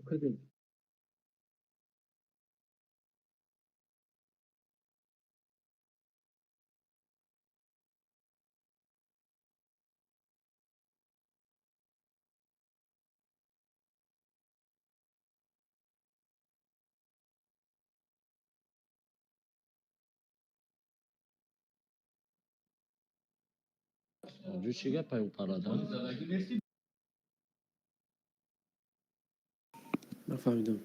Кадем. Ҷӯ чӣ гапай ӯ парада? Нафаҳмидам.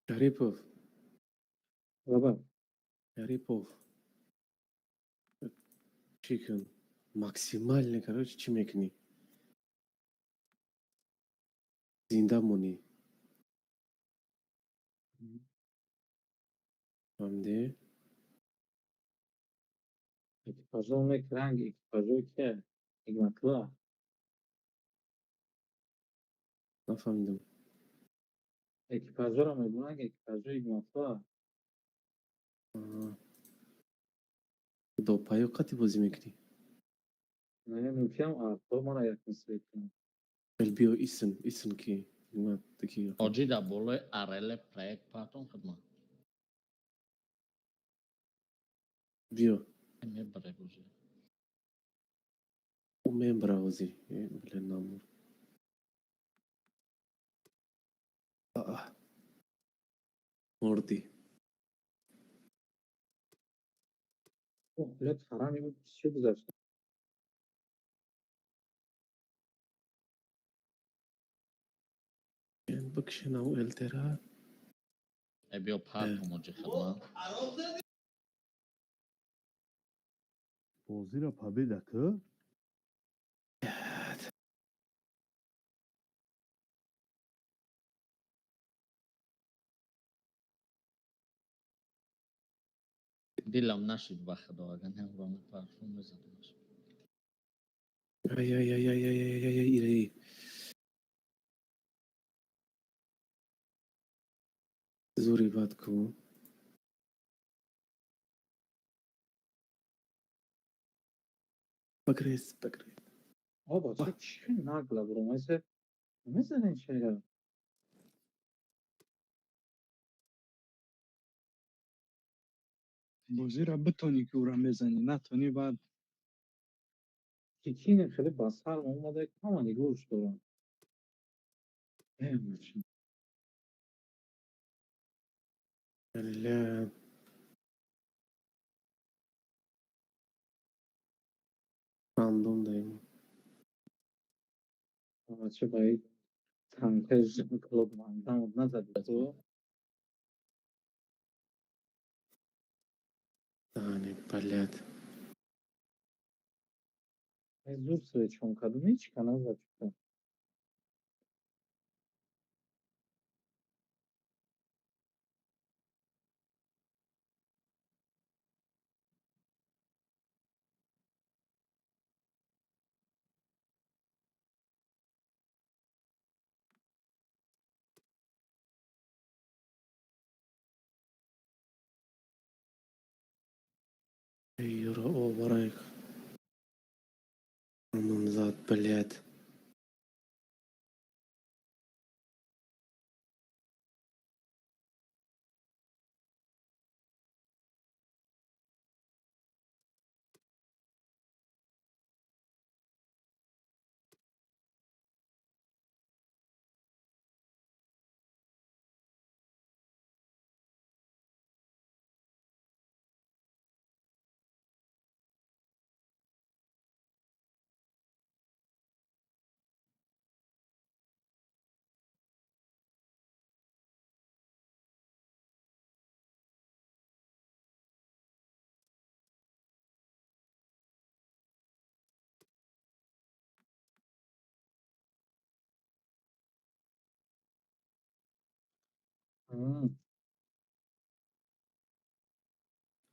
Шарипов. Баба. Шарипов. Чӣ кун? Максимально, короче, чӣ мекунӣ? Зинда монӣ. Фаҳмидӣ? Экипажо мекранг, экипажои ке? Ҳикматулло. Нафаҳмидам. Экипажоро мегӯянд, экипажои Ҳикматулло. Допаё қати бозӣ мекунӣ? Не, мумкинам арто мара якм свет кунам. Хел биё исн, исн ки таки. Ҳоҷӣ дар болои ареле проект партон хидмат. Биё. Мебаре бозӣ. Ӯ мебара бозӣ. Блин, намур. Аа. Мурдӣ. О, блядь, ҳарами буд, чӣ гузашт? Бикшинав элтера. Э биё партон ҳоҷӣ хидмат. Бозиро победа ку? Дилам нашид ба худо, агар не ӯро мепартон мезадамаш. Ай ай ай ай ай ай ай ай ай. Зури бад ку. Багрез, багрез. Оба, чӣ чӣ нагла буромайсе? Мезанен чера? Бозиро битонӣ ки ӯро мезанӣ, натонӣ баъд Кикине хеле ба сар омада, ҳама нигоҳш дорам. Бля. Рандом даем. Чӣ ба ин танкаи Жан-Клод Ван Дам назадӣ ту? Тани, блядь. Ай зур свечон кардум, ҳеҷ ка назад чука. Юра, о, барайк. Рандом зад, блядь.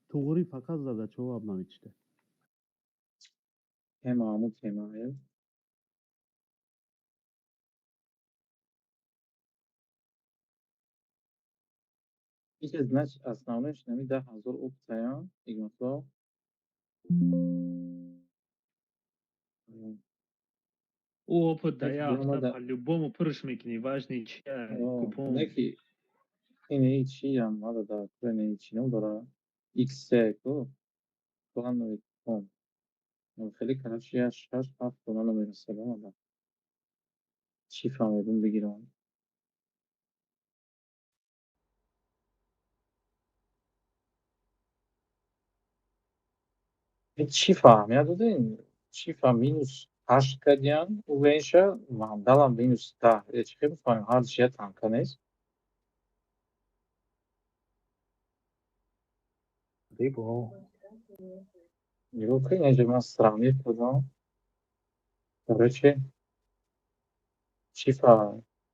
Туғрӣ фақат зада чо абнавичта. Тема ҳамун темае. Ича значит основной нами 10 000 опция игнатла. Ӯ опыт да Неки як ҳафта биромада по-любому пурш мекунӣ, важный чия купон. Неки ини чиам мада дар кура чи ном дора, XC ку плановый купон. Хеле, короче, я шаш ҳафт дона намерасад омада. Чӣ фаҳмидум бигирам? Чӣ фаҳмия додем? Чӣ фаҳм -8 кардиян уровеньша, вандалам -10. Чӣ хел бифаҳмем, ҳар чия танка нест? Бибо. Нигоҳ кун, инҷа ман сравнить кардам. Короче, чифа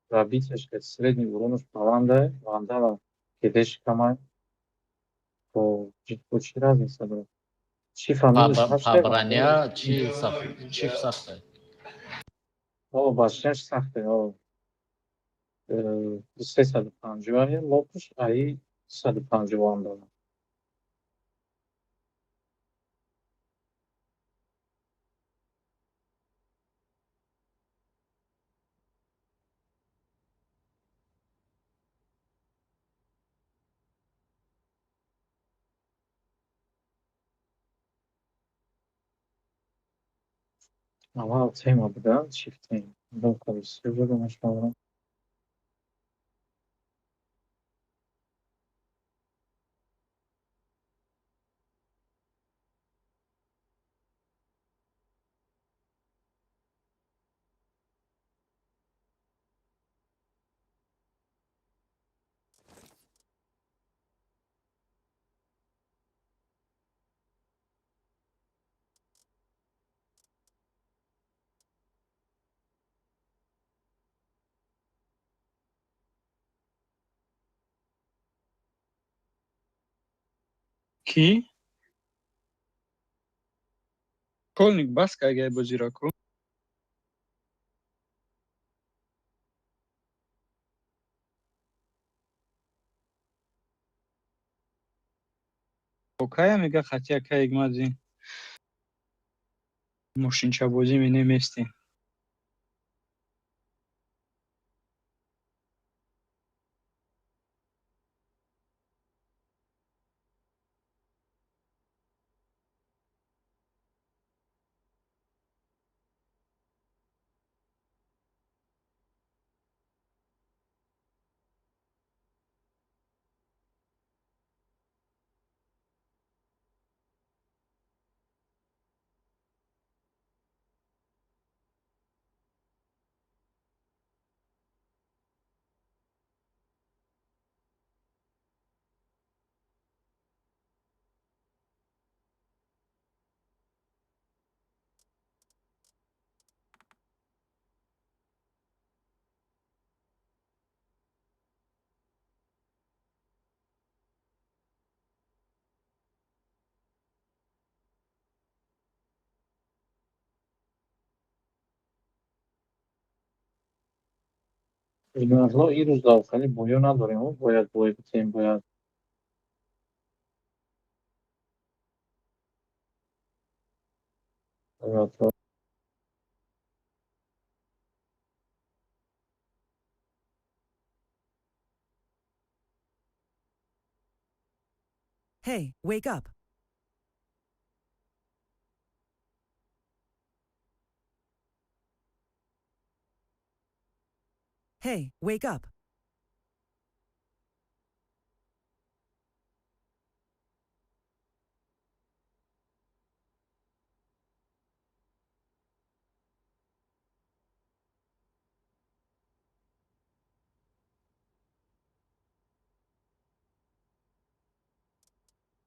пробитияш ка средний уронаш баланда, вандала кедеш камай. Бо чӣ разница дорад? Чифа -8 Па броня чи чиф сахта? О, башняш сахте, о. 350 лопуш, аи 150 вандала. Аввал тема буда, чифтем. Дом буда машалло. Кӣ? Школьник бас каргай бозиро ку? Окая мега хати акай игмази. Мошинчабозӣ менеместем. Игнатло, ирӯз хеле боё надорем, бояд бой битем, бояд. Игнатло. Hey, wake up. Hey, wake up.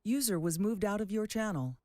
User was moved out of your channel.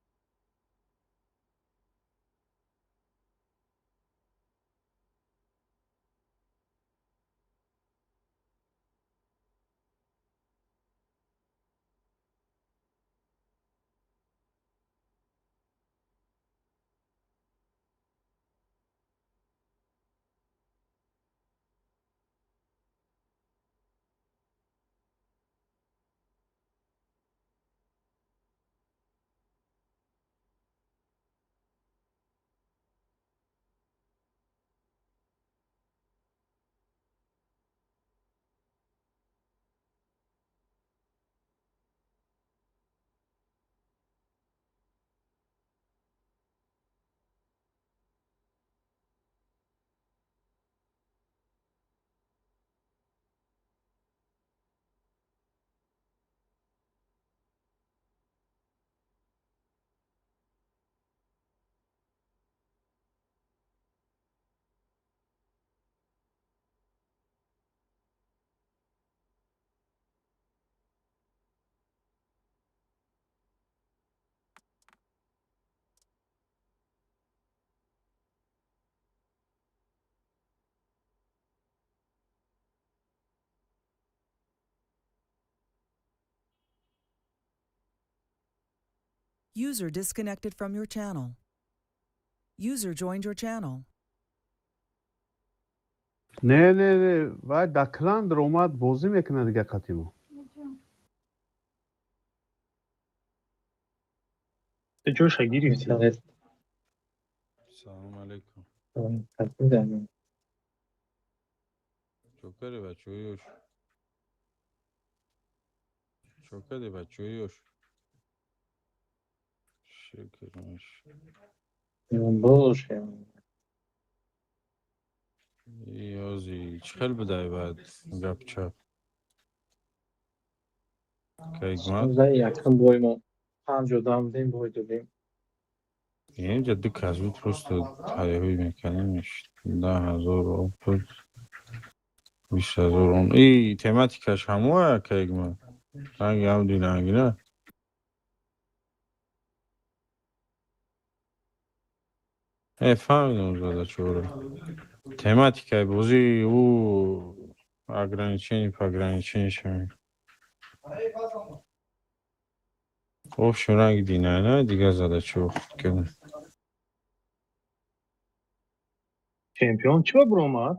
User disconnected from your channel. User joined your channel. Не, не, не, вай да клан омад, бозӣ мекунад дига қатимо. Ту ҷоша гирифтӣ. Интернет. Салом алейкум. Қатидан. Чокари бачаёш. Чокари бачаёш. Шукрмаш. Боше. Ёзи чӣ хел будай баъд гапчап? Кайгмат? Якум бой мо панҷ одам будем, бой додем. Инҷа ду кас буд, просто ҳайҳӯй мекардем. 10 000 опыт, 20 000 он. И тематикаш ҳамоя, кайгмат? Ранги ҳам диранги на? Э, фаҳмидам задачаро. Тематикаи бозӣ ӯ ограничение пограничение шавем. Общем, ранги динай на, дигар задачао кардем. Чемпион чӣ ба биромад?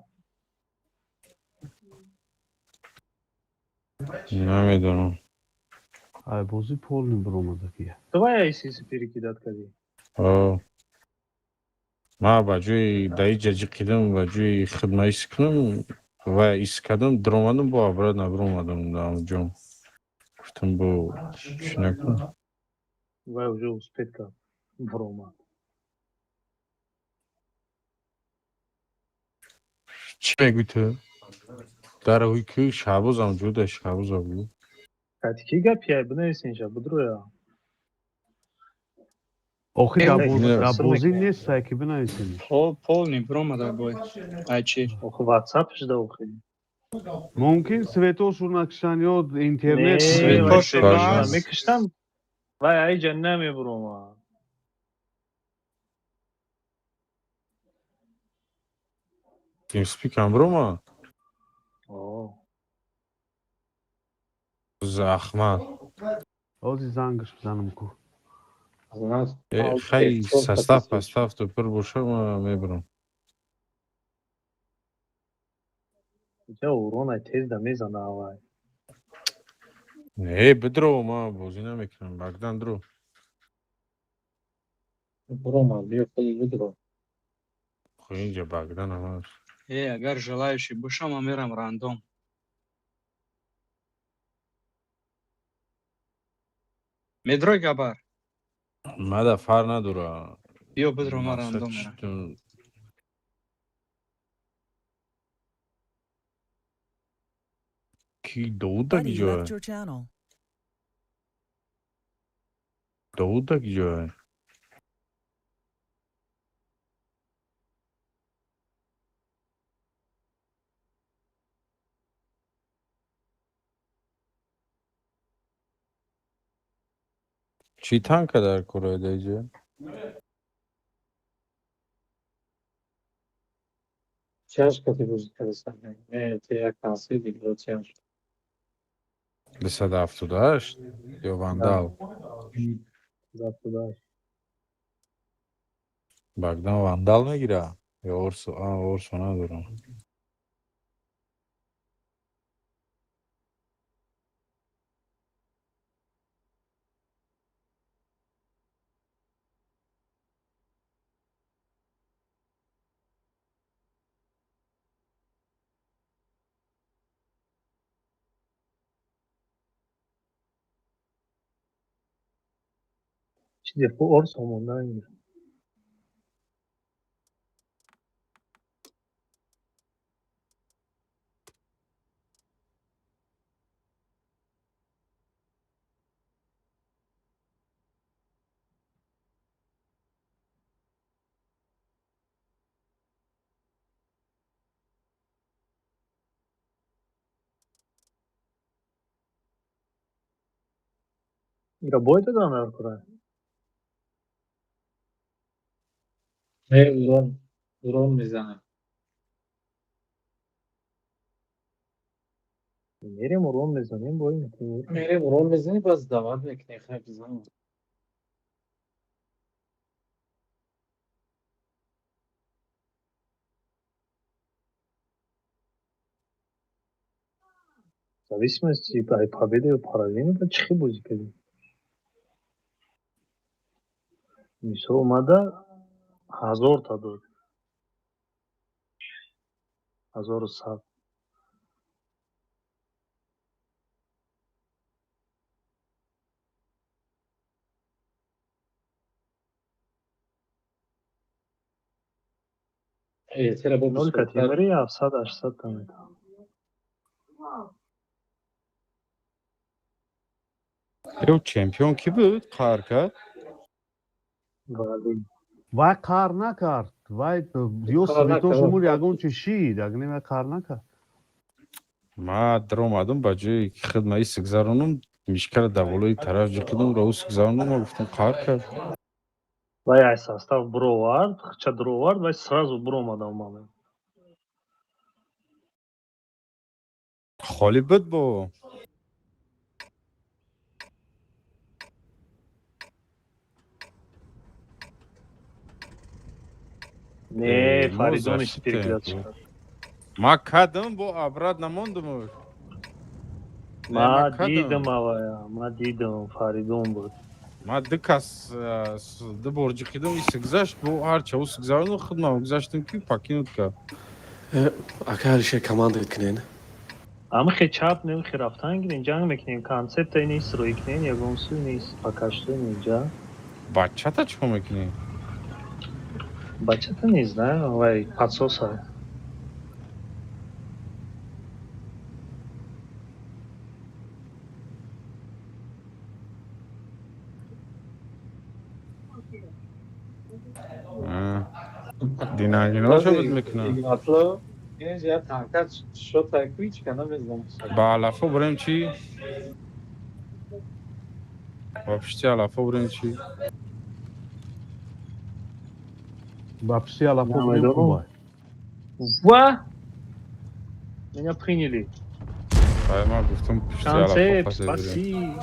Намедонам. Ай бозӣ полный биромадагия. Ту вай айсиси перекидать кардӣ? О. Ма ба ҷои да иҷа ҷиқидам, ба ҷои хидма ис кунам, ва ис кардам, даромадам, бо обратно биромадам дар ҷом. Гуфтам, бо чӣ накунам. Вай уже успеть кард, биромад. Чӣ мегӯӣ ту? Дар ҳои ки Шаҳбозам ҷуда, Шаҳбоза буд. Кати ки гапи бинависенша бидроя. Охи дар бозӣ мекунем. нестай ки бинависем. Полный биромада бой. Ай чи? Охи ватсапш да охи. Мумкин светошу накишан ё интернет. Не, Светошу вай светошу нас. мекиштам, вай айҷа намебиромад. TeamSpeak ам биромад? О. Захмат. Ҳозир зангаш бизанам ку. Э, хай, состав постав ту пур боша, ма мебарам. Иҷа уронай тез да мезана авай. Не, бидро, ма бозӣ намекунам. Багдан дро. Биромад, биё худи бидро. Хо инҷа Багдан ҳам ҳаст. Э, агар желающий бошам, ман мерам рандом. Медрой, габар. Мада фар надора. Биё бидро, ман Мақсад рандом мерам. Ки Довуда Buddy киҷоя? left your channel. Довуда киҷоя? Чӣ танка дар кораи даиҷа? Чаш кати бозӣ кардасан. Не, те як танси дигро чаш. 278 ё вандал? Зафтудаш. Багдан вандал мегира? Ё Орсо? А, Орсо надорам. Чизе ху орс омонда ин. Ира бой додам дар кора. Не, урон, урон мезанад. Мерем, урон мезанем, бой мекунем. Мерем, урон мезанӣ, баъд даъват мекунӣ, хай бизан. Зависимости ай победа ё поражение ба чӣ хел бозӣ кардем. Мисол омада 1000 та дод. 1100. Тера бо Нол категория 700 800 та метавон. Ё чемпион кӣ буд? Қаҳр кард? Вали. Вай қаҳр накард. Вай ё Қаҳр свито накард. шумур ягон чи шид, агне вай қаҳр накард. Ма даромадам, ба ҷое ки хидма ис гузаронам, мишкара дар болои тараф ҷиқидам, раус гузаронам, ма гуфтам қаҳр кард. Вай ай состав буровард, хча дуровард, вай сразу буромада омада. Холӣ буд бо. Не, Мо Фаридон защита перекидать. ку. Ма кадам, бо обратно мондум. Не, Ма ма кадам. дидам авая, ма дидам, Фаридон буд. Ма ду кас ду бор ҷиқидам, ис гузашт, бо ҳарча ус гузаронам, хидма гузаштам ки покинут кард. Ака Алишер, команда кунен. Ами хе чап не хе рафтан гирем, ҷанг мекунем, концепта нест, рӯй кунем, ягон сӯй нест, пока что инҷа. Бачата чӣ кор мекунӣ? Бачата не знаю, вай подсоса. Динагиноша буд мекунам. Игнатло инҷа я танка шота квичка намезанам. Ба алафо бурем чӣ? Ба пишти алафо бурем чӣ? Ба пишти алафо бурем. Намедонам. Хубай. Ва! Меня приняли. Ай, ма гуфтам пишти алафо Концепт, пасе бурем. спаси.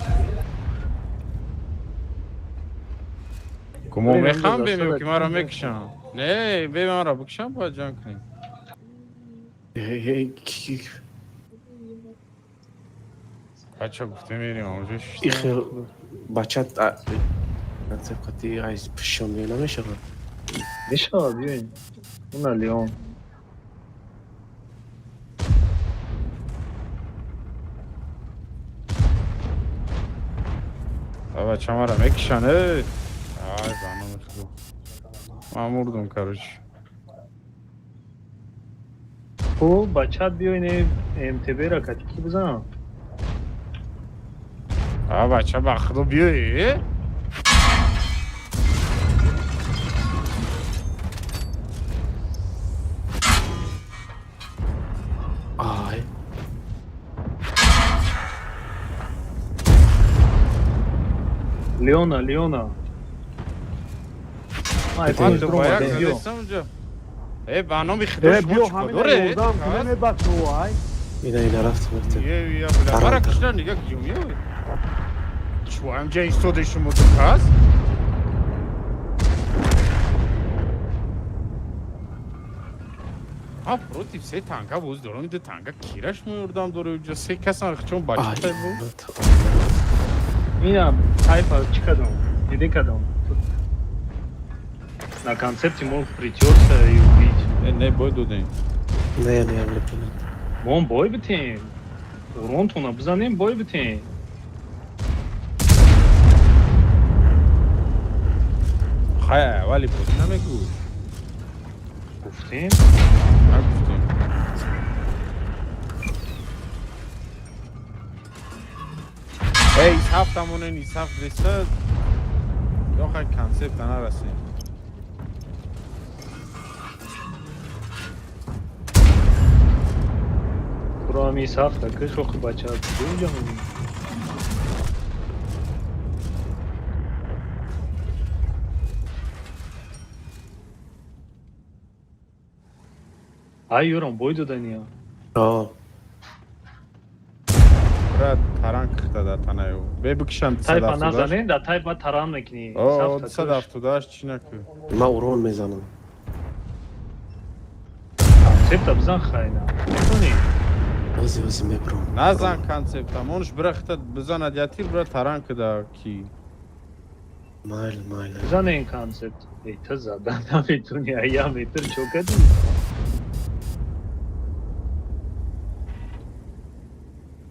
Кумо Бурем, мехам имрӯз бемем асада ки маро чӣ? мекушам. Не, бе маро бикушам, бояд ҷанг кунем. Бача гуфтем мерем онҷо шиштем. Ихел бачат концепт қати айз пишон намешавад. Мешавад, биёем. Уна Леон. А бача маро мекушан, эй. Ай, ба номи Худо. Ман мурдум, короче. Хуб, бачат биёин МТБ-ра кати ки бизанам? А бача ба Худо биёй. Ай. Леона, Леона. Ай, Ман панҷ Ман ду ба як дуромадем, биё. задестам онҷо. Э, ба номи Худо Э, шумо биё чӣ кор ҳамина доред? ёрдам кунем, бачо, ай. Ина рафтам рафтам. Е, я бля, Таран, мара таран. кушта нига гиём, е. Чӯ ҳамҷа истодаи шумо ду кас? А против се танка боз дорам, ду танка кираш меёрдам дора уҷа се касан чон бача Ай. буд. Ина тайпа чӣ кадом? Диде кадом? На концепте мог притерся и убить. Э, не бой додем. Не, не, не. Мон бой битем. Уронтона бизанем, бой битем. Хай, вали бозӣ намегӯ. Гуфтем. Нагуфтем. Эй, ис ҳафтамонен, ис ҳафт реса. Ё хай концепта нарасем. Туро ҳами ҳафта киш охи бача куҷо мемонӣ? Ай, ёрам бой додания. А, Брат, таран кихта дар танаё. Бе бикишам Тайпа 278. назанем, да тайпа таран мекунӣ. О, Ҳафта киш. 278 чӣ накӯ. Ман урон мезанам. Концепта бизан хайна. Метонӣ? Ози, ози мебром. Назан концепта, монш бира хита бизанад я тир, бира таран кида ки. Майли, майли. Бизане ин концепт. Эй, ту задан наметуни, ай я метр чо кадӣ?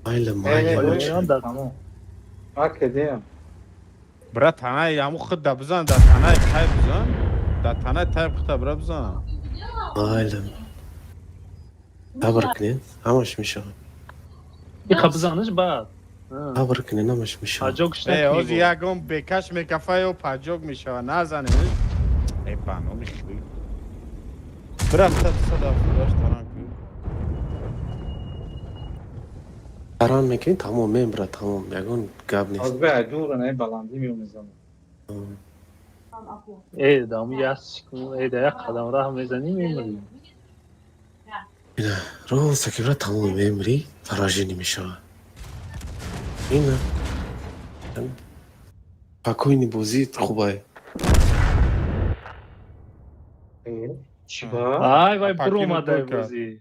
Майли, Не, майли. не, Бале, да. тамом. Ма кедем. Бира танаи ҳаму хид да бизан, да танаи тай бизан. Да танаи тай хита бира бизан. Майли. Сабр кунед, ҳамаш мешавад. Иха бизанаш баъд. Сабр кунед, ҳамаш мешавад. Паҷок Э, ози шнакни. ягон бекаш мекафа ё паҷок мешава, назанем. Э, ба номи худо. Бира хита 278 таран ки. Таран мекунӣ, тамом, мебра, тамом. Ягон гап нест. Аз бе дура не баландӣ меомезанам. Э, дам як секунд, э, да як қадам раҳ мезанӣ, мемирӣ. Ина, роста ки бра, тамом, мемирӣ, поражение мешавад. Ина. Спокойный бозӣ хубай. Чӣ ба? Ай, вай, Пакину буромадай только. бозӣ.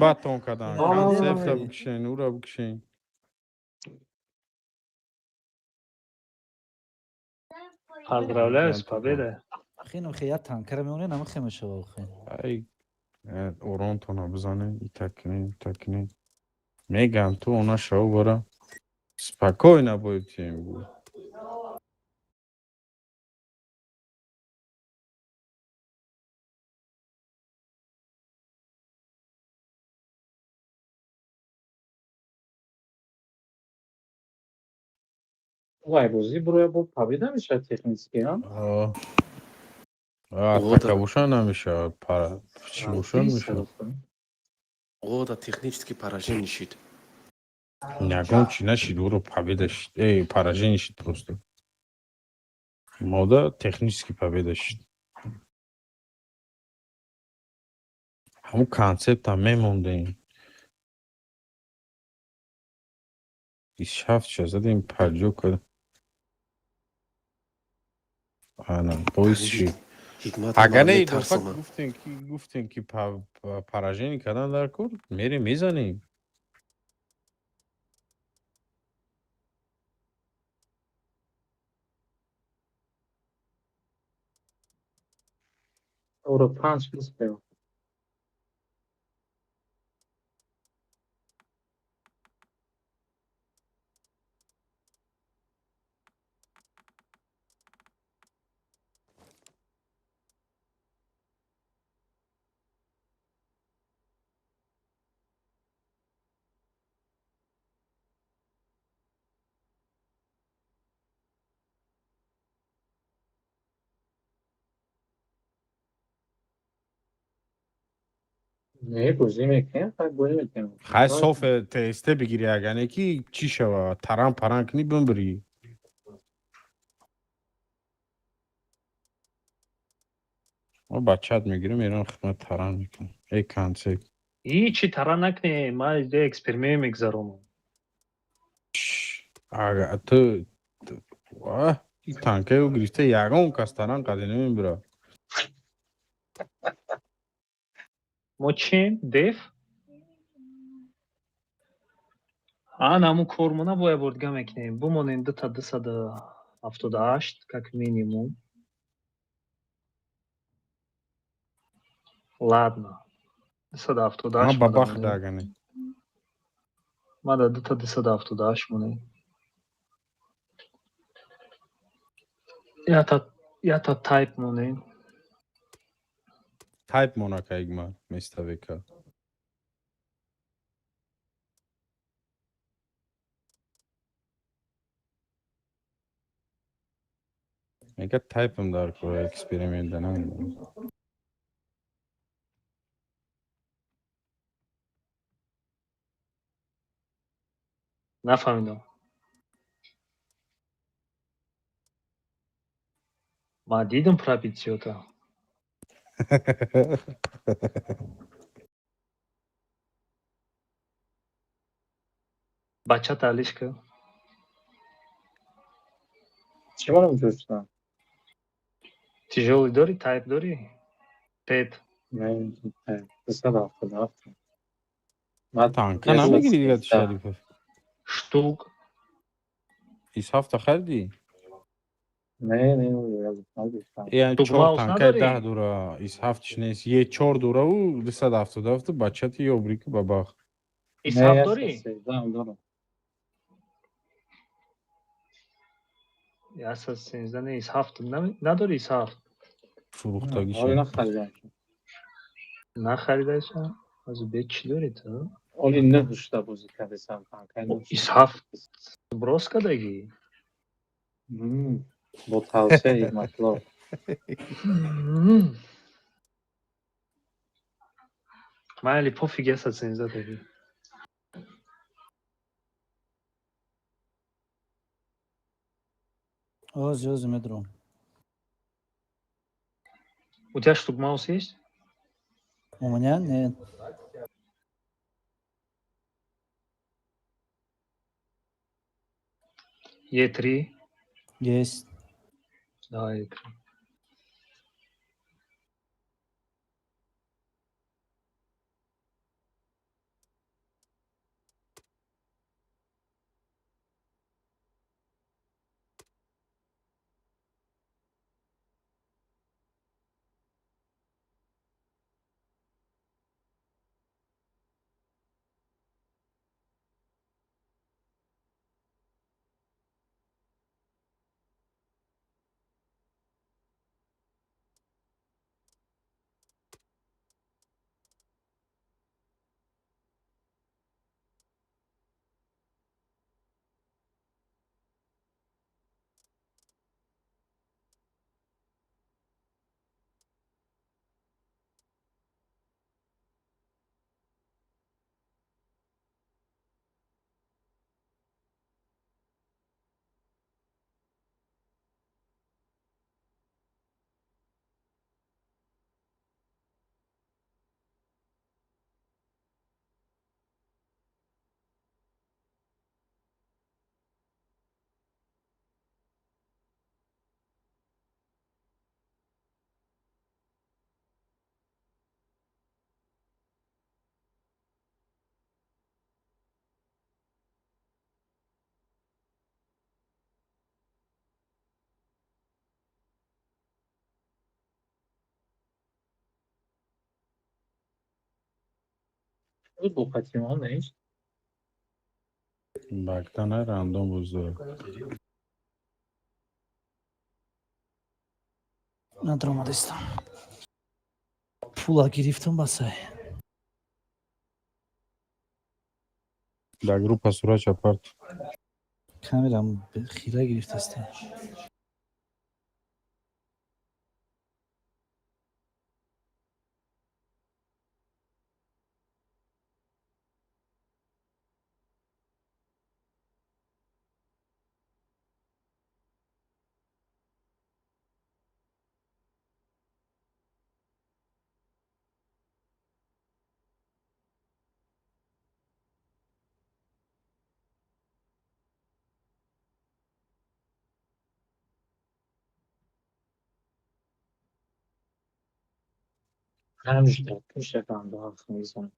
Батон кадан. Аа. Концепта бикшен, ура бикшен. Поздравляю с победой. Хинам хе я танкера меонем, нама хе мешава охе. Ай, э, оронтона бизанем, ита кунем, ита кунем. Мегам ту она шав бара. Спокойно будем. Гу. Вай, бозӣ буроя бо победа мешавад технически, а? А. А, Ода. така боша намешавад, пара. Чӣ боша мешавад? О, да технически поражение шид. Ягон чӣ нашид, уро победа шид. Эй, поражение шид просто. Мода технически победа шид. Ҳамун концепта мемондем. 27 ша задем, 50 кардем. Ана, боис шид. Ҳикмат Агар не, метарсонад. гуфтем ки поражение кардан дар кор, мерем мезанем. Уро панҷ плюс пева. Не, бозӣ мекунем, хай бозӣ мекунем. Хай соф ТСТ бигири, агар не ки чӣ шава, таран паран кунӣ, бимбирӣ. Мо бачаат мегирем, мерам хидмат, таран мекунем. Эй, концепт. Ҳичи тара накне, ман иде эксперимент мегзаронам. Ага, ту ва и танкаё гирифта, ягон кас таран қади намебира. Мо чим? Деф? Ан ҳамун кормона бояд бордига мекунем. Бумонем дута 278 как минимум. Ладно. Ман 278 ба мада бахт монем. агане. Мада дута 278 монем. Ята тайп монем. Тайп монака игма места века. Мега тайпам дар кор эксперимент да намедонам. Нафаҳмидам. Ман дидам пробитиёта. Бачата Алишка. Чӣ барам ҷӯр шудам? Тяжёлый дорӣ, тайп дорӣ? Пет. Не, 277. Ман Танка намегири дига ту, Шарипов? Штук. Ис ҳафта харидӣ? Не, не, нагирифтам. Я Штук чор маус танкаи надорӣ? 10 дура, ис ҳафтиш нест. Е чор дураву 277 бачати ёбрики бабах. Ис Не, ҳафт дорӣ? 113 дорам. 113 не, ис ҳафт надорӣ, ис ҳафт? Фурӯхтагиша. Оли нахаридам. Нахаридаша? Аз бе чӣ дорӣ ту? Оли нӯҳшта бозӣ кардесам, танкаи нӯҳ. Ис ҳафт брос кардагӣ? Бо тавсияи матлоб. Майли, пофиг, 113 дагӣ. Ози, ози медром. У тебя штук маус есть? У меня нет. Е3? Есть. Да, Е3. Буд бо Фатима нест? Бактана рандом буздор. Надромадистам. Пула гирифтам, басай. Дар группа сурат чапарт. Камерам хира гирифтастам. Панҷ дақиқа 57 мезанад.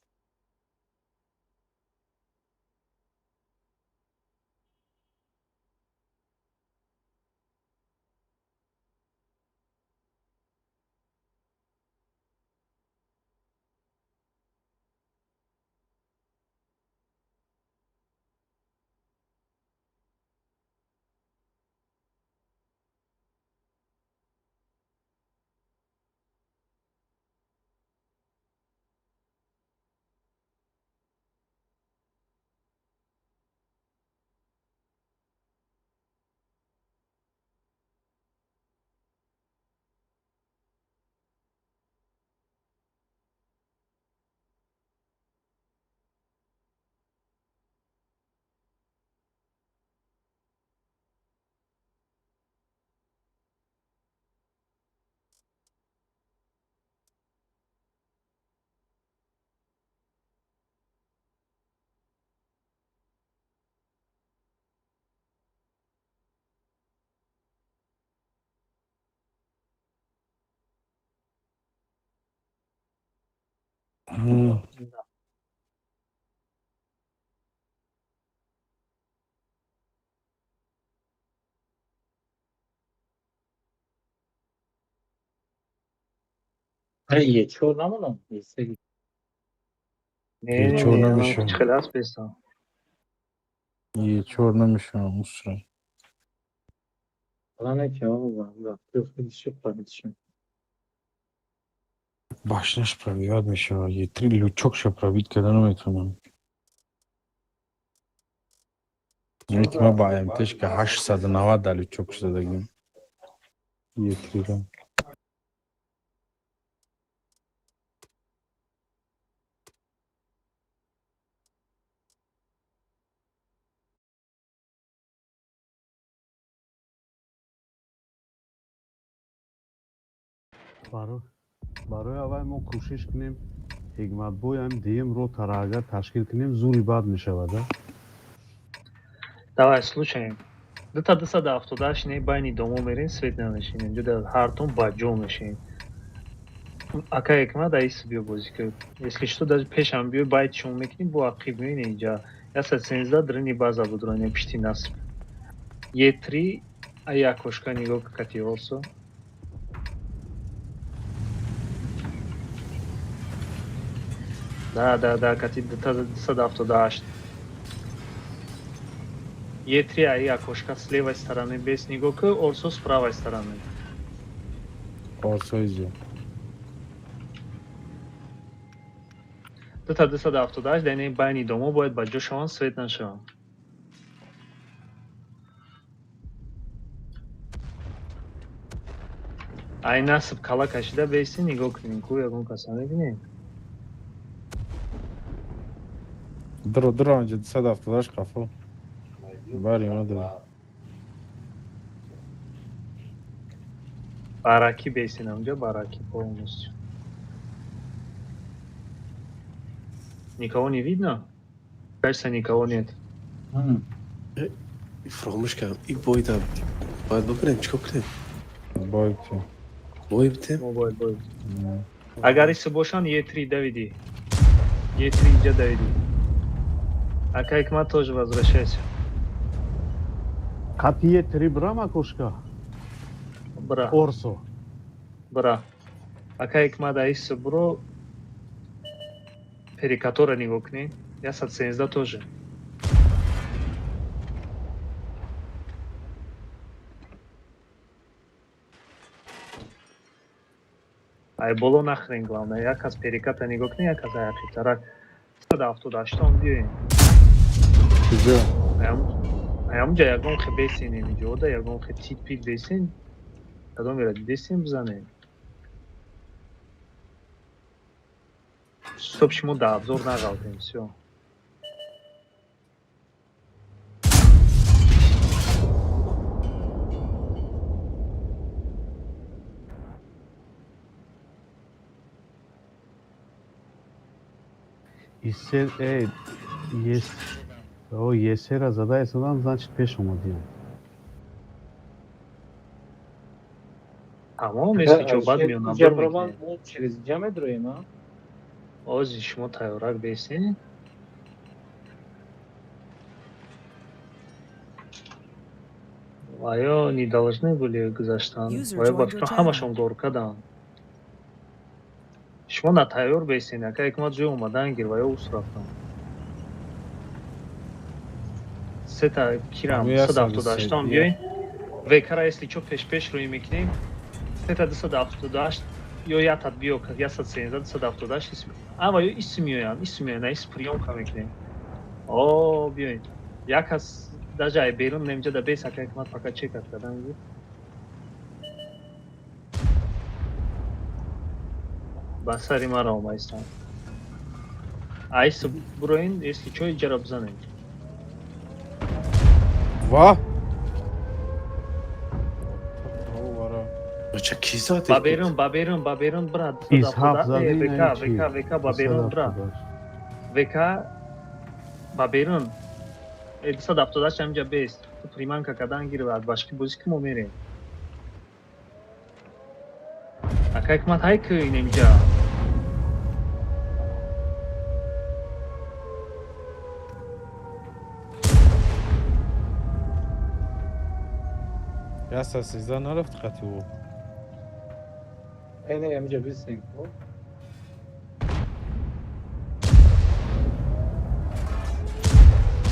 Е4 намонам, Е3. Не, не, Е4 не, намешавам. хеле аст бестам. Е4 намешавам, усра. Ҳала не ки оба, хеле шуқ памитшим. Башняш пробивать мешавад. Е3 лючокша пробить карда наметавонам. Яъне ки ман ба АМТшка 890 да лючок задагим. Е3-ро. Барои аввал мо кӯшиш кунем ҳикматбой ҳам дуюм ротара агар ташкил кунем, зури бад мешавад, а? Давай, слушаем. Дута 278 не байни домо мерем, свет намешинем. Ҷуда ҳартон ба ҷо мешинем. Ака Ҳикмат, аис биё бозӣ кун. Если что, даже пешам биё, байт шумо мекунем, бо ақиб меоин инҷа. 113 дрини база будроне пишти насб. Е3 ай окошка нигоҳ кати Орсо. Да, да, да, кати 278. Е3 ай окошка с левой стороны без нигоҳ ку, Орсо с правой стороны. Орсо изо. Дута 278 дар ин байни домо бояд ба ҷо шаванд, свет нашаванд. Ай насб кала кашида бести нигоҳ кунем ку, ягон каса мебинем. Дро, дро, анҷа 278 қафо. Бари омада. Бараки бестин амҷа, бараки полностью. Никого не видно? Кажется, никого нет. Фаромӯш кардам. И бойда бояд бибирем, чикор кунем? Бой битем. Бой битем? Мо бояд бой. Агар иси бошанд, Е3 давиди. Е3 инҷа давиди. Ака Ҳикмат, тоже возвращайся. Қати Е3 бирам окошка? Бра. Орсо. Бра. Ака Ҳикмат, аиси бро, перекатора нигоҳ кунед. 113 тоже. Ай боло нахрен, главное. Як аз переката нигоҳ кунед, як аз аяқитарак. 178 биёем. Куҷо? Аямҷа ягон хе бесен инҷода, ягон хе тит пит бесен. Кадом мера дидесен бизанем. Стоп, шумо да обзор нағалтем, всё. Исер, э, ес, о, есера зада истодам, значит, пеш омадиям. Тамом, если чо, баъд меён набор Ҷаброман мекунем. мо через ҷа медроем, а? Ози шумо тайёрак бесен. Ва ё не должны были гузаштан. User Ва ё ба joined your фикрам channel. ҳамашон гор карданд. Шумо на тайёр бесен, ака Ҳикмат ҷой омадан гир, ва ё ус рафтан. Сета кирам Ҳамин 178 173. биёин. ВК-ра если чо пеш-пеш рӯй мекунем. Сета 278 ё ятат биё 113 278 исм. А ва ё исм меоянд, исм меоянд, ис приёмка мекунем. О, биёин. Як аз даже ай берун немҷа да бес, ака Ҳикмат пока чекат кардан гир. Ба сари мара омаистан. Айс буроин, если чо, иҷара бизанем. Ва! Бача, ки зад? Ба берун, ба берун, ба берун, брат. Исҳақ зади, ВК, ин чи? ВК, ВК, ба берун, брат. ВК, ба берун. 278 ҳамҷа бест. Ту приманка кардан гир ва башки бозӣ ки мо мерем. Ака Ҳикмат, ҳай ку инемҷа. 113 нарафт қати ӯ. Не, ҳамиҷа бисен ку.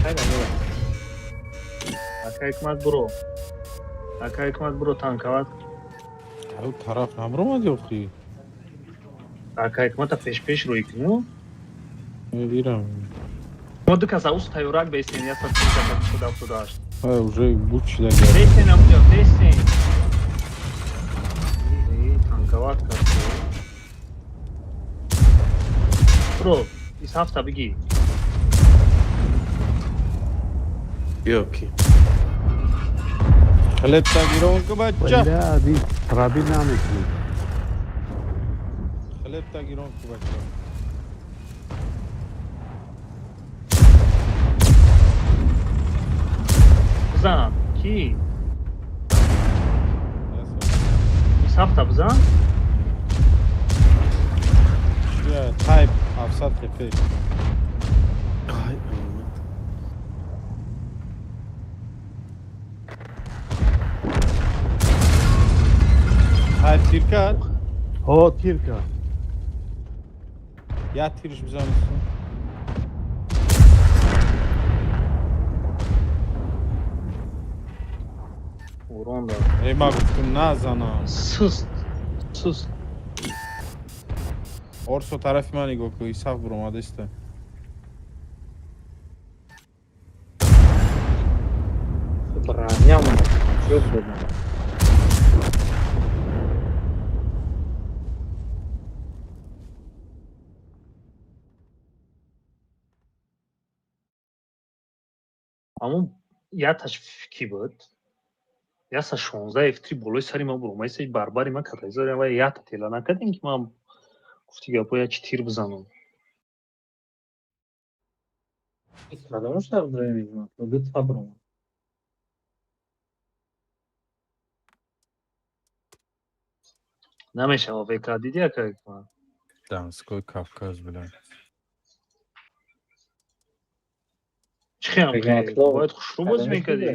Хайда мера. Ака Ҳикмат, буро. Ака Ҳикмат, буро, танковать. Аю тараф набромади охи. Ака Ҳикмата пеш-пеш рӯй куню. Ирам. Мо ду каса ус тайёрак бестен, 178. Ай, уже буд шида гап. Бестен амуҷа, бестен. Эй, танковать кард. Буро, 27-та бигӣ. Биё ки. Хлеб-та гирон ку, бача. Бля, пробил намекунем. Хлеб-та гирон ку, бача. Бизан. Ки? 27-та бизан. Я тайп 700 хп. Ай, омад. Тайп тир кард? Ҳо, тир кард. Я тирш бизанису. Урон дад. Эй, ма гуфтум назанам. Суст. Суст. Орсо, тарафи ман нигоҳ ку, Исаф буромадаиста. Бронямон чё додам? Ҳамун яташ ки буд? 116 F3 болои сари ман буромад. Исаи барбари ман катализатор ва ята тела накардем, ки ман гуфти гапо я чи тир бизанам. Кадомаш дар дроим? Ду та бромад. Намешава ВК, диди, ака Ҳикмат? Донской Кавказ, бля. Чӣ хел? Ҳикматло. Бояд хушрӯ бозӣ мекардӣ.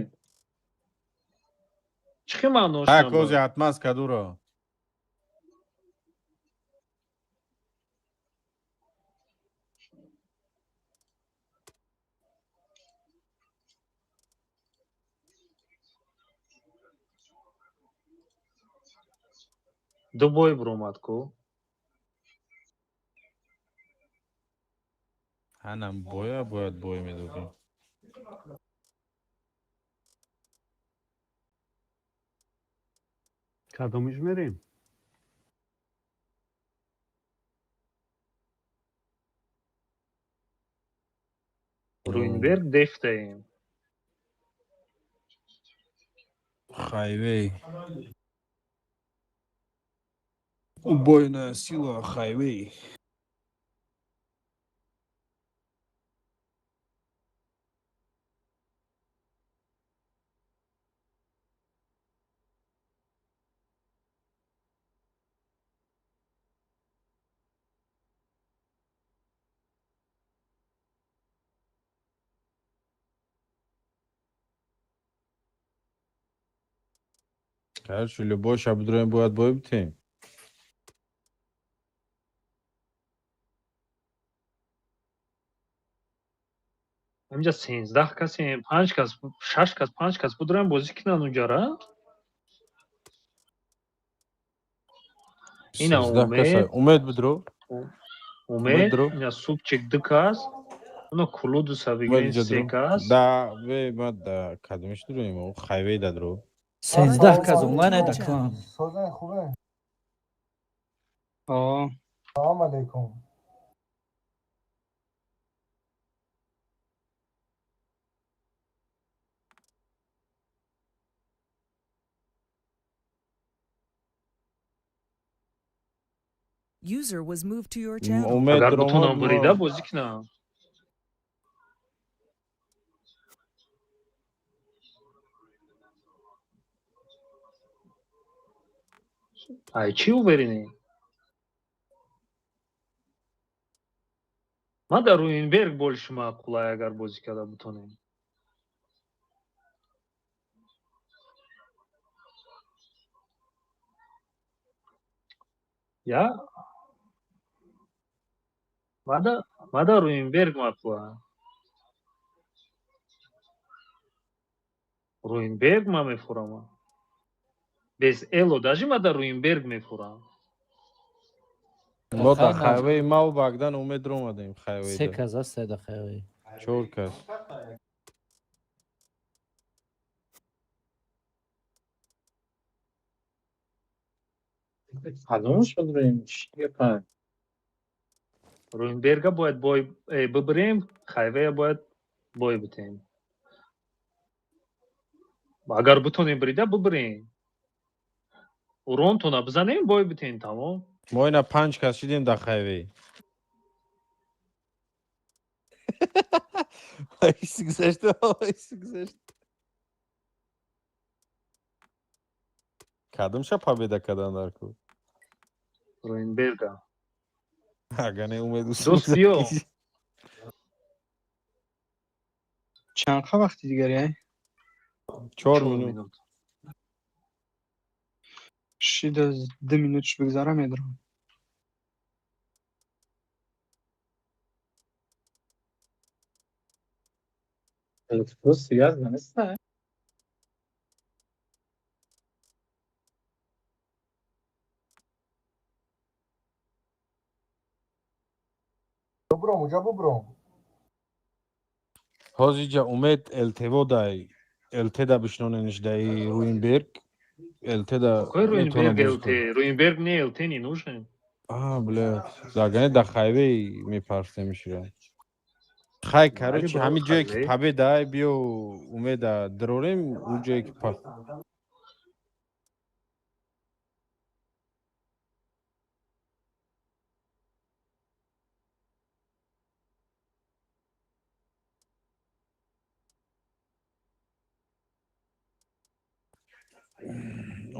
Чӣ хел маънош Ҳа, набуд? кози атмаз кадуро. Ду бой буромад ку. Ҳанам боя бояд бой медодем. Кадомиш мерем? Руинберг дефтаем. Хайвей. Убойная сила, хайвей. Короче, любой шабдроем бояд бой битем. Ҳаминҷа 13 касем, панҷ кас, шаш кас, панҷ кас будурам, бозӣ кунанд унҷара. Ина 13 Умед. каса. Умед бидро. Умед, дро. ина Субчик ду кас, уно Кулудуса Умед бигирем, иҷа се дро. кас. Да, ве ма да кадомиш дроем? О, хайвей да дро. 13 кас онлайн ай да клан. سازن خوبه؟ О, سلام علیکم. User was moved to your channel. Умед Агар дромад. бутонам бурида бозӣ кунам. Ай, чӣ уверенӣ? Ман дар Руинберг больше маъқулай, агар бозӣ карда бутонем. Я? Мада Руинберг маъқула. Руинберг ман мефурам. Без эло даже ма дар Руинберг мефурам. Мо дар хайвей маву Багдан Умед ромадем. Се хайвейда. Кас аст дар хайвей. Чор кас. Кадомаш бибирем? Чӣ гапа? Руинберга бояд бой бибирем, хайвея бояд бой битем. Агар бутонем бирида, бибирем. Уронтона бизанем, бой битем, тамом. Мо ина панҷ кас шидем дар хайвей. Иси гузашта, иси гузашта. Кадомша победа кардан дар ку? Руинберга. Агар не, Умед. Дӯст, биё. Чанд ха вақти дигаре ай? 4 Чор минут. Минут. Шида 2 минутш бигзара, медрам. Плюс связано неста. Бубром, уҷа бубром. Ҳозир ҷа Умед ЛТВ дай ЛТ да бишнонениш даи Руинберг ЛТ да. Какой метавона Руинберг бозӣ ЛТ? кунад. Руинберг не ЛТ не нужен. А, блядь, загане да хайвей мепарстемишира. Хай, короче, бро, ҳамин ҷое ки хайвей. Победа, биё, Умеда дирорем ӯ ҷое ки па.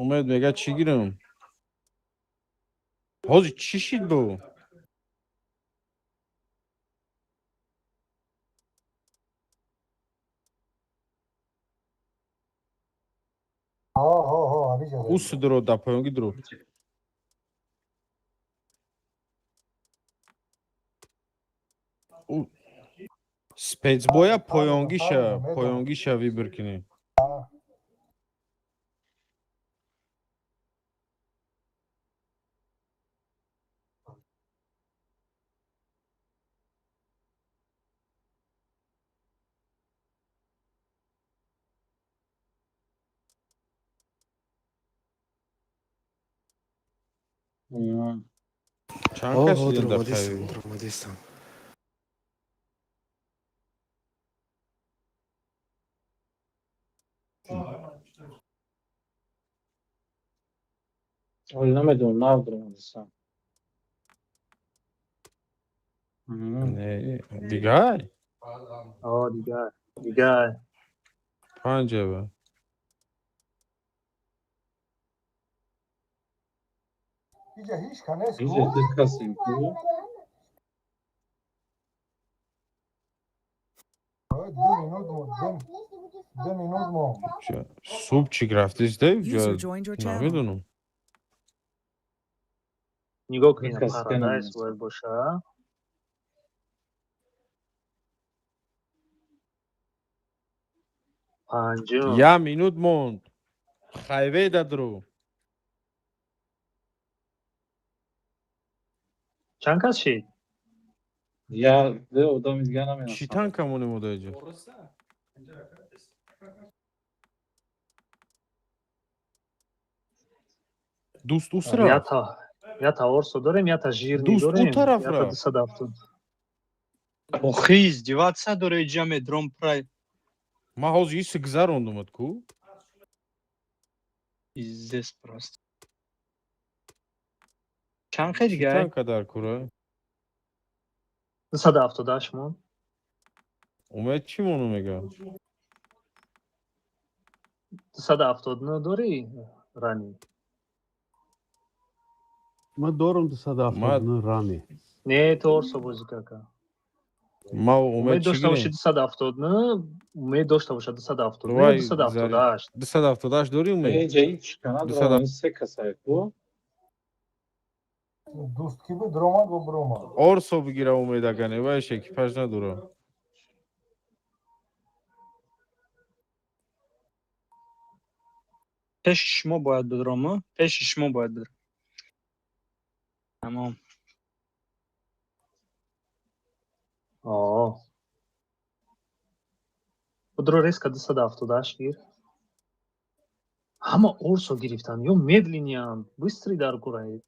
Умед мега, чӣ гирам? Ҳозир чӣ шид бу? Ҳо, ҳо, ҳо, ҳамиҷа. Ус дуро да поёнги дуро. Спецбоя поёнгиша, поёнгиша выбор кунӣ. Чанд кас О, шидем дар дромадистам, хайвей? дромадистам. Ҳоло намедонам, нав дуромадистам. Не, дигар. О, дигар. Дигар. Панҷаба. Иҷа ҳеҷ ка нест Иҷа ку? ду касем ку? 2 минут мо, 2 минут мо. Субчик рафтист да? User joined your channel. Намедонам. Нигоҳ кунед, Кас Парадайз канам. бояд боша. Панҷум. Я минут монд. Хайвей да дуру. Чанд кас шид? Я ду одами дига Чӣ намерасам. танка монем одаҷа? Дӯст ус рафт. Ята орсо дорем, ята жирный Дӯст, ӯ дорем, тараф ята рафт. 270. Охи, издеваться дора, иҷа медром прай. Ман ҳозир иси гузарондумад ку. Пиздец просто. Чанд хе Чӣ дига ай? танка дар кура? 278 мон. Умед чӣ мону мега? 279 дорӣ, Рани? Ман дорам 279 рани. Не, ту орсо бозӣ кака. Ма Умед Умед чӣ дошта боши гирем? 279, умед дошта бошад 279, Вай, 278. 278 дорӣ, Умед? Иҷа ҳеҷ ка надорам, ин се касае ку? Дӯст ки буд, ромад бо буромад. Орсо бигира, Умед, агар не, вайш экипаж надора. Пеши шумо бояд бидрому, пеши шумо бояд бидром. Тамом. О. Худро резко 278 гир. Ҳама орсо гирифтанд ё медленный янд, быстрый дар кураед.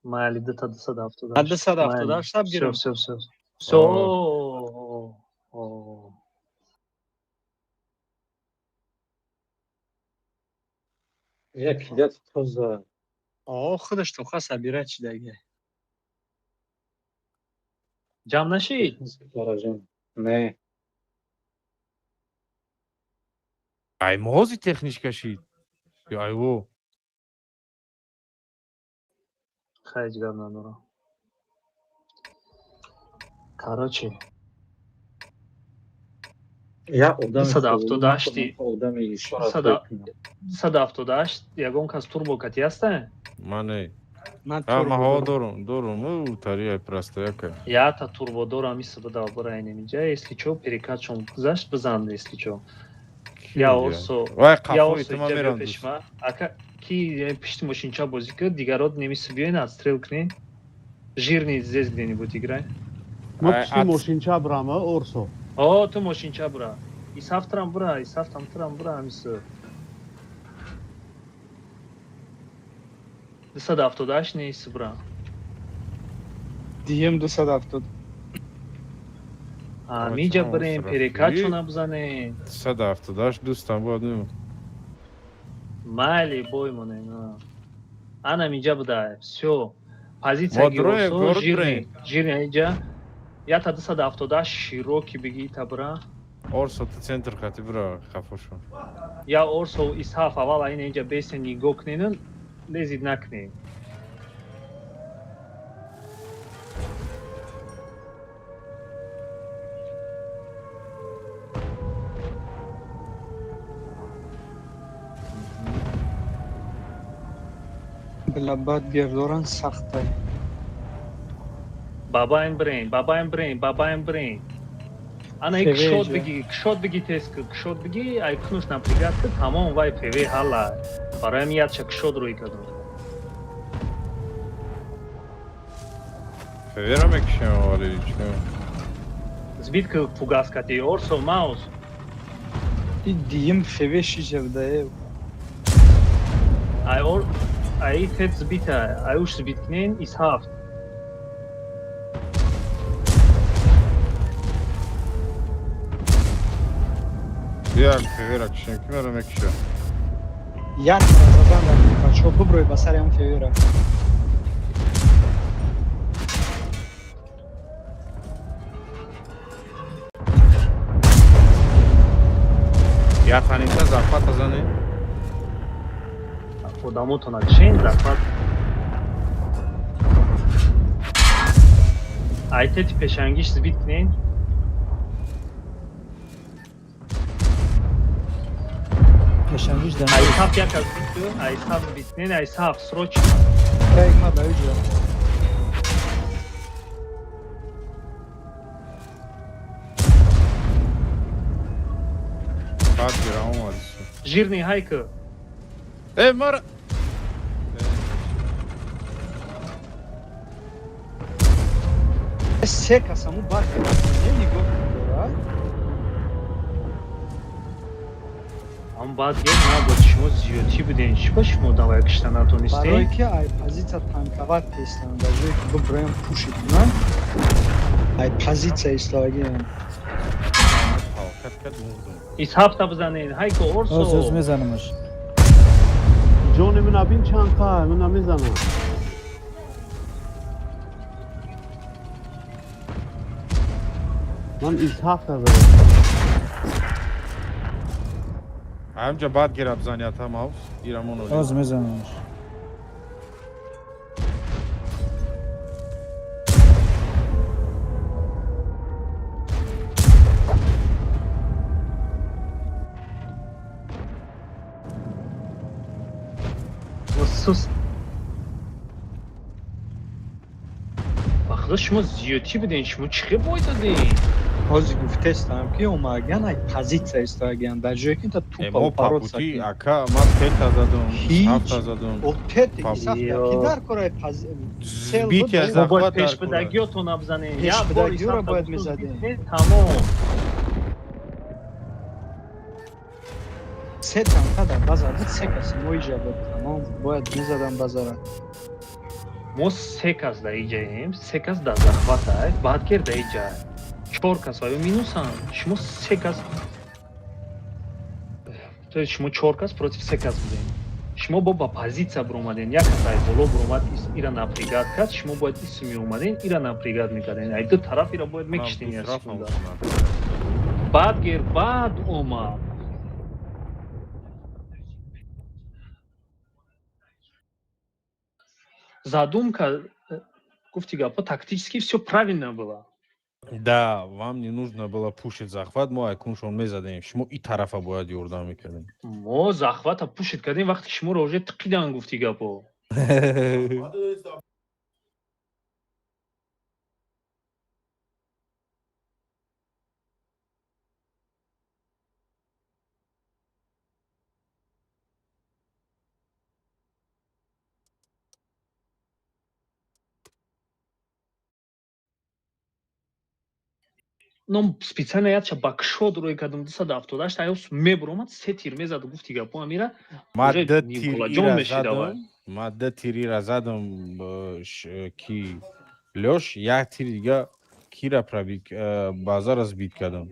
Майли, дута 278. 278 таб гирам. Всё, всё, всё. Всё. Як ҳидоят тоза. О, худаш тоха сабира чидаги. Ҷамъ нашид? Поражен. Не. Ай, мози техничка шид. Ё айво. Хай, ҳеҷ гап надорам. Короче, Я одами 278. Одами ишора. 278, ягон кас турбо кати ҳаста? Ман не. Ман А, турбо ма ҳаво дорам. дорум, дорум. Ӯ, тари ай просто яка. Ята турбо дорам, исбуда бира инҷа, если чо, перекат шон гузашт, бизанд, если чо. Я орсо, Вай я қафои орсо ту ман инҷа биё мерам. пеши ма. Ака ки пишти мошинча бозӣ кунад, дигарот немиси биёен, отстрел кунен. Жирный здесь где-нибудь играй. Ма Ай, пишти мошинча брама, орсо. О, ту мошинча бура. Исафтрам бура, исафтам трам бура, ҳамису. 278 нест бура. Дием 270. Ҳамиҷа бирем, перекат шона бизанем. 178 дӯстам бояд мемон. Майли, бой монем. Анам инҷа буда. Всё. Позиция Мо дроем, гиросо, город жирный, дроем. Жирный инҷа. Ята 278 широкий бигӣ та бура. Орсо, ту центр хати бира хафо шо. Я орсо исҳаф аввал айн инҷа бесе нигоҳ кунен, лезид накунен. Била бад гирдоран сахтай. Бабаем брен, бабаем брен, бабаем брен. Ана ик ФВ кшод ҷа. Бигӣ, кшод бигӣ, тез ки кшод бигӣ, ай кунуш напрягать ки тамом вай ФВ ҳалла. Бароям ятша кшод рӯй кардам. ФВ-ра мекушем аввали чӣ? Сбит ки фугас кати орсо маус. И дием ФВ шиҷа буда. Ай ор ай тет сбита, ай уш сбит кнен исҳафт. Бия ФВ-ра кушем, ки мера мекуша? Як задан дар бачаҳо буброй ба сари ҳам ФВ-ра. Я ханита захвата зане. Одамотона кшен захват. Ай тети пешангиш сбит кнен. Пешангиш дар. Ай саф як аз бит ку, ай саф бит кнен, ай саф срочно. Як ма да иҷа. Бад гира омад. Жирный хайка. Э, мара. Се касаму бад нигоҳ дора. Ам баъд гер набуд, шумо зиёдтӣ буден, чӣ ба шумо давай кишта Барое натонистем? Ки ай позиция танковать кестанд, дар ҷое ки буброям пуши кунанд, ай позиция истовагиам. Палкат кад мурдум. Исҳафта бизанен, хайко Оз оз орсо. мезанамаш. Ҷони мина бин чанд қа, мина мезанам. Ман исҳафта задам. Ҳамҷа бад гира бизани ата маус. Ирамон оли. Оз мезанамаш. Сус. Ба худо, шумо зиёдтӣ буден, шумо чӣ хел бой додем? Ҳозир гуфтестам, ки омаган ай позитсия истаган, дар ҷое ки та тупа Мо папути ака, ман тета задум, ҳафта задум. О, тети исафта ки дар кор ай цел буд. Бояд пешбудагиётона бизанем. Пешбудагиёро бояд мезадем. Тамом. Се танка дар база буд, се каси мо иҷа буд, тамом, бояд мезадам базара. Мо се кас дар иҷаем, се кас дар захватай, баъд гер дар иҷа. Чор кас ва ё минусанд. Шумо се кас, то есть шумо чор кас против се кас будем. Шумо бо ба позитсия биромаден, як кас ай боло биромад, ира напрягать кард, шумо бояд исм меомаден, ира напрягать мекарден. Ай ду тараф ира бояд мекиштен як секунда. Баъд гер баъд омад. Задумка, гуфти гапо, тактически все правильно было. Да, вам не нужно было пушить захват, мо айкуншон мезадем. Шумо и тарафа бояд ёрдам мекардем. Мо захвата пушить кардем, вақте шуморо уже тиқидан, гуфти гапо. Ном специально яча ба кшод рӯй кардам, 278 аёс мебуромад, се тир мезад, гуфти гапо, амира. Ма уже д Николаҷон тир мешида задам, вай. Ма д тирира задам, ки Лёш як тири дига кира пробит, базара сбит кардам.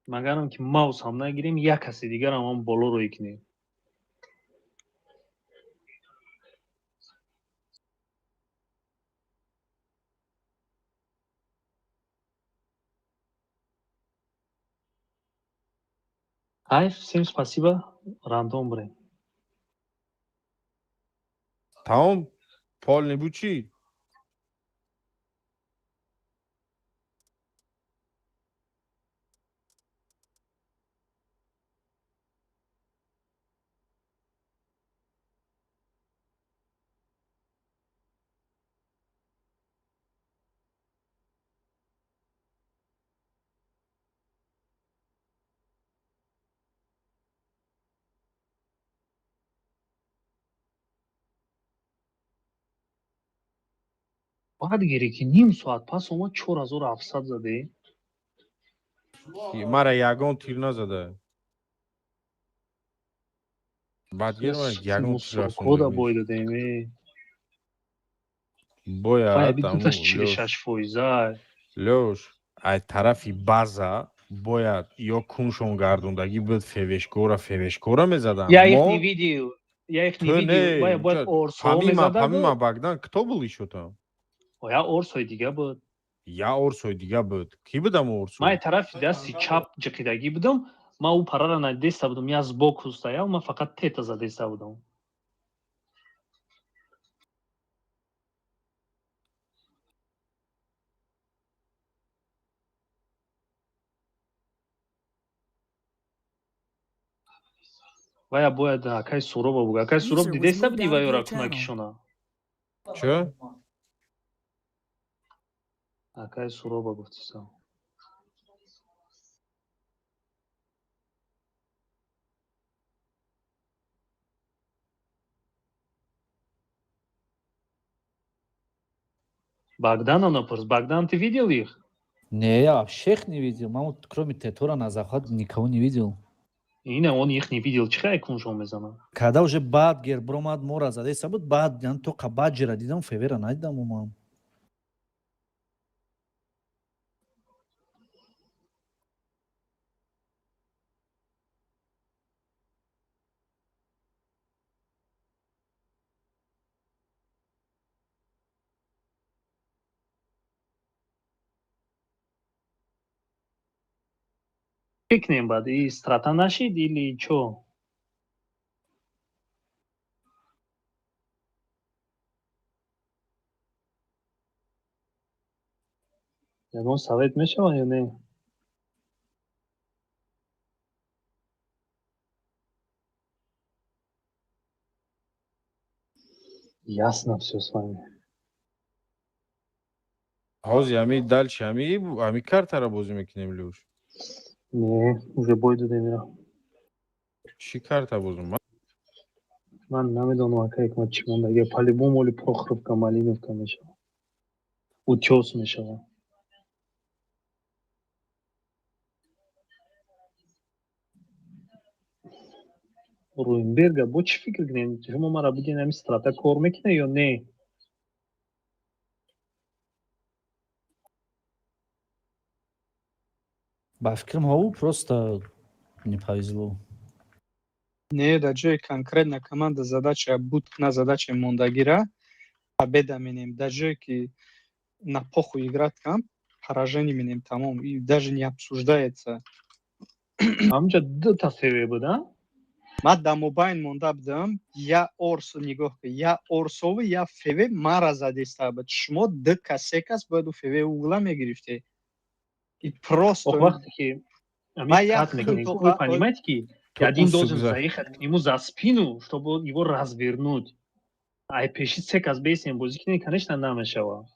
Магарам ки маус ҳам нагирем, як каси дигарам ҳам боло рӯй кунем. Ай, всем спасибо, рандом бурем. Тамом, полный буд чӣ? Баъд гире ки ним соат пас омад, 4700 заде. Мара ягон тир назада. Баъд гер мара ягон тир Кода расонда. бой додем, э. Бояд Дуташ аму 46 фоиза. Лёш, ай тарафи база бояд ё куншон гардондагӣ буд, февешкора февешкора мезадан. Я их Мо не видел. Я их не ту видел. не, Бояд орсо помимо мезада. помимо Богдан, кто был ещё там? Я орсои дига буд. Я орсои дига буд. Кӣ буд ам орсо? Ман тарафи дасти чап ҷиқидагӣ будам. Ман ӯ парара надиста будам. Я сбоку стоял, ман фақат тета задиста будам. Вая бояд акай Суроба буга. Акай Суроб User was дидеста moved буди out of ваёра your channel. кунакишона. Чё? Акай Суроба гуфтиса. Богдана напурс. Богдан, ты видел их? Не, я вообще их не видел. Маму, кроме Тетора на захват никого не видел. Ина он их не видел. Чихай куншон мезана? Когда уже Бадгер бромад мора задеса буд, баъд ян тоқа Баджера дидам, Февера надидам умам. Фикнем баъд, и страта нашид или чо? Ягон совет мешавад ё не? Ясно всё с вами. Ҳозир ҳами дальше ҳами картаро бозӣ мекунем, Лӯш? Не, уже бой додем ира. Чӣ карта бозм? Ман намедонам, ака Ҳикмат, чӣ мондаги. По-любому оли Прохоровка, Малиновка мешавад. Утёс мешавад. Руинберга бо чӣ фикр кунем? Шумо мара бигӯед, ҳамин страта кор мекунад ё не? Ба фикрам, ҳову просто не повезло. Не, дар ҷои конкретно команда задача буд кна, задача мондагира победа менем. Дар ҷое ки на похуй играть кам, поражение менем, тамом. И даже не обсуждается. Ҳаминҷа дута ФВ буд, а? Ман дар мобайн монда будам, я орс нигоҳ кун, я орсови, я ФВ мара задиста буд. Шумо ду кас, се кас бояд у ФВ угла мегирифте. И просто Ох, вақте ки Ман як кат мекунем, худто- вы понимаете, ки один Усук должен за- заехать к нему за спину, чтобы его развернуть. Ай пеши се кас бесем бозӣ кунем, конечно, намешавад.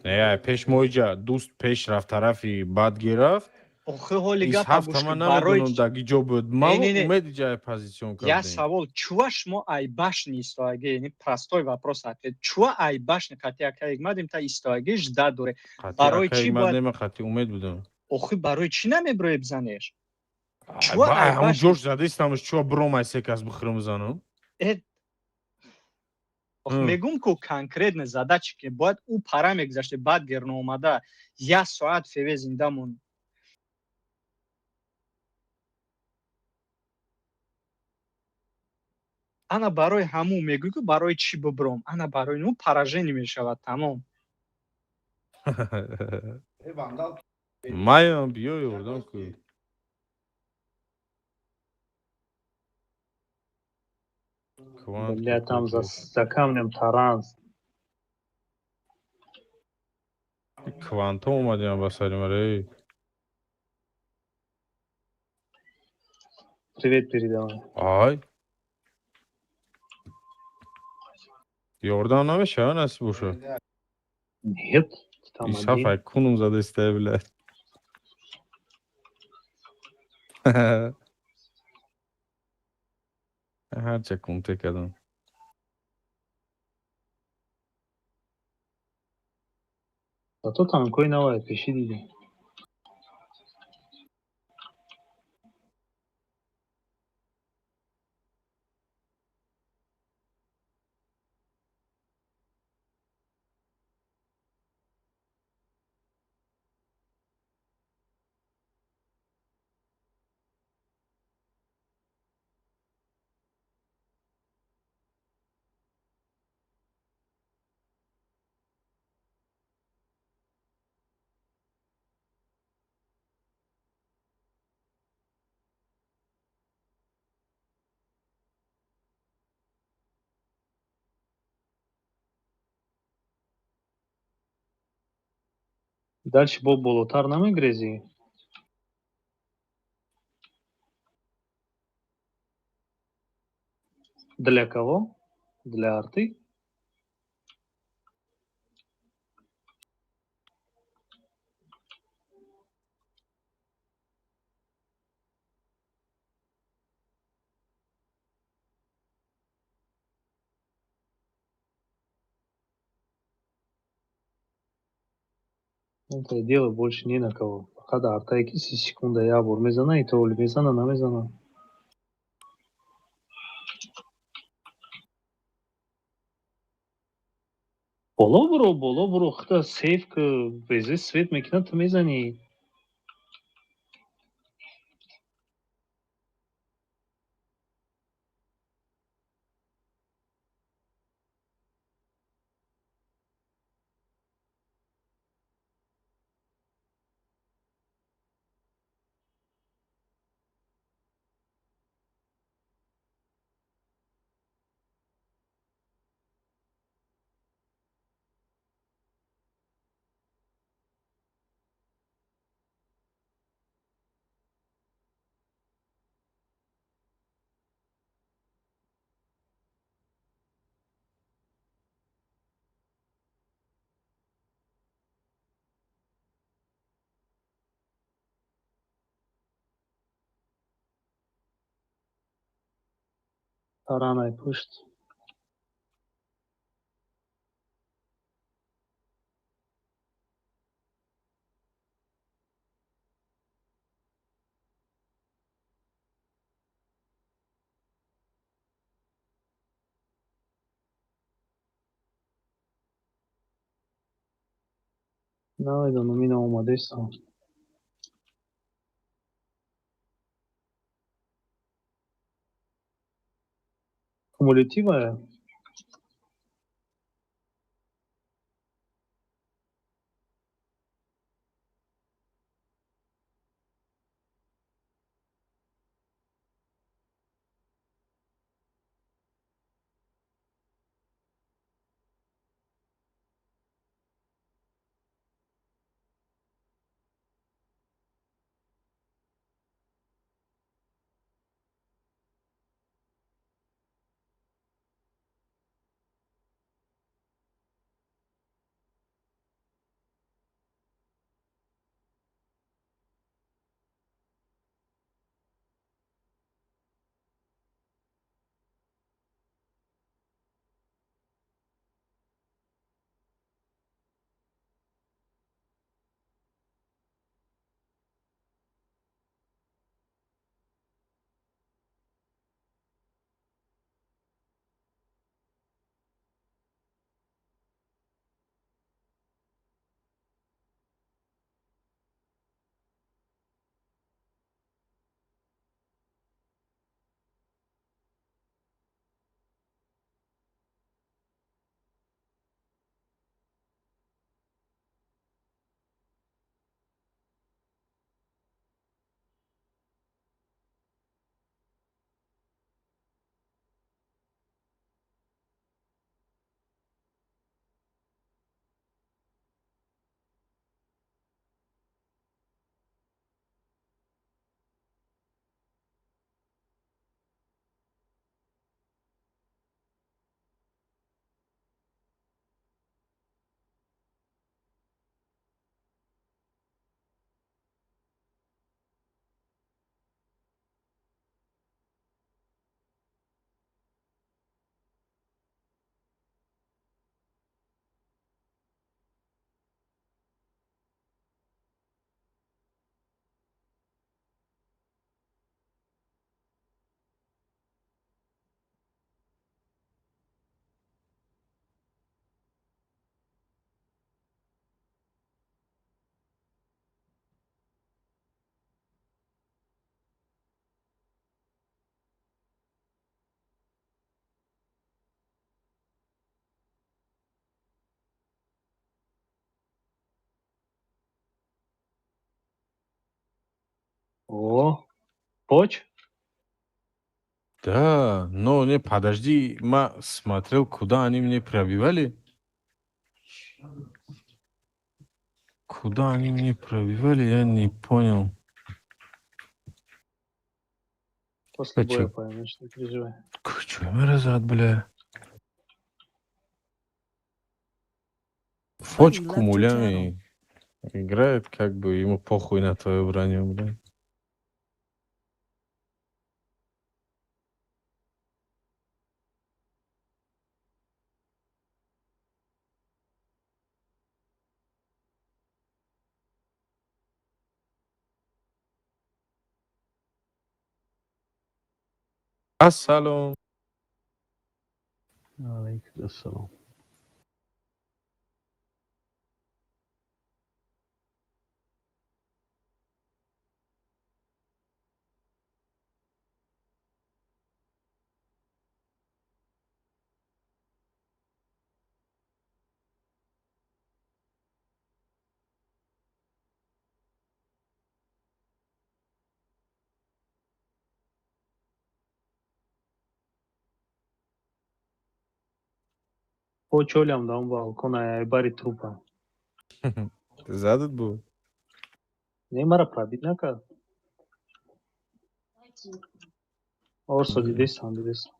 Не, ай пеш моиҷа дӯст пеш рафт, тарафи бад гирафт. Охи, ҳоли Ис гапа ҳафта гӯш ман кун, барои намедонам дар ки ҷо буд. Не, Ман не, не. умед ҷай позицион Я кардем. савол: чува шумо ай башни истоаги? Яъне простой вопрос, ответ: чува ай башни қати ака Ҳикмат та истоаги жда доре? Қати Барои ака чӣ Ҳикмат бояд нема, қати умед будам. Охи, барои чӣ намеброи бизанеш? Чува Ай, ай ҳамун башни ҷош задистамш, чува бром ай се кас бихӯрам занам? Э, мегум ку, конкретно задача ки бояд ӯ пара мегузаште, баъд герноомада як соат ФВ зинда монд. Ана барои ҳамун мегӯй ку, барои чӣ бибром? Ана барои ну поражение мешавад, тамом. Маям, биё, ёрдам ку. Квант Бля, там за камнем таран. Кванто омадем ба сари мара, эй. Привет передавай. Ай, ёрдам намешава, насиб боша? Нет, там Исаф один. ай кунум задаиста, бля. Ҳарча кунте кардам. Зато танкои навай пеши дидем. Дальше бо болотар намегрезӣ? Для кого? Для арты? Это дело больше не на кого. Фақат артае ки 30 секунда як бор мезана, и то оли мезана, намезана. Боло буро, боло буро, худа сейф ки безе свет мекунад, ту мезанӣ. Таранай пушт. Намедонам, ина омадестам. Кумулятивая? О, поч? Да, но не, подожди, ма смотрел, куда они мне пробивали. Куда они мне пробивали, я не понял. После А чё? боя поймешь, не переживай. Чё, назад, бля? Фоч Buddy left your channel. кумулями играет, как бы ему похуй на твою броню, бля. Ассалом. Алейкум ассалом. Поч олям да он балкона, ай бари трупа. Задат был? Не, мара пробить накард. Орсо дидесам, дидесам.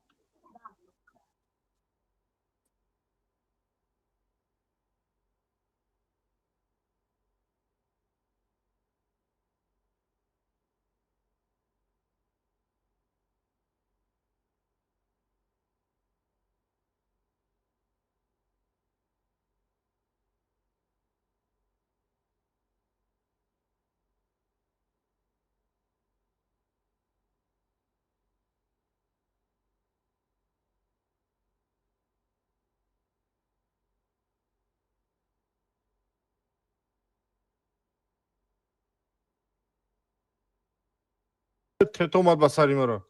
Тет омад ба сари маро.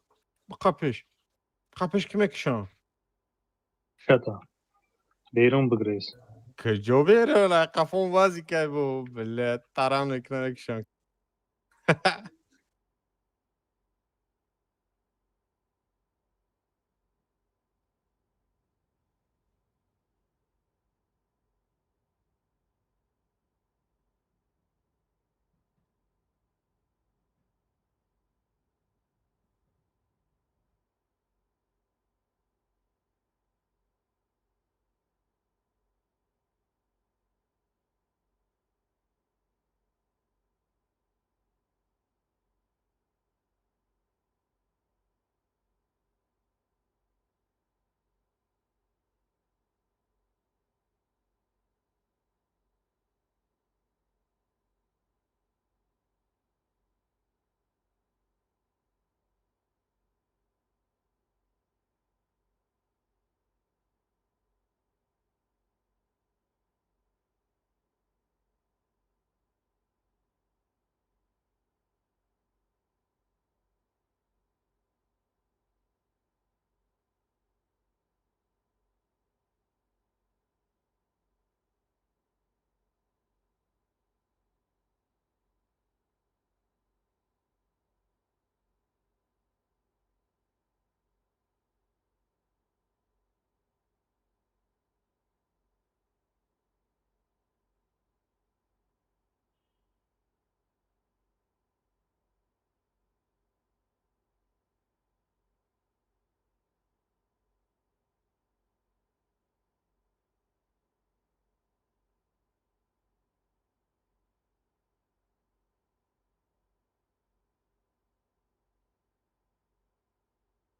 Қапеш. Қапеш ки мекушам. Шата. Берун бигрез. Куҷо берун? Қафон вази кай бу. Бля, тарам мекунам мекушам.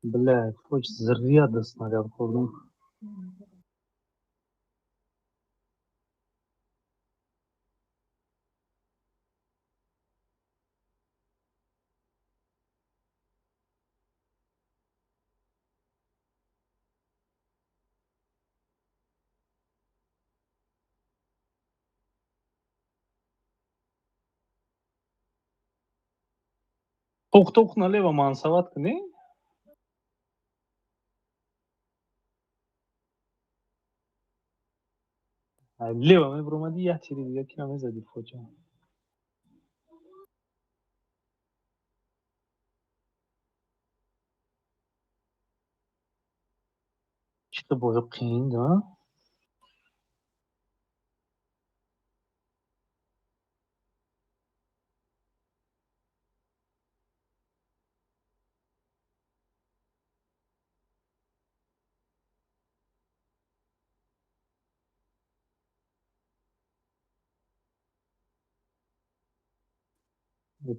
Бля, хоть зря до снаряд хӯрдам. Тоқ тоқ налево мансават кунӣ? Лево мебуромадӣ, як тири дига кира мезадӣ фоҷа. Чӣ боё қиин, а?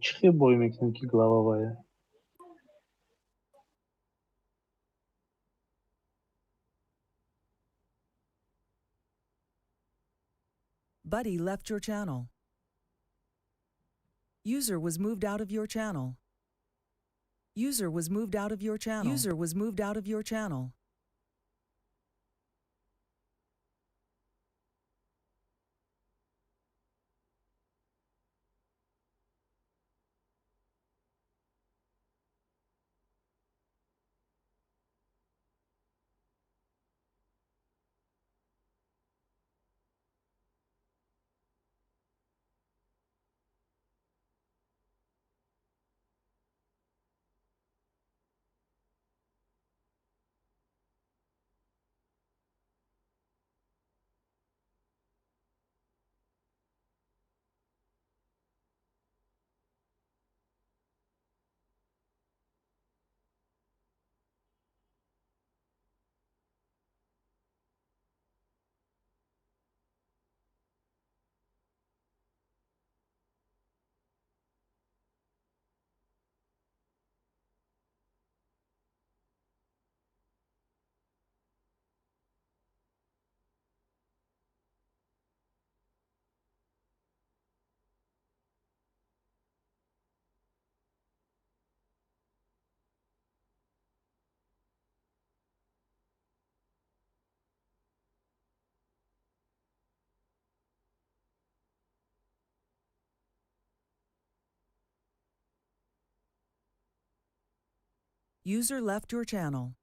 Чӣ хел бой мекунем ки глава вая? Buddy left your channel. User was moved out of your channel. User was moved out of your channel. User was moved out of your channel. User left your channel.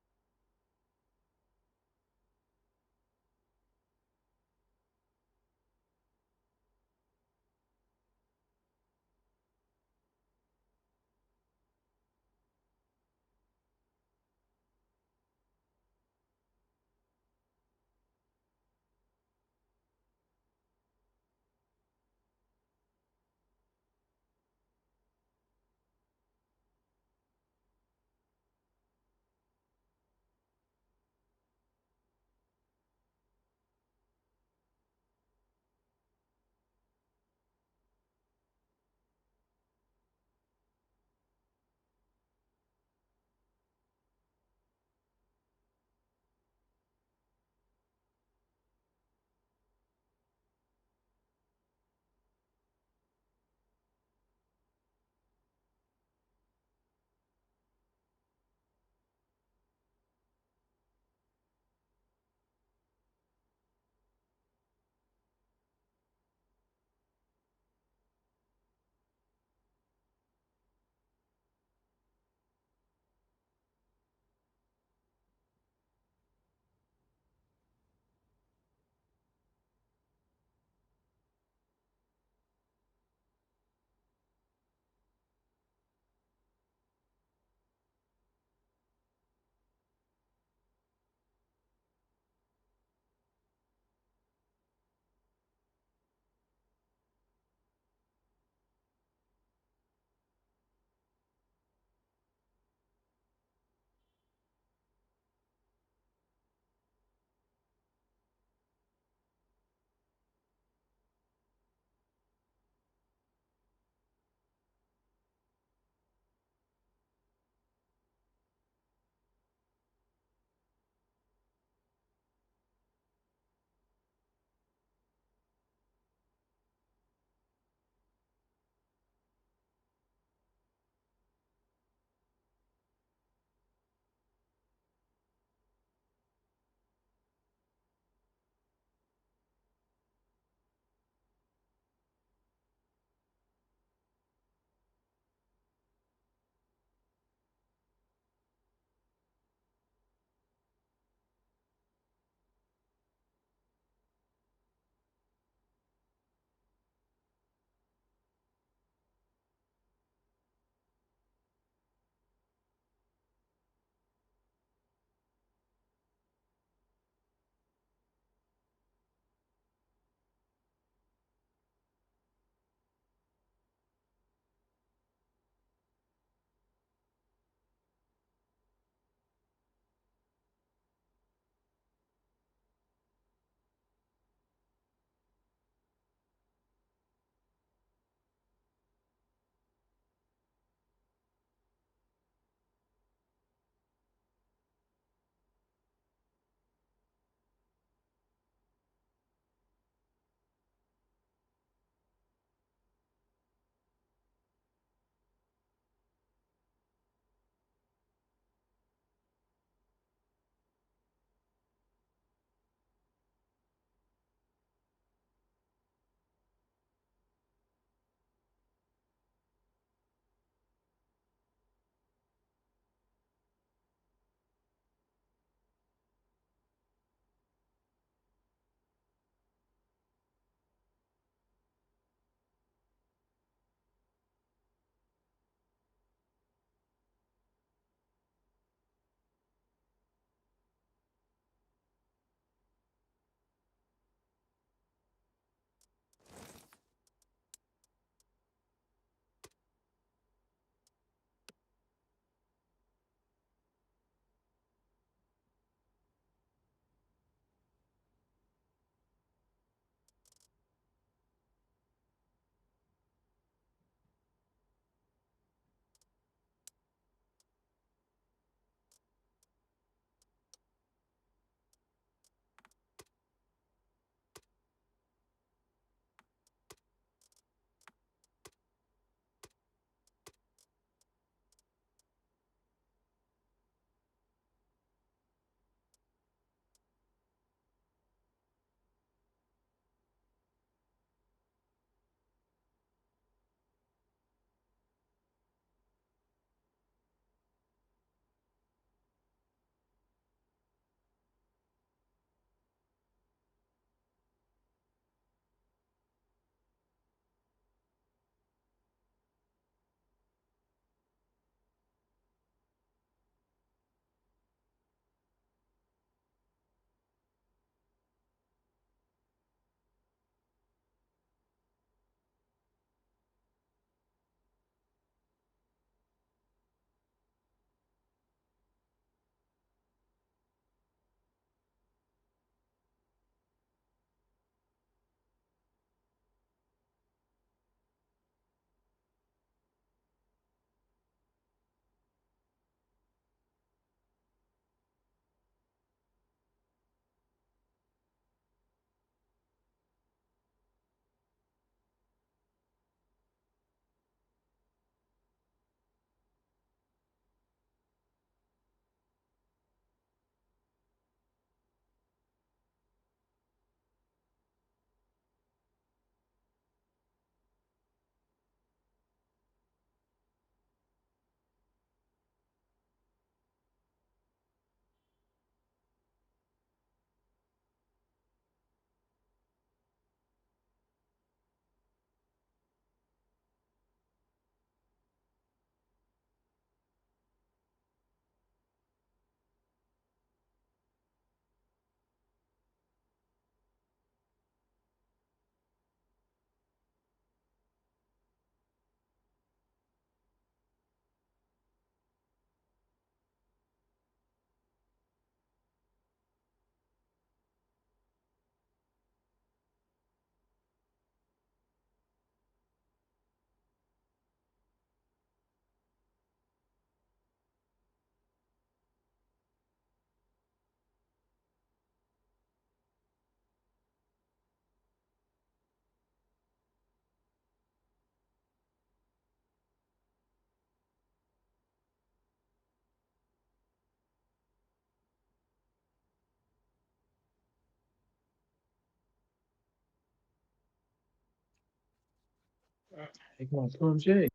Ҳикматулло ҷей.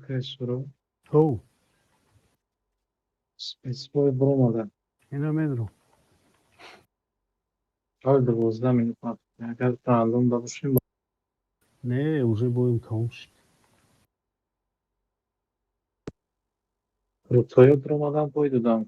Кайсуро. Ҳов. Спецбой буромада. Ина медром. Ҳол 12 минут. Агар рандом дабошем. Не, уже боем тамом шуд. Рутоё буромадан, бой додам.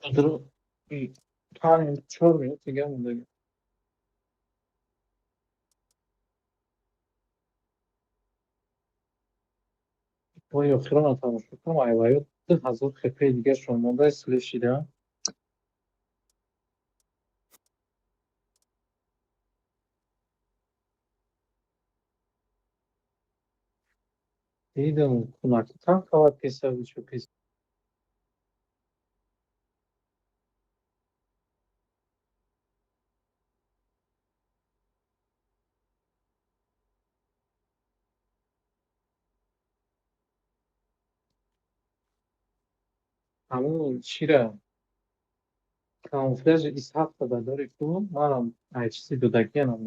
5-4 минут дига мондаги. Бои охирона тамошо кунам, айваё 2000 хп дигаршон монда слешида. Дидам кунаки танковать писавичу пис. Ҳамун чира камуфляжи Исҳақта дадори ку манам ай чизи додагианам.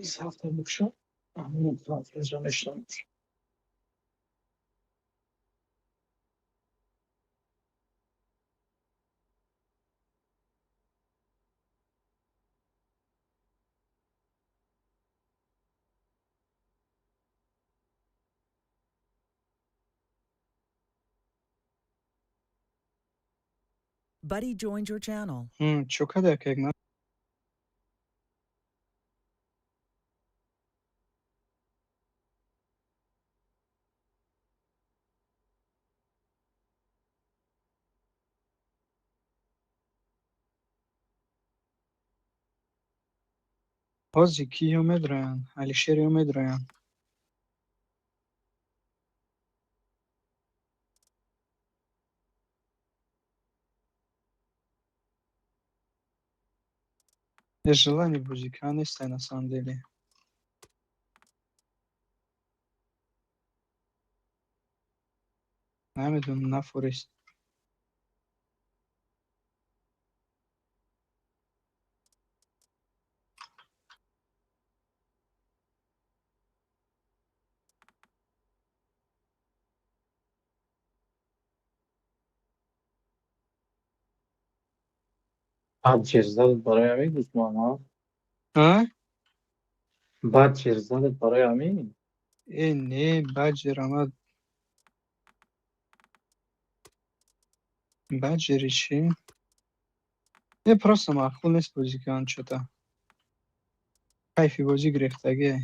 Исҳақта букшам, ҳамун камуфляжа мешинам. Buddy joined your channel. Чё када ҳикмат? Ҳозир киё медроянд? Алишерё медроянд. Желание бозӣ кардан нестай на самом деле. Намедонам, нафорист. Баъд чер задат барои ҳамин, дӯст Муҳаммад? А? Баъд чер задат барои ҳамин? Э, не, баъд ама баъд чӣ? Не, просто маъқул нест бозӣ кардан чё-то. Кайфи бозӣ гирифтагие.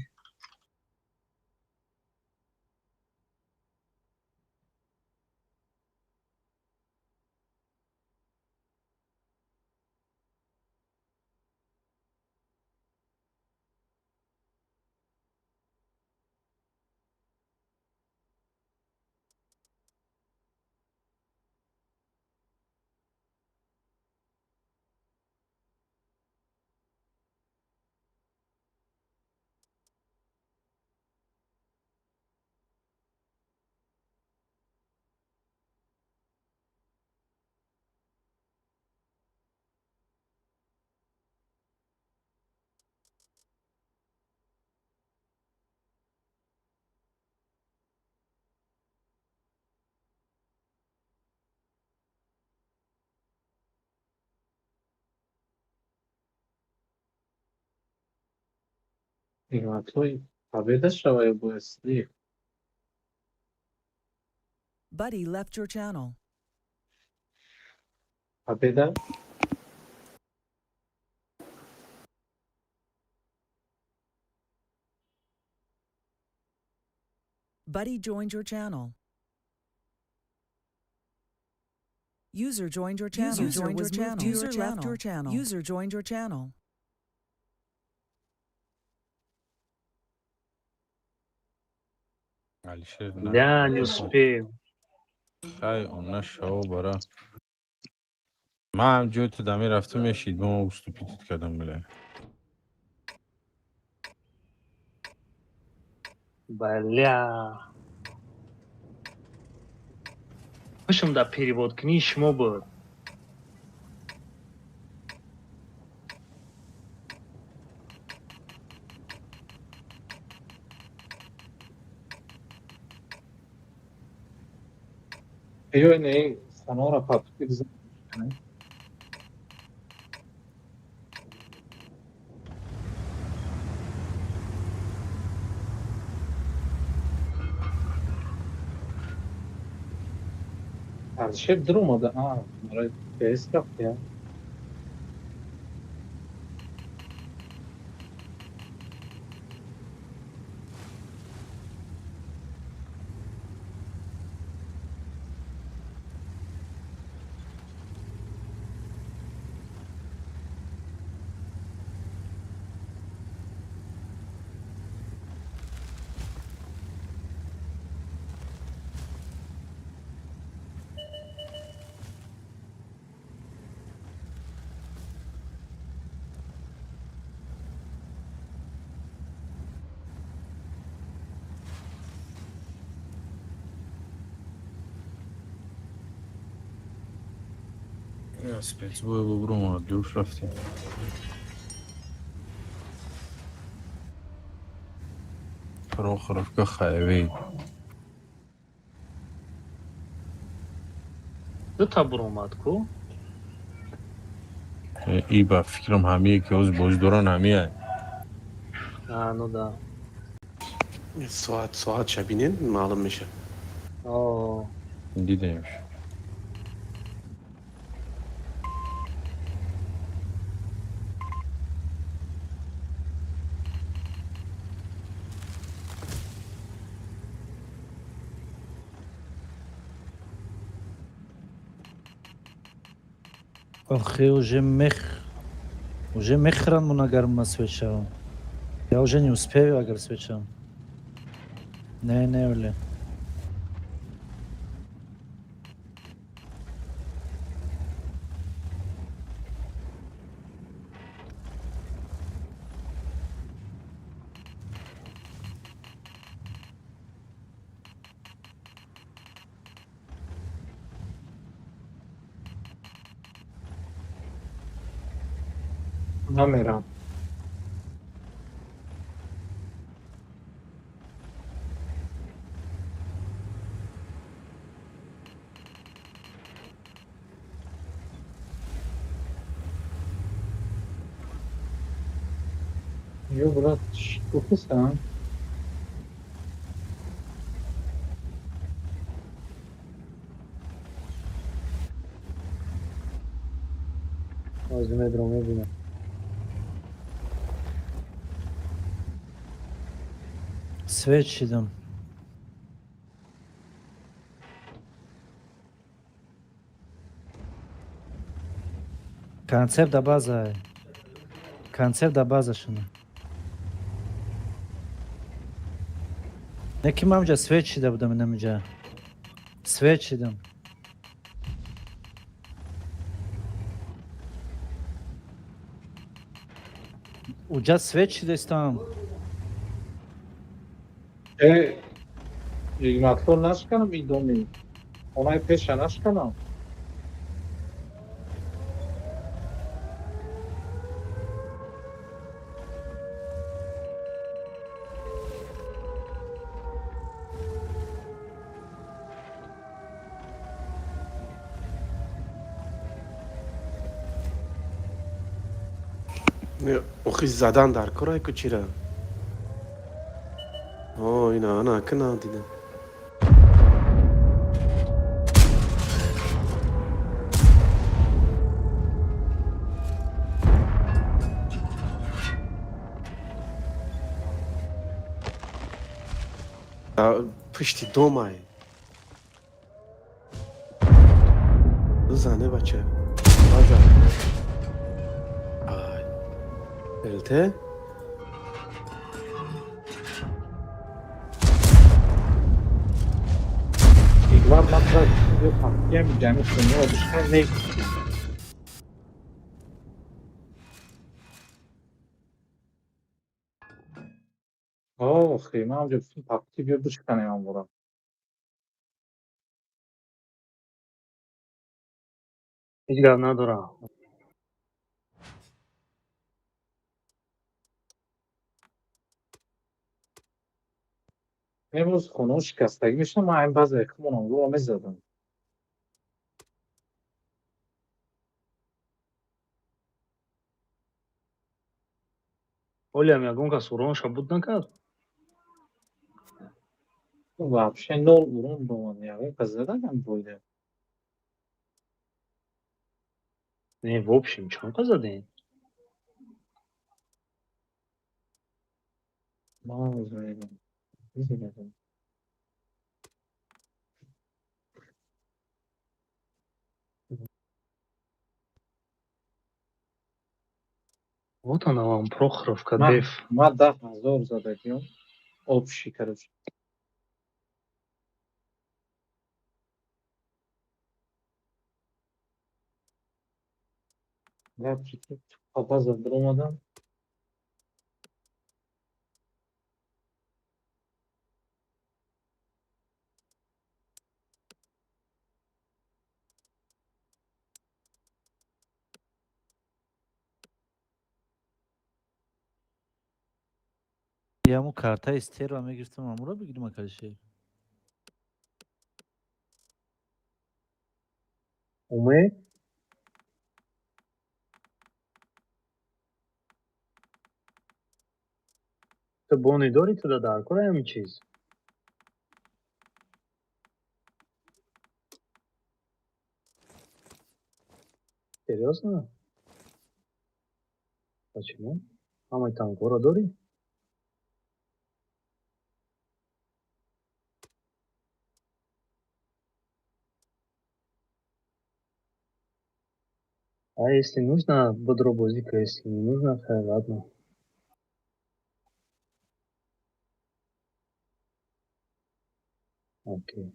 Ҳикматҳои победа шава ё бояд слив? Buddy left your channel. Победа? Buddy joined your channel. User joined your channel. User joined your channel. User left your channel. User joined your channel. Алишер Да, не успею. Хай, он нашав бара. Ман ҳам ҷои ту да мерафтам, мешид, бо ма уступить кардам, бля. Бля. Хушам да перевод кунӣ шумо буд. Биё ин хонаро папки бизан. Ардашер дуромада. А, барои ПС рафт я. Спецбой бубромад, душ рафтем. Прохоровка хайвей. Дута буромад ку? И ба фикрам ҳамие ки ҳозир бозӣ доран ҳамие. А, ну да. Соат шабинен маълум мешавад. О, Дидемш. Охи, уже мехран мон, агар ма свет шавам. Я уже не успею, агар свет шавам. Не, не, вале. Намерам. Ё, брат, чӣ гуфтисан? Ҳозир медурам, мебинам. Свет шидам. Концерт да база. Концерт да база шуна. Не ки ман ҷа свет шида будам инамиҷа. Свет шидам. Уҷа свет шидастам. Э, ҳикматло нашканам идоми. Хонаи пеша нашканам. Охи, задан дар кор айку чира? О, ина ана кина дидам. Пушти домай. Зане бача. База. Ай. ЛТ? Ҳикмат, ман тра ё пахтиям ҷамъи хунёро бишкан негуфтӣ. Охи, ман ҳамҷо гуфтам пахти биё бишканем амбора. Ҳеҷ гап надорам. Имрӯз хонаҳо шикастагӣ мешаванд, ман ҳамин баъзе хумонам рӯро мезадам. Ҳолиам ягон кас уронша буд накард? Вообще нол урон бомад, ягон кас заданам бойда. Не, в общем, чанд қа задем? Ман мегӯям. Чизе. Вот она вам, Прохоровка, Ман деф. ман 10 000 задагиём. Общий, короче. Папаза даромадам. Яму картаи стерва мегирифтам, амуро бигирим, акаши. Умед? Ту бони дорӣ, туда дар кор ҳамин чиз? Серьёзно? Почему? Ҳамаи танкҳоро дорӣ? А если нужно, бодро бозӣ кун, если не нужно, хай, ладно. Окей.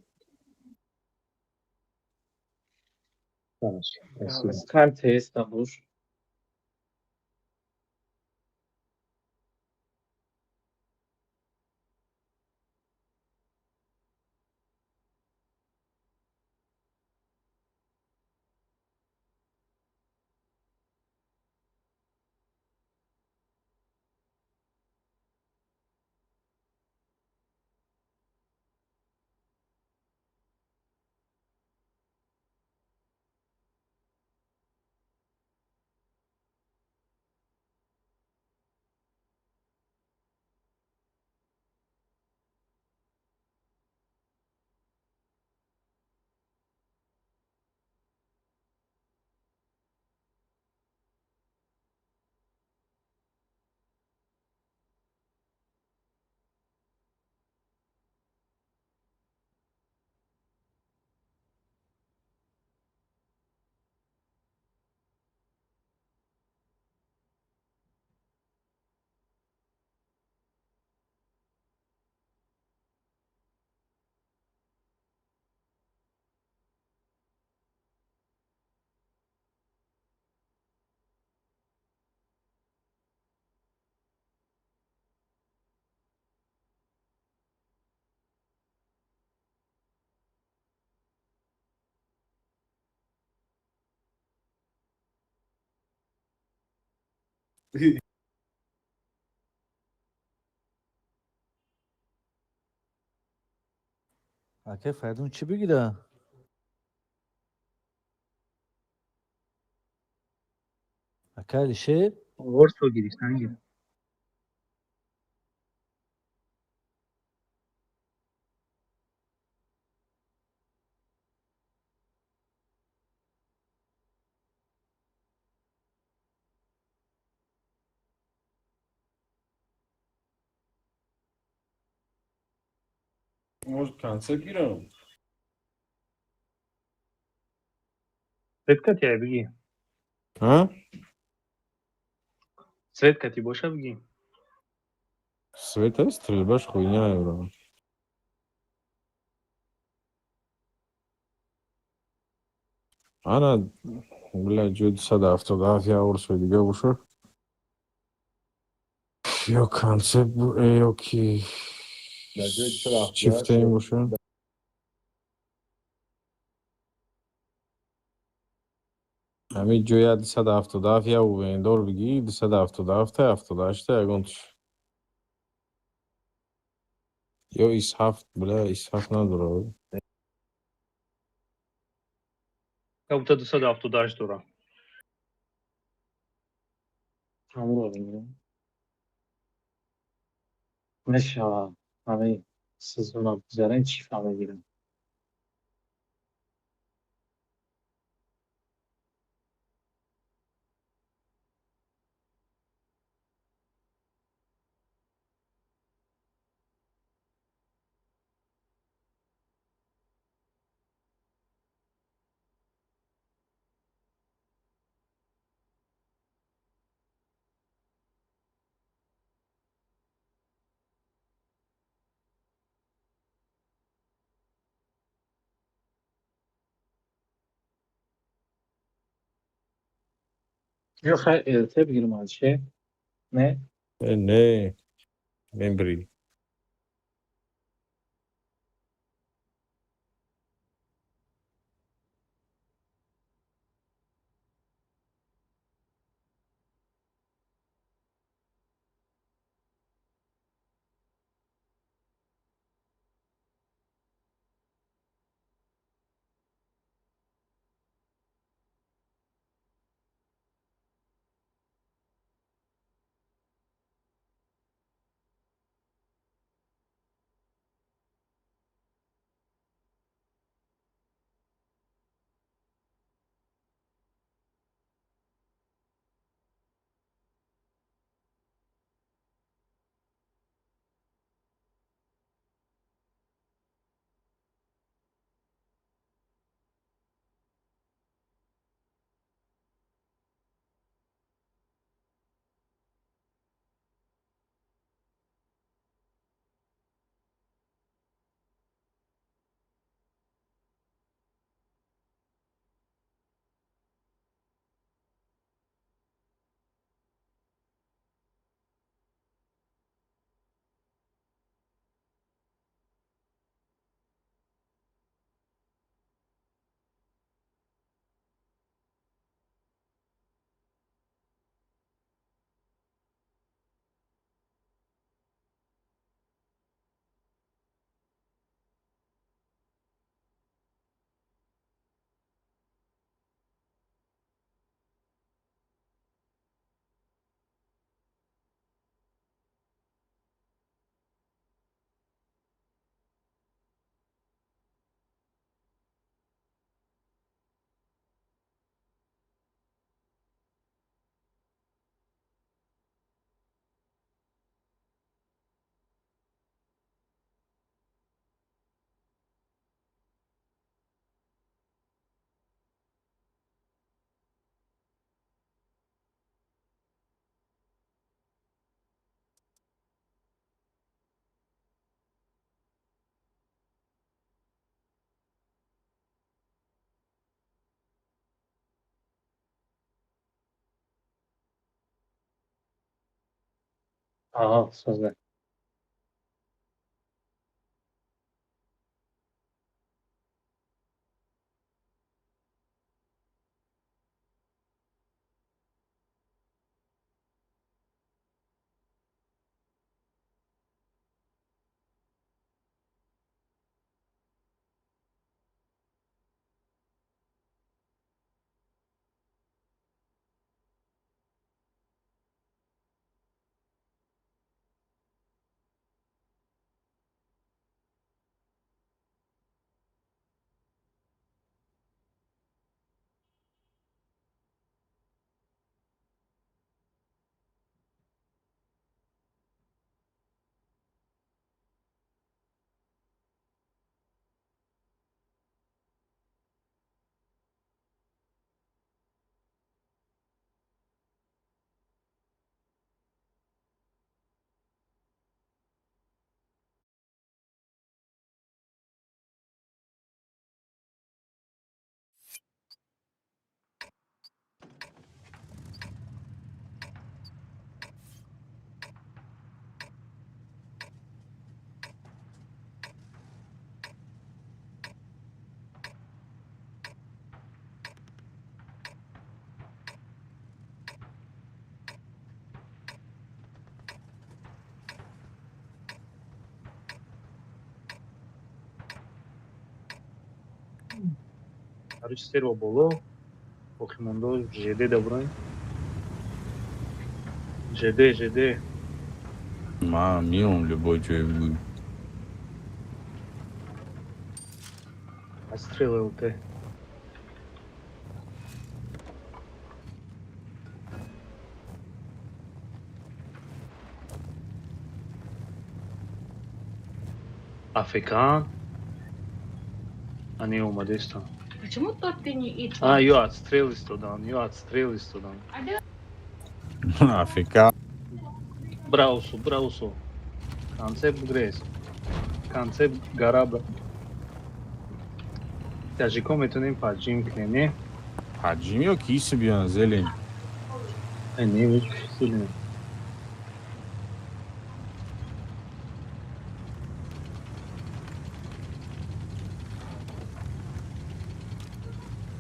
Хорошо, спасибо. Скайп теста буш. Акай Фаридун, чӣ бигира? Акай Алишер? Ворсо гирифтан гир. Может, концерт гирам? Свет кати бигӣ. А? Свет кати боша бигӣ. Света стрельба ж хуйня, бро. Ана, бля, ҷои 277 я урсо дига боша. Ё концепт ё ки Дар ҷои 278 чифтаин боша. Ҳамин ҷоя 277 я увендор бигӣ, 277 78 ягон туш. Ё ИС-7, бля, ИС-7 надорад. Как будто 278 дора. Ҳамуро бигирам. Мешавад. Ҳамаи сезона гузарем, чӣ фаҳмидем? Ё хай ЛТ бигирам алше. Не? Не, мембри. Ага, созда. Короче, серво боло. Боқимондо ЖД дабуран. ЖД, ЖД. Ма миём любой ҷое бигӯй. Астрел ЛТ. Африкан. Они омадестан. Почему тот ты не и А, ё отстрел истодан, ё отстрел истодан. Африка. Браусу, браусу. Концепт Грейс. Концепт Гараба. Таҷико метонем поджим кунем, не? Поджим ё ки иси биён зелень? Не, очень сильно.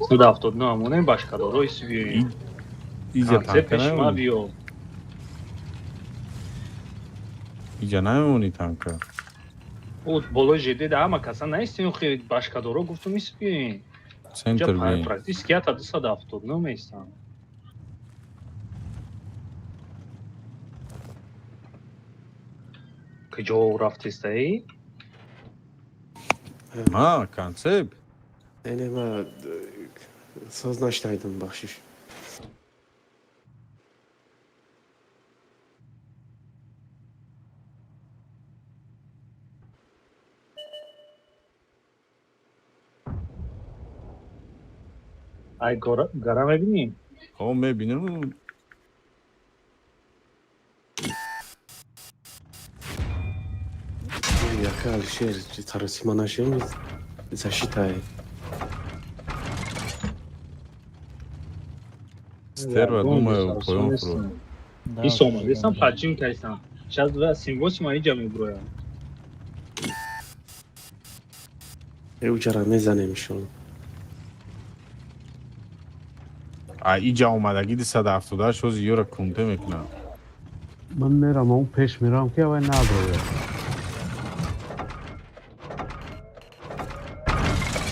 Сюда 79 амонем башкадорои сибиёем. Иҷа Конце танка пеши ма намемонӣ? биё. Иҷа намемонӣ танка? О, болои ЖД да ҳама каса наистем, хе башкадоро гуфтум исбиёем. Центр биёем. Практически ята 279 меистам. Куҷо рафтистаӣ? Ма, концепт. Не, не, ма соз нашнайдам, бахшиш. Ай гора мебинӣ? Ҳо, мебинам. Яка Алишер, саросима нашем, защитае. Стерва, думаю, поён фурӯ. Ис омадестам, поджим кайсам. Сейчас два семь-восемь иҷа мебуроям. Уҷара мезанем ишон. А иҷа омадагӣ 278 ҳози ёра кунте мекунам. Ман мерам, он пеш мерам, ки авай надрояд.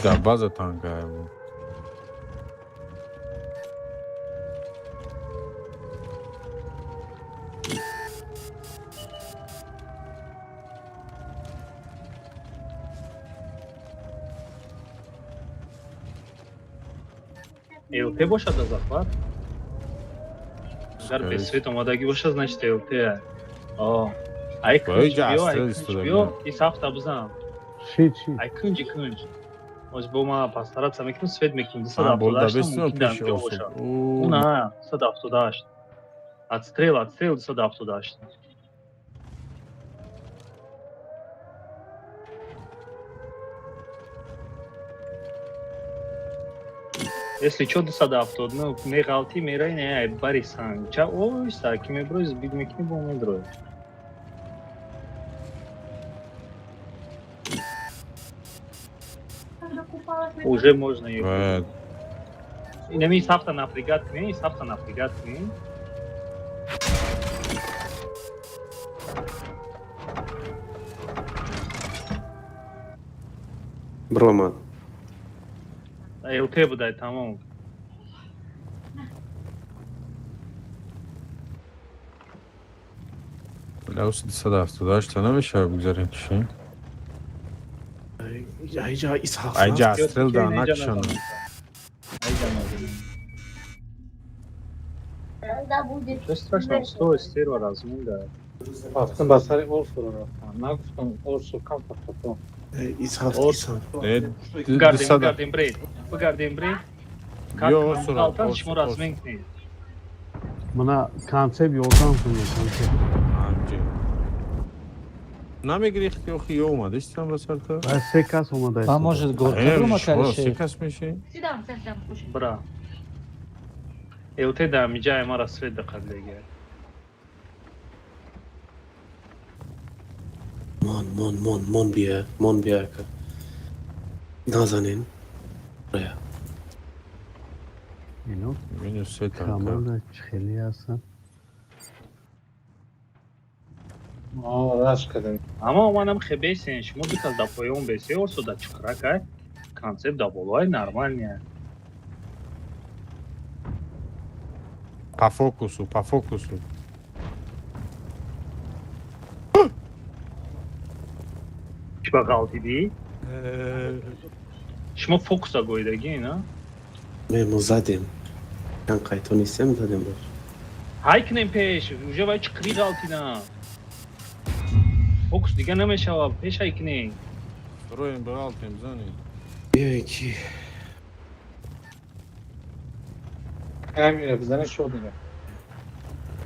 Дар база танка. ЛТ бошад азафар? Агар без свет омадагӣ бошад, значит ЛТ. О, ай кунҷ биё, ай кунҷ биё, ис ҳафта бизан. Шид, шид. Ай кунҷи кунҷ. Оз бо ма постараться мекунем, свет мекунем. 278 мумкин дар ҷо бошад. На, 278. Отстрел, отстрел 278. Если чо 279 меғалтӣ мераи, не, ай бари санг. Ча ойста, ки меброи, сбить мекунӣ, бо медрои. Уже можно ехать. Инами сафта напрягать кунӣ, сафта напрягать кунӣ. Бромад. ЛТ будай, тамом. Лаус 278 намешава бигзарем чӣ? Айҷа исҳоқ. Айҷа отстрел да накшана. Что страшного, стой, стерва размин, да. Рафтам ба сари Орсуро рафтам. Нагуфтам Орсу кам фақато. Исҳоқ, Исҳоқ. Бигардем, бигардем, бред. Бигардем, бред. Ё Орсуро. Қалтан шумо размин кунед. Мана концепт ёрдам кунед, концепт. Намегири охи ё омадистам ба сарта? Ва се кас омада. А может горка рума? Се кас меши? Бра. ЛТ да миҷае мара свет дақадлега. Мон, мон, мон, мон бия, мон бия ака. Назанин. Бая. Ино Минус се танка. Команда хеле ҳастанд. Раш кардем. Ама омадам хебесен, шумо ду кас да поён бесе, Орсо да чуқракай, концепт да болоай нормальная. По фокусу, по фокусу. Чӣ ба ғалтидӣ? Шумо фокуса гоидагӣ, на? Ме мо задем. Чанд қайто нестем, задем боз. Ҳай кунем пеш, уже вай чуқрӣ ғалтидан. Фокус дига намешава, пеш ҳай кунем. Роем бағалтем, зани. Биёй ки. Ҳамира бизане шод дига.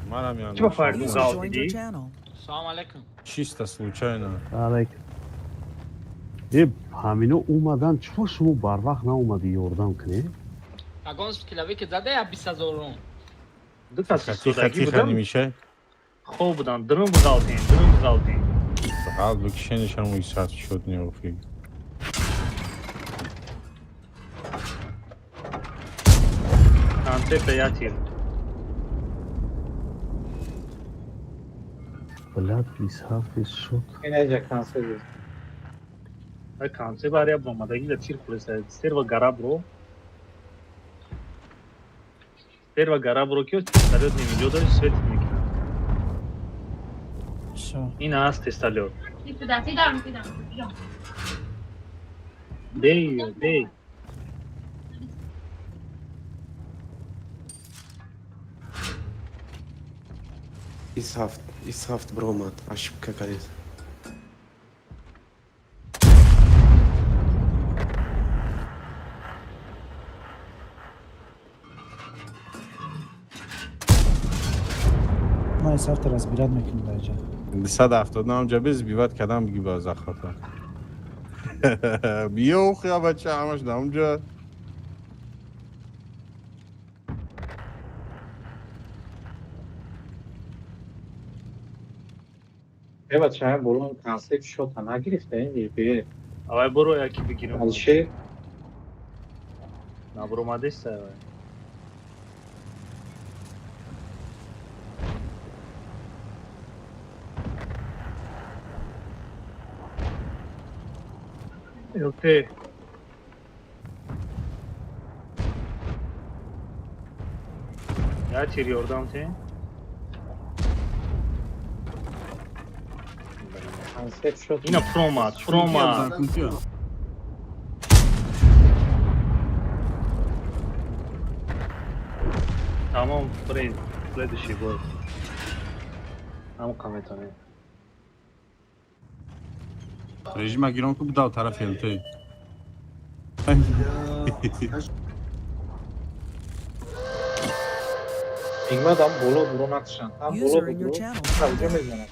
Манам ян. Чӣ ба фарду User joined your ғалтидӣ? channel. Салом алейкум. Чисто случайно. Алейкум. Е, ҳамино омадан, чаро шумо барвақт наомадӣ ёрдам кунед? Ягон скилавӣ ки зада я 20 000 рум. Ду кас Тихо, тихо, не мешай. Хоб будан, дрон бғалтен, дрон бғалтен. Фақат бикшенишам уи сат шуд неофи. Концепта я тир. Блядь, 27 шуд. Инаҷа концепт. Ай концепт ария бомадаги да тир хулеса. Стерва гара бро. Стерва гара бро ки тесталёт немиҷо свет мекунад. Всё. Ин аст тесталёт. Бей, бей. Исҳафт биромад, ошибка кардед. Ман исҳафта разбират мекунам дар ҷа. 270 ҳамҷа без биват кадам биги ба захвата. Биё охи бача ҳамаш да ҳамҷа. Е бача болон концепт шота нагирифта ин бе. Авай боро яки бигирам. Алишер Набромадеста авай. ЛТ. Я тир ёрдам те. Концепт шот. Ина промад, промад. Тамом, بریم. Следующий бой. Ҳам метонем. Режима гирон ку бидав тарафи ЛТ. Ҳикмат ҳам боло буро накушанд. Ҳам боло User in your буро. channel. Куҷо мезанад?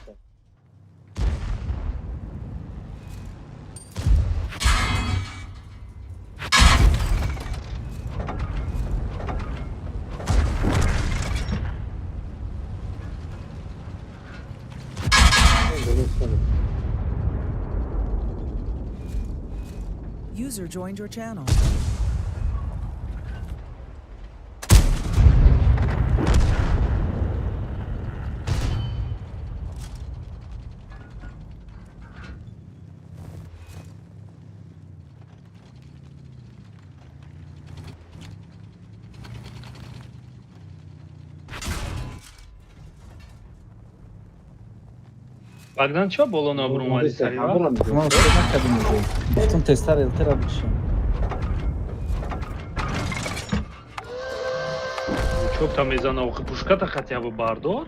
User joined your channel. Богдан чо боло набромади сари вақт? Ман успел накардам уже. Гуфтам тезтар ЛТ-ра бикшам. Чопта мезана охи пушката хотя бы бардор.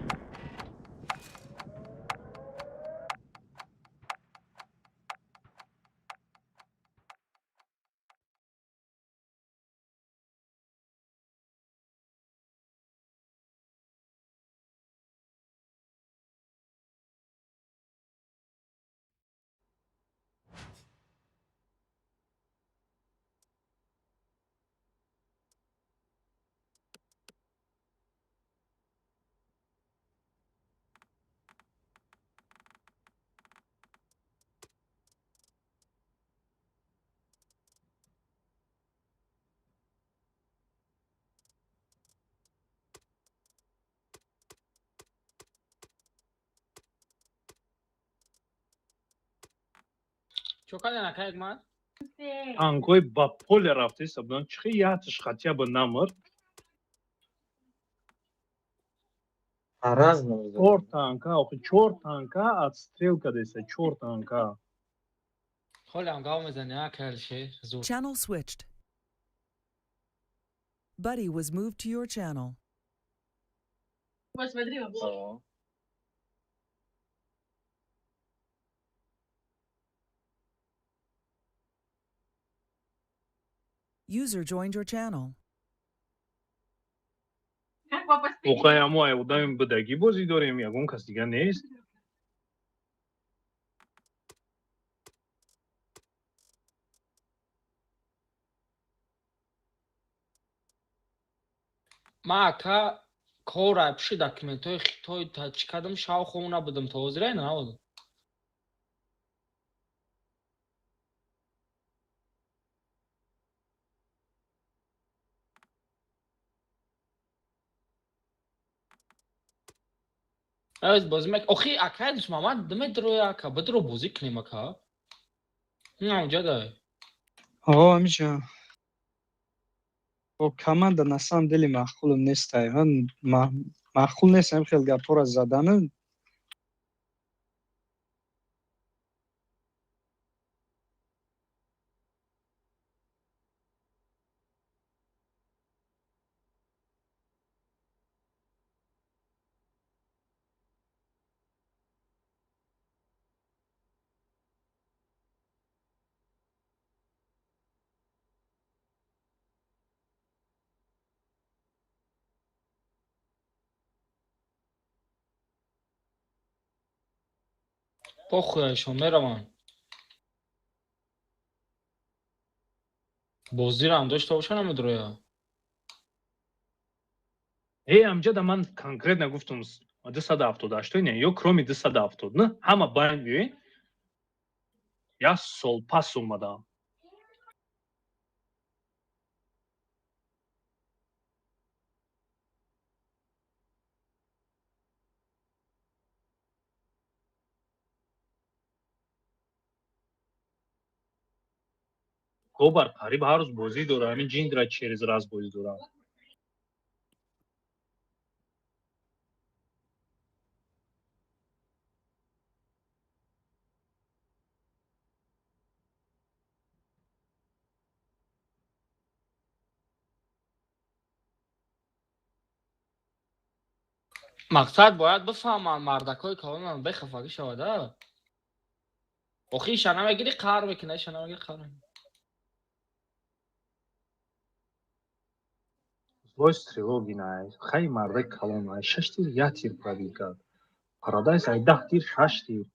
Танкои ба поле рафтеста будан чихи ятиш хотя бы намр. По-разному. Чор танка, охи чор танка отстрел кадеста, чор танка. Channel switched. Buddy was moved to your channel. User joined your channel. Оқай мо одами будагӣ бозӣ дорем, ягон кас дига нест. Ма ака Кора пиши документҳои Хитой чӣ кардам, шав хом набудам, то ҳозира набудам. Аз бозӣ мек охи акай Дусмамад димедроя ака, бидро бозӣ кунем ака. На унҷа дай. О, ҳамиҷа. О, команда на самом деле маъқулам нестай. Маъқул нест ҳам хел гапҳоро задану. Похуяшон мераванд. Бозиро ҳам дошта бошанд намедроя. Э, амҷада ман конкретно гуфтум 278 не, ё кроме 279 ҳама байн биёен. Як сол пас омадам. Гобар қариб ҳар рӯз бозӣ дора, ҳамин ҷиндра через раз бозӣ дора. Мақсад бояд бифаҳманд мардакҳои калонам бехафагӣ шавад, а? Охи иша намегирӣ қаҳр мекунӣ, иша намегирӣ қаҳр мекунӣ. Злой стрелок ина, хай мардаи калон, ай шаш тир як тир пробил кард. Парадайз ай 10 тир шаш тир.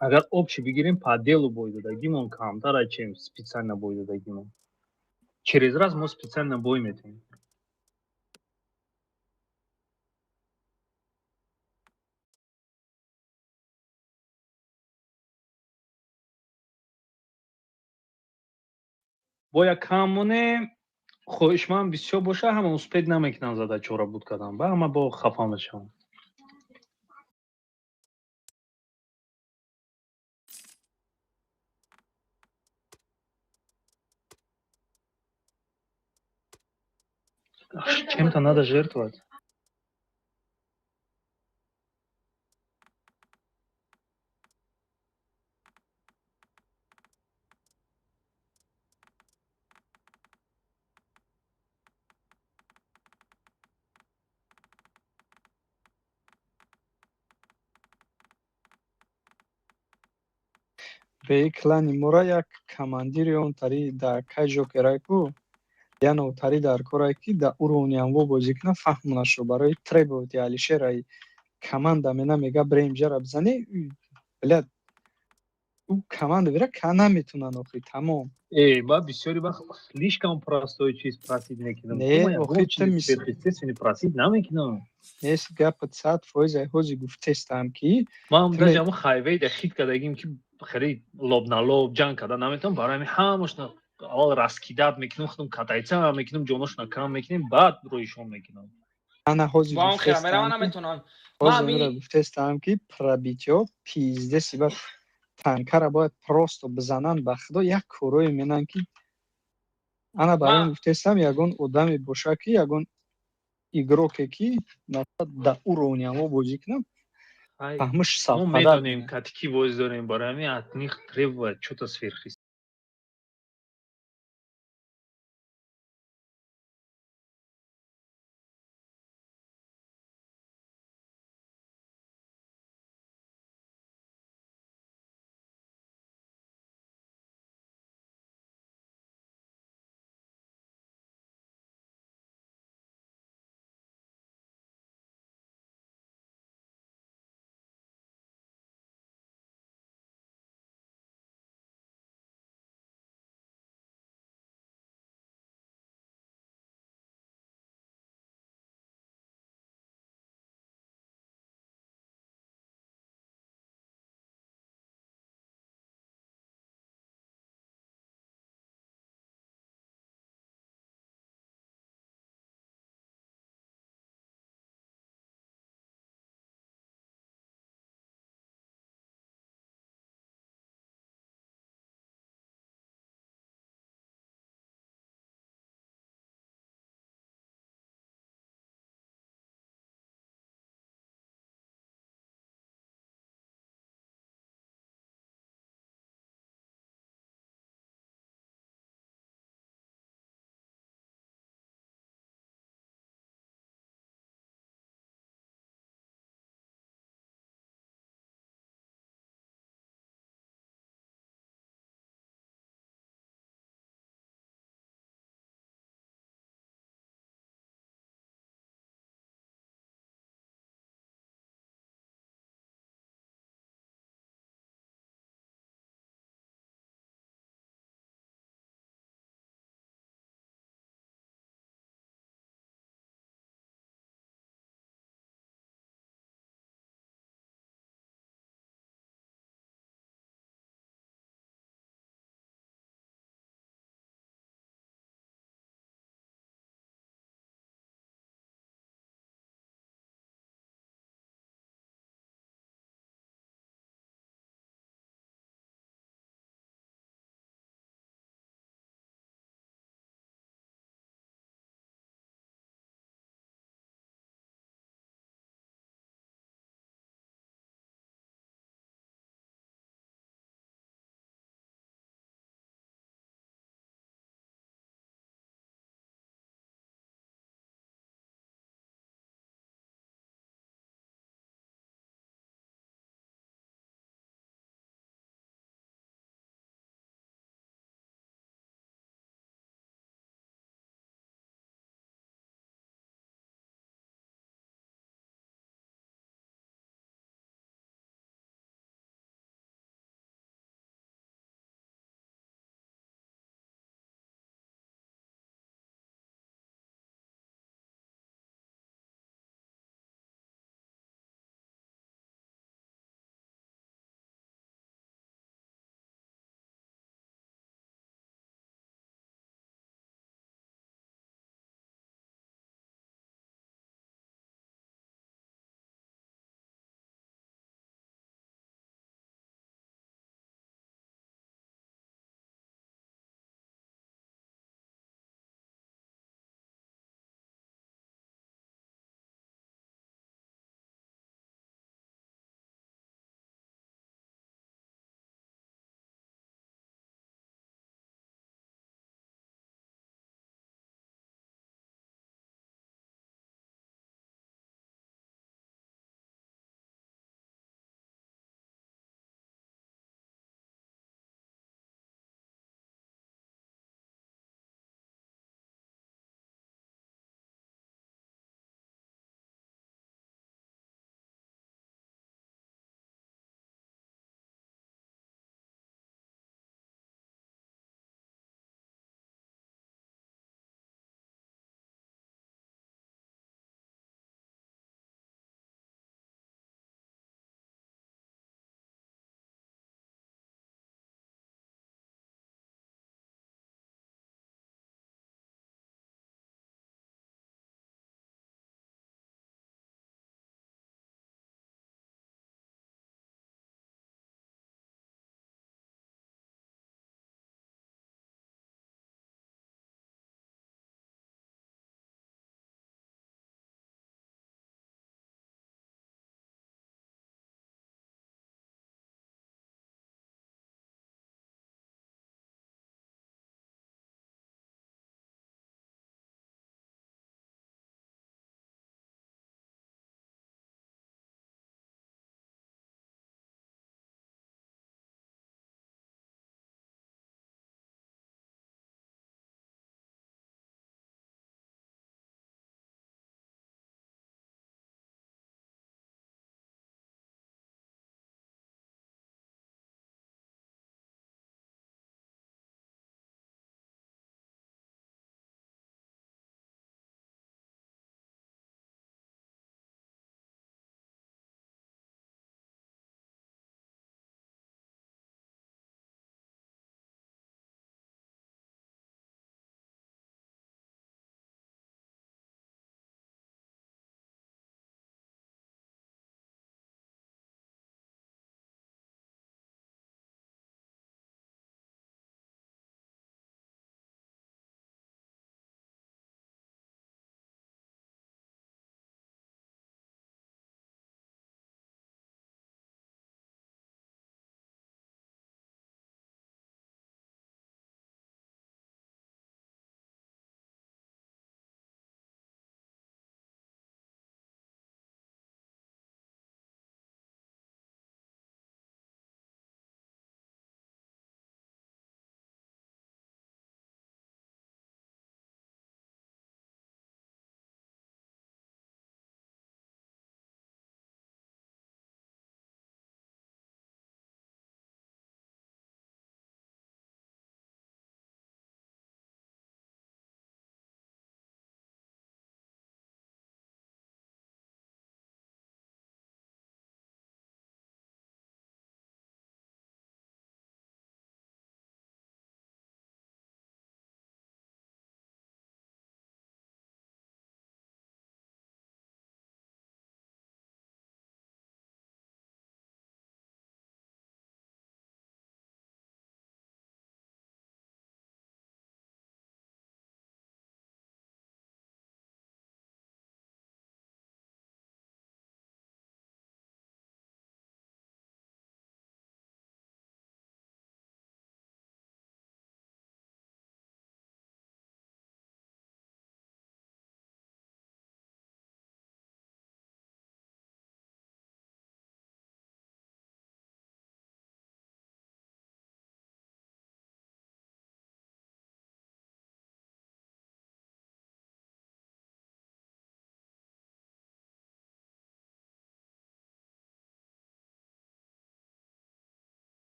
Агар общий бигирем, по делу бой додагимон камтар, чем специально бой додагимон. Через раз мо специально бой метавем. Бояд кам монем, хоҳишманд бисёр боша, ҳама успед намекунанд задачаро буд кардан, ба ҳама бо хафа мешаванд. Чем-то надо жертвовать. Беи клани мора як командири он тари дар кай жокерай ку, я нотари дар корай ки да уровни амво бозӣ кунад, фаҳмонашу барои требовать Алишерай команда мена мега брем ҷара бизане, блядь, ӯ команда вера ка наметунан охи, тамом. Э, ма бисёри вақт слишком простой чиз просить мекунам. Не, охи, ту сверхъестественный просить намекунам. Нест, гапат 100% ай ҳози гуфтестам ки Ман даже ҳамун хайвей да хит кардагим ки хеле лоб на лоб ҷанг карда наметавонам, барои ҳамин ҳамашна аввал раскидать мекунам, худам катайца мекунам, ҷоношона кам мекунем, баъд рӯишон мекунам. Ана ҳози Бо он хира мерава наметонам. Ҳози мера гуфтестам ки пробитие пиздеси бад танкара бояд просто бизананд, ба худо як корое менанд ки ана барои гуфтестам ягон одаме боша ки ягон игроке ки да уровни ҳамо бозӣ кунам, фаҳмиш Мо совпадать. медонем кати ки бозӣ дорем, барои ҳамин от них требовать что-то сверхъестественное.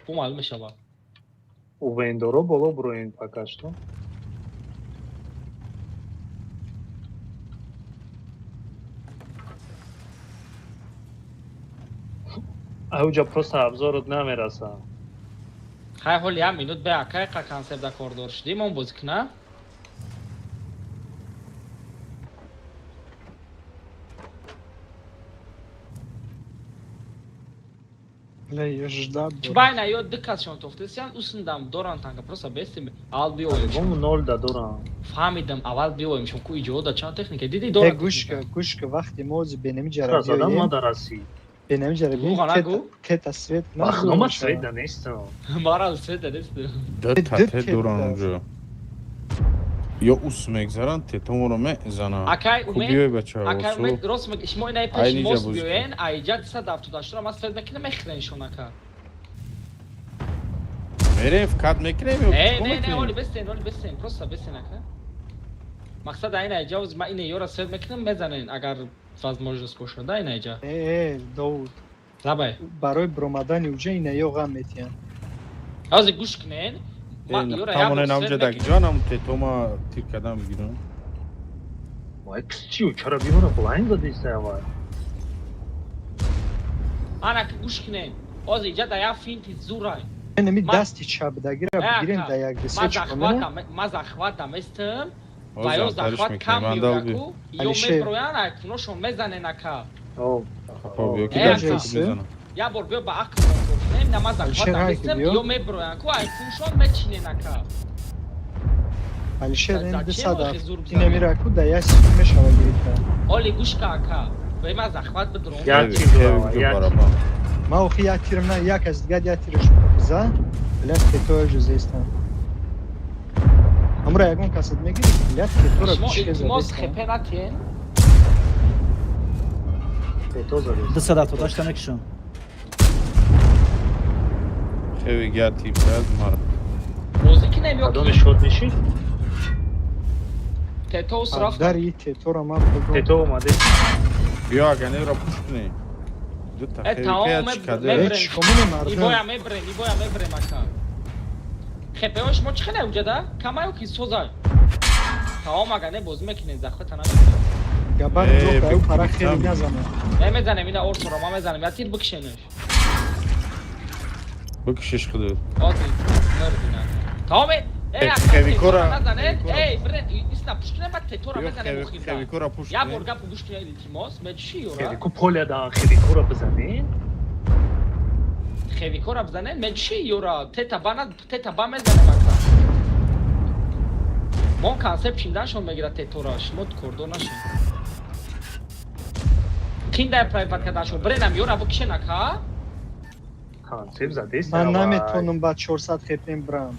Бу маълум мешавад. У вендоро боло броен пока что. Ауҷа просто обзорот намераса. Хай ҳоли як минут бе акай қа концепт да кордор шудим, он бозӣ куна. Байна ё ду касшон тофтесян усндам доран танка просто бестим аввал биёем. Бому нол да доран. Фаҳмидам аввал биёем шон ку иҷода чанд техника диди доран. Гӯшка, гӯшка вақти мо ози бенами ҷара биёем. Ма дараси. Бенами ҷара биёем. Тета свет на. Ма свет да нестам. Мара свет да нестам. Ду та доран унҷо. Ё ус мегзаранд, тетоморо мезананд. Акай умед, акай умед, рост мег, шумо инаи пеши мост биёен, айҷа 278-ро ман свет мекунам, мехӯрен ака. Мерем, вкат мекунем ё Не, не, не, оли бестен, оли бестен, просто бестен ака. Мақсад айн айҷа, оз ман ина ёра свет мекунам, мезанен, агар возможность бошад, да ин айҷа. Э, Довуд. Лабай. Барои баромадани уҷа ина ё ғам метиҳанд. Ҳозир гӯш кунен. Тамоне намҷа дагиҷонам тетома тир кардам бигирам. Вай кисчиу чара бимона блайн задиста авай. Ана ки гӯш кунен. Ҳозир иҷа да як финти зурай. Нами дасти чап дагира бигирем да як десе чикомена. Ма захват даместам. Ва ё захват кам меояку. Ё меброян, айкуношон мезанен ака. Я бор биё ба ақл кунем, на ма захват даместам, ё меброян ку айкуншон мечинен ака. Алишер ин 200 ина мираку да як секунд мешава гирифта. Оли гӯш ка ака. Ба ма захват бидром. Як тир як. Ма охи як тирм на як аз дигар як тирш за, блядь, тетоя ҷузестан. Амра ягон касат мегири, блядь, тетора Шумо илтимос хепе натиен. Тето задест. 278 мекушам. Хеле гя тип зад мара. Бозӣ кинем ё Кадоми шот меши? Тето рафт. Дари тетора ма Тето омаде. Биё аганеро пуш кунем. Ду та хеле чӣ каде? Ибоя мебрем, ибоя мебрем ака. Хепеҳо шумо чӣ хеле уҷада? Камаю ки созай. Таом агане бозӣ мекунем, захвата намекунем. Габар ҷо ӯ пара хеле назанад. Не мезанем, ина орсоро ма мезанем, я тир бикшенеш. Бикшиш худат. Ҳозир мурдина. Таом э Хевикора назанед. Эй, брен, исна пуш кунем, баъд тетора мезанем охирда. Хевикора пуш Я бор гапу гӯш кунед илтимос, мечи ёра? Хевику поля да хевикора бизанед. Хевикора бизанед, мечи ёра? Тета бана, тета ба мезанем ака. Мо концепт чинданшон мегирад тетора, шумо кордор нашед. Киндай прайват карданшон, бренам ёра бикшен ака. Концепт задест. Ман наметонам ба 400 хепем брам.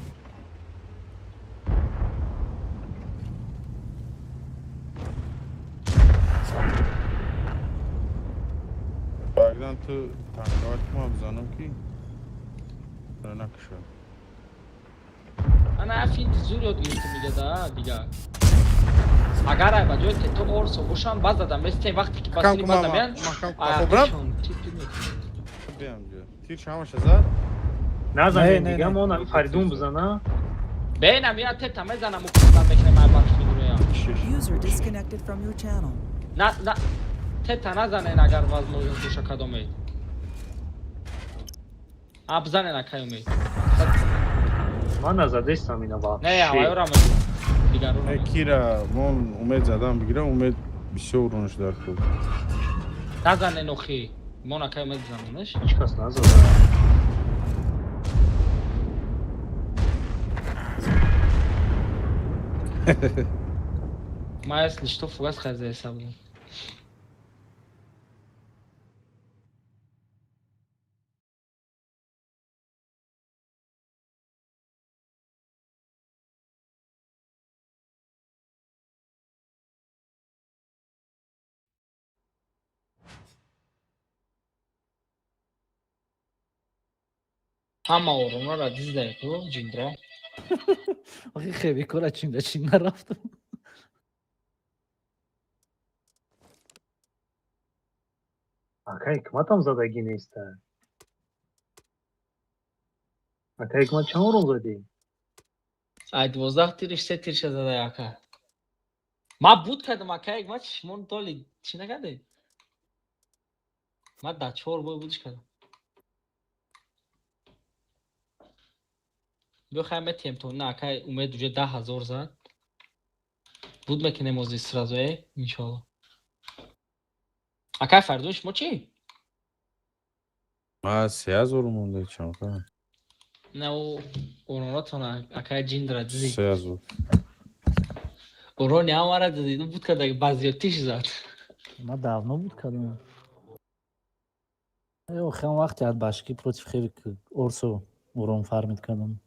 Багдан ту танкават ма бизанам ки накушад. Ана финти зур ёд гирифтем дига да дигар. Агар ай ба ҷои тето орсо бошам баз задам местем вақте ки басини базамян. Тир шамаша зад? Назанем дига мо Фаридун бизана. Бенам я тета мезанам укунам мекунем ай бахш мегӯям. User disconnected from your channel. На на тета назанен агар возможность боша кадомед. А бизанен акай умед. Ман назадестам ина вообще. Не, авайора мегӯям. Дигарона. Кира мон умед задам бигирам, умед бисёр уронш дар кул. Назанен охи. Мон акай умед бизанонеш. Ҳеҷ кас назада. Ма если что фугас хазеса будам. Ҳама оромаро диздай ку ҷиндра. Охи хевикора чинда чин нарафтам. Ака ҳикматам задагӣ неста. Ака Ҳикмат, чанд урон задӣ? Ай 12 тириш се тирша зада, ака. Ма буд кардам, ака Ҳикмат, шумо доли чӣ накардед? Ма дар чор бой будиш кардам. Биё, хай, метиҳем то на, акай Умед уже 10 000 зад. Буд мекунем ози сразу, иншоалло. Акай Фаридун, шумо чӣ? Ма 3000 монда, чанд? На, ӯ уронотон, акай Ҷиндра дидӣ. 3000. Урони ҳамара дидӣ, буд карда, ба зиёдтиш зад. Ма давно буд кардам. Охирон вақте от башки против Хевик Орсо урон фармид кардам.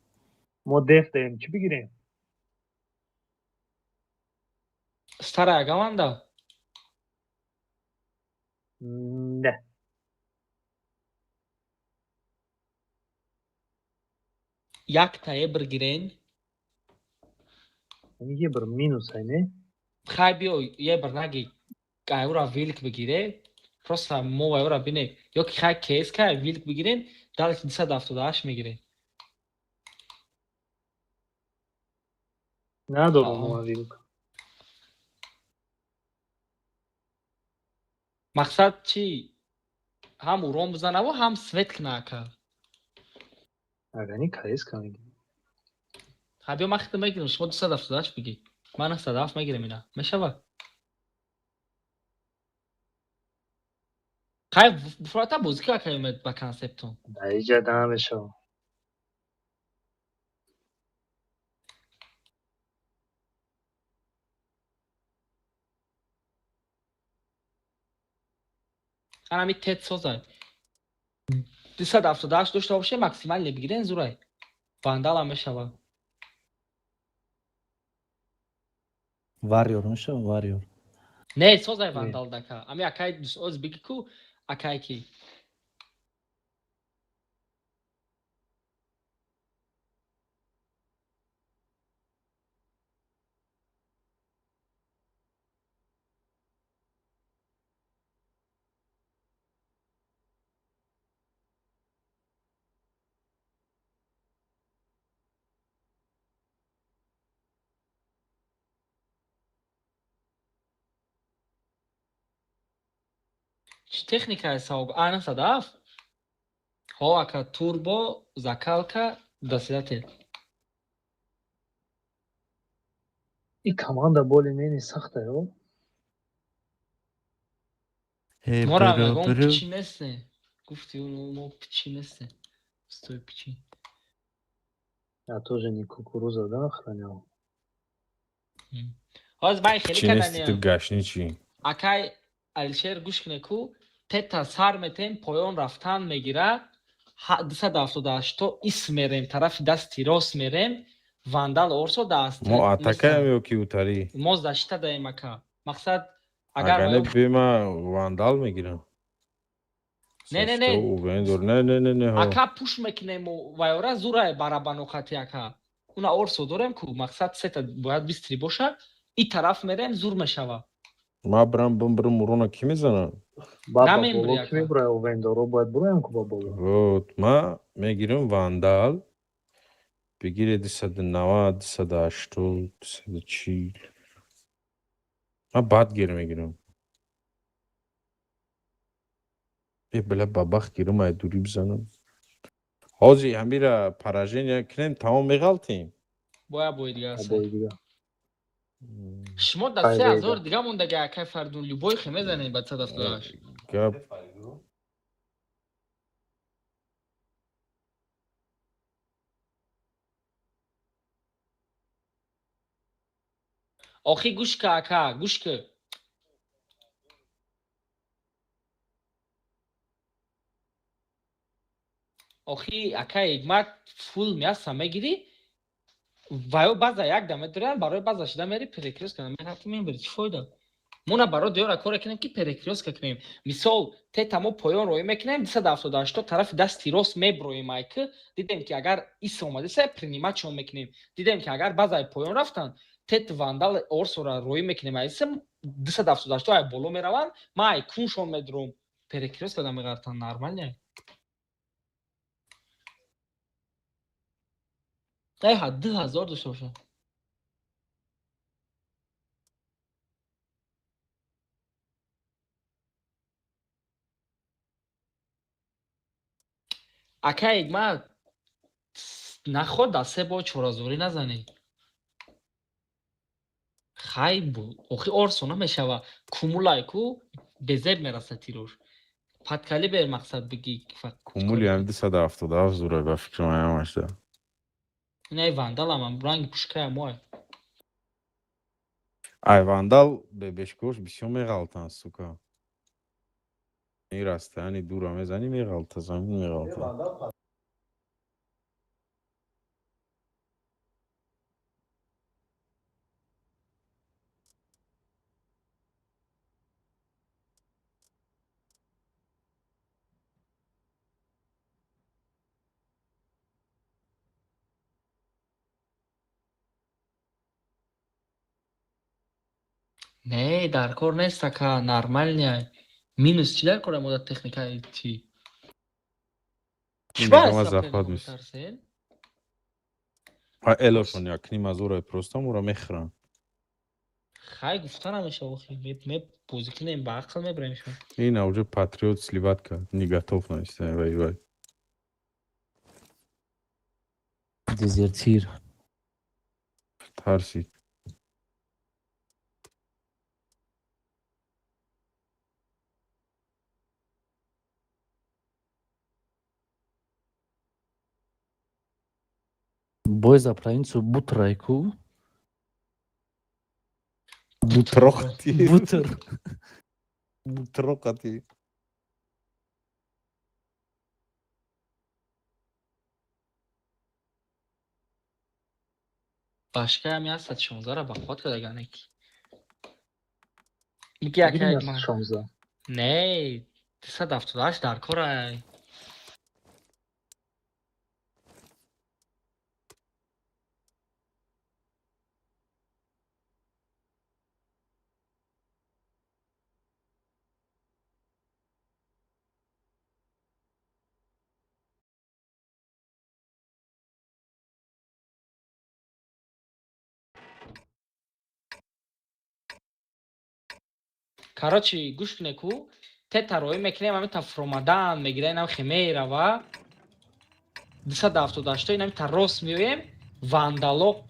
Мо деф даем, чӣ бигирем? Старая команда? Не. Якта ебр гирен. Ебр минус ай, не? Хай, биё, ебр наги. Айура вилк бигире. Просто мо айура бине. Ё ки хай кс кай вилк бигирен, дальше 278 мегирен. Надорам мо вилк. Мақсад чӣ? Ҳам урон бизанаву ҳам свет кина, ака. Агани кс ка мегирем. Ха, биё, ман хита мегирам, шумо 278 бигӣ. Ман 97 мегирам ина. Мешавад? Хай, фурата бозӣ ка, акай Умед, ба концептон. Дар иҷа намешавад. Ҳанами тет созай. 278 дошта боше, максимально бигирен, зурай. Вандалам мешавад. Варьор мешавад, варьор. Не, созай вандал дака. Ами акай оз биги ку, акай ки. Чӣ техникае савоб? А 97? Ҳо, ака, турбо, закалка, досидатель. И команда более-менее сахтая, о? Мора мегом пичи несте. Гуфти мо пичи несте. Стой, пичи. Я тоже не кукуруза, да, охранял? Ҳоз бай хеле Чӣ нести ту каданем. гашни чӣ? Акай Алишер, гӯш куне ку, тета сар метем, поён рафтан мегира, 278 ис мерем, тарафи дасти рост мерем, вандал орсо даст. Мо атакаем ё ки утарӣ? Мо защита даем, ака. Мақсад агар Агар не бема вандал мегирам. Не, не, не. Увендор. Не, не, не, не. Ака, пуш мекунем вайора зурай барабанохати, ака. Уна орсо дорем ку, мақсад сета бояд бистри боша, и тараф мерем, зур мешава. Ма брам бим урона ки мезанам? Баба Намембри, боло ки ака. мебурай, овендоро бояд бураям ку ба боло. Вот, ма мегирам вандал. Бигире 290, 280, 240. Ма бад гир мегирам. Е, бля, бабах гирам, ай дури бизанам. Ҳози ҳамира поражение кунем, тамом меғалтем. Боя бой дига аст. Бой дига. Шумо да Хай, 3000 бейда. дига мондаги, акай Фардун, любой хе мезанем ба 178. Гап. Охи гӯш ка, ака, гӯш ка. Охи, ака Ҳикмат, фул мяса мегирӣ, ваё база як дама доран, барои база шида мери перекрёстка мерафти, мебари, чӣ фоида? Мо на барои диёра коре кунем ки перекрёстка кунем. Мисол, тета мо поён роӣ мекунем, 278 тарафи дасти рост меброем, айк дидем ки агар ис омадеса, принимать шон мекунем. Дидем ки агар базаи поён рафтан, тет вандал орсора роӣ мекунем, айсм 278 ай боло мераванд, ма ай куншон медуром. Перекрёстка да меғартан, нормально. Ай ҳа 2000 дошта бошад. Ака ма наход да се бор чоразорӣ назанӣ. Хай бу охи орсо намешава. Кумулай ку безеб мераса тирош. Подкалибер мақсад бигӣ. Кумули ҳам 277 зура ба фикри ман ҳамашда. Инай вандалам ранги пушкая мой. Ай вандал бебешкош бисёр меғалтанд, сука. Ин растаяни дура мезанӣ, меғалта, замин меғалта. Не, дар кор нест ака, нормальный. Минус чӣ дар кора мода техникаи чӣ? Мегам захват мис. А элошон як ним аз ура просто мура мехӯранд. Хай гуфта намешава охи. Ме бозӣ кунем, ба ақл мебарем шумо. Ина уже патриот сливать кард, не готов нависта воевать. Дезертир. Тарсид. Бой за провинцию Бутрайку. Бутрохати. Бутер. Бутрохати. Башкаям 116-ра ба худ кардаган ки. Миги ака 16. Не, 278 дар кор ай. Короче, гӯш куне ку, те тароӣ мекунем, ҳамин та фуромадан мегира, инам хемерава. 278 инам та рост меоем, вандало,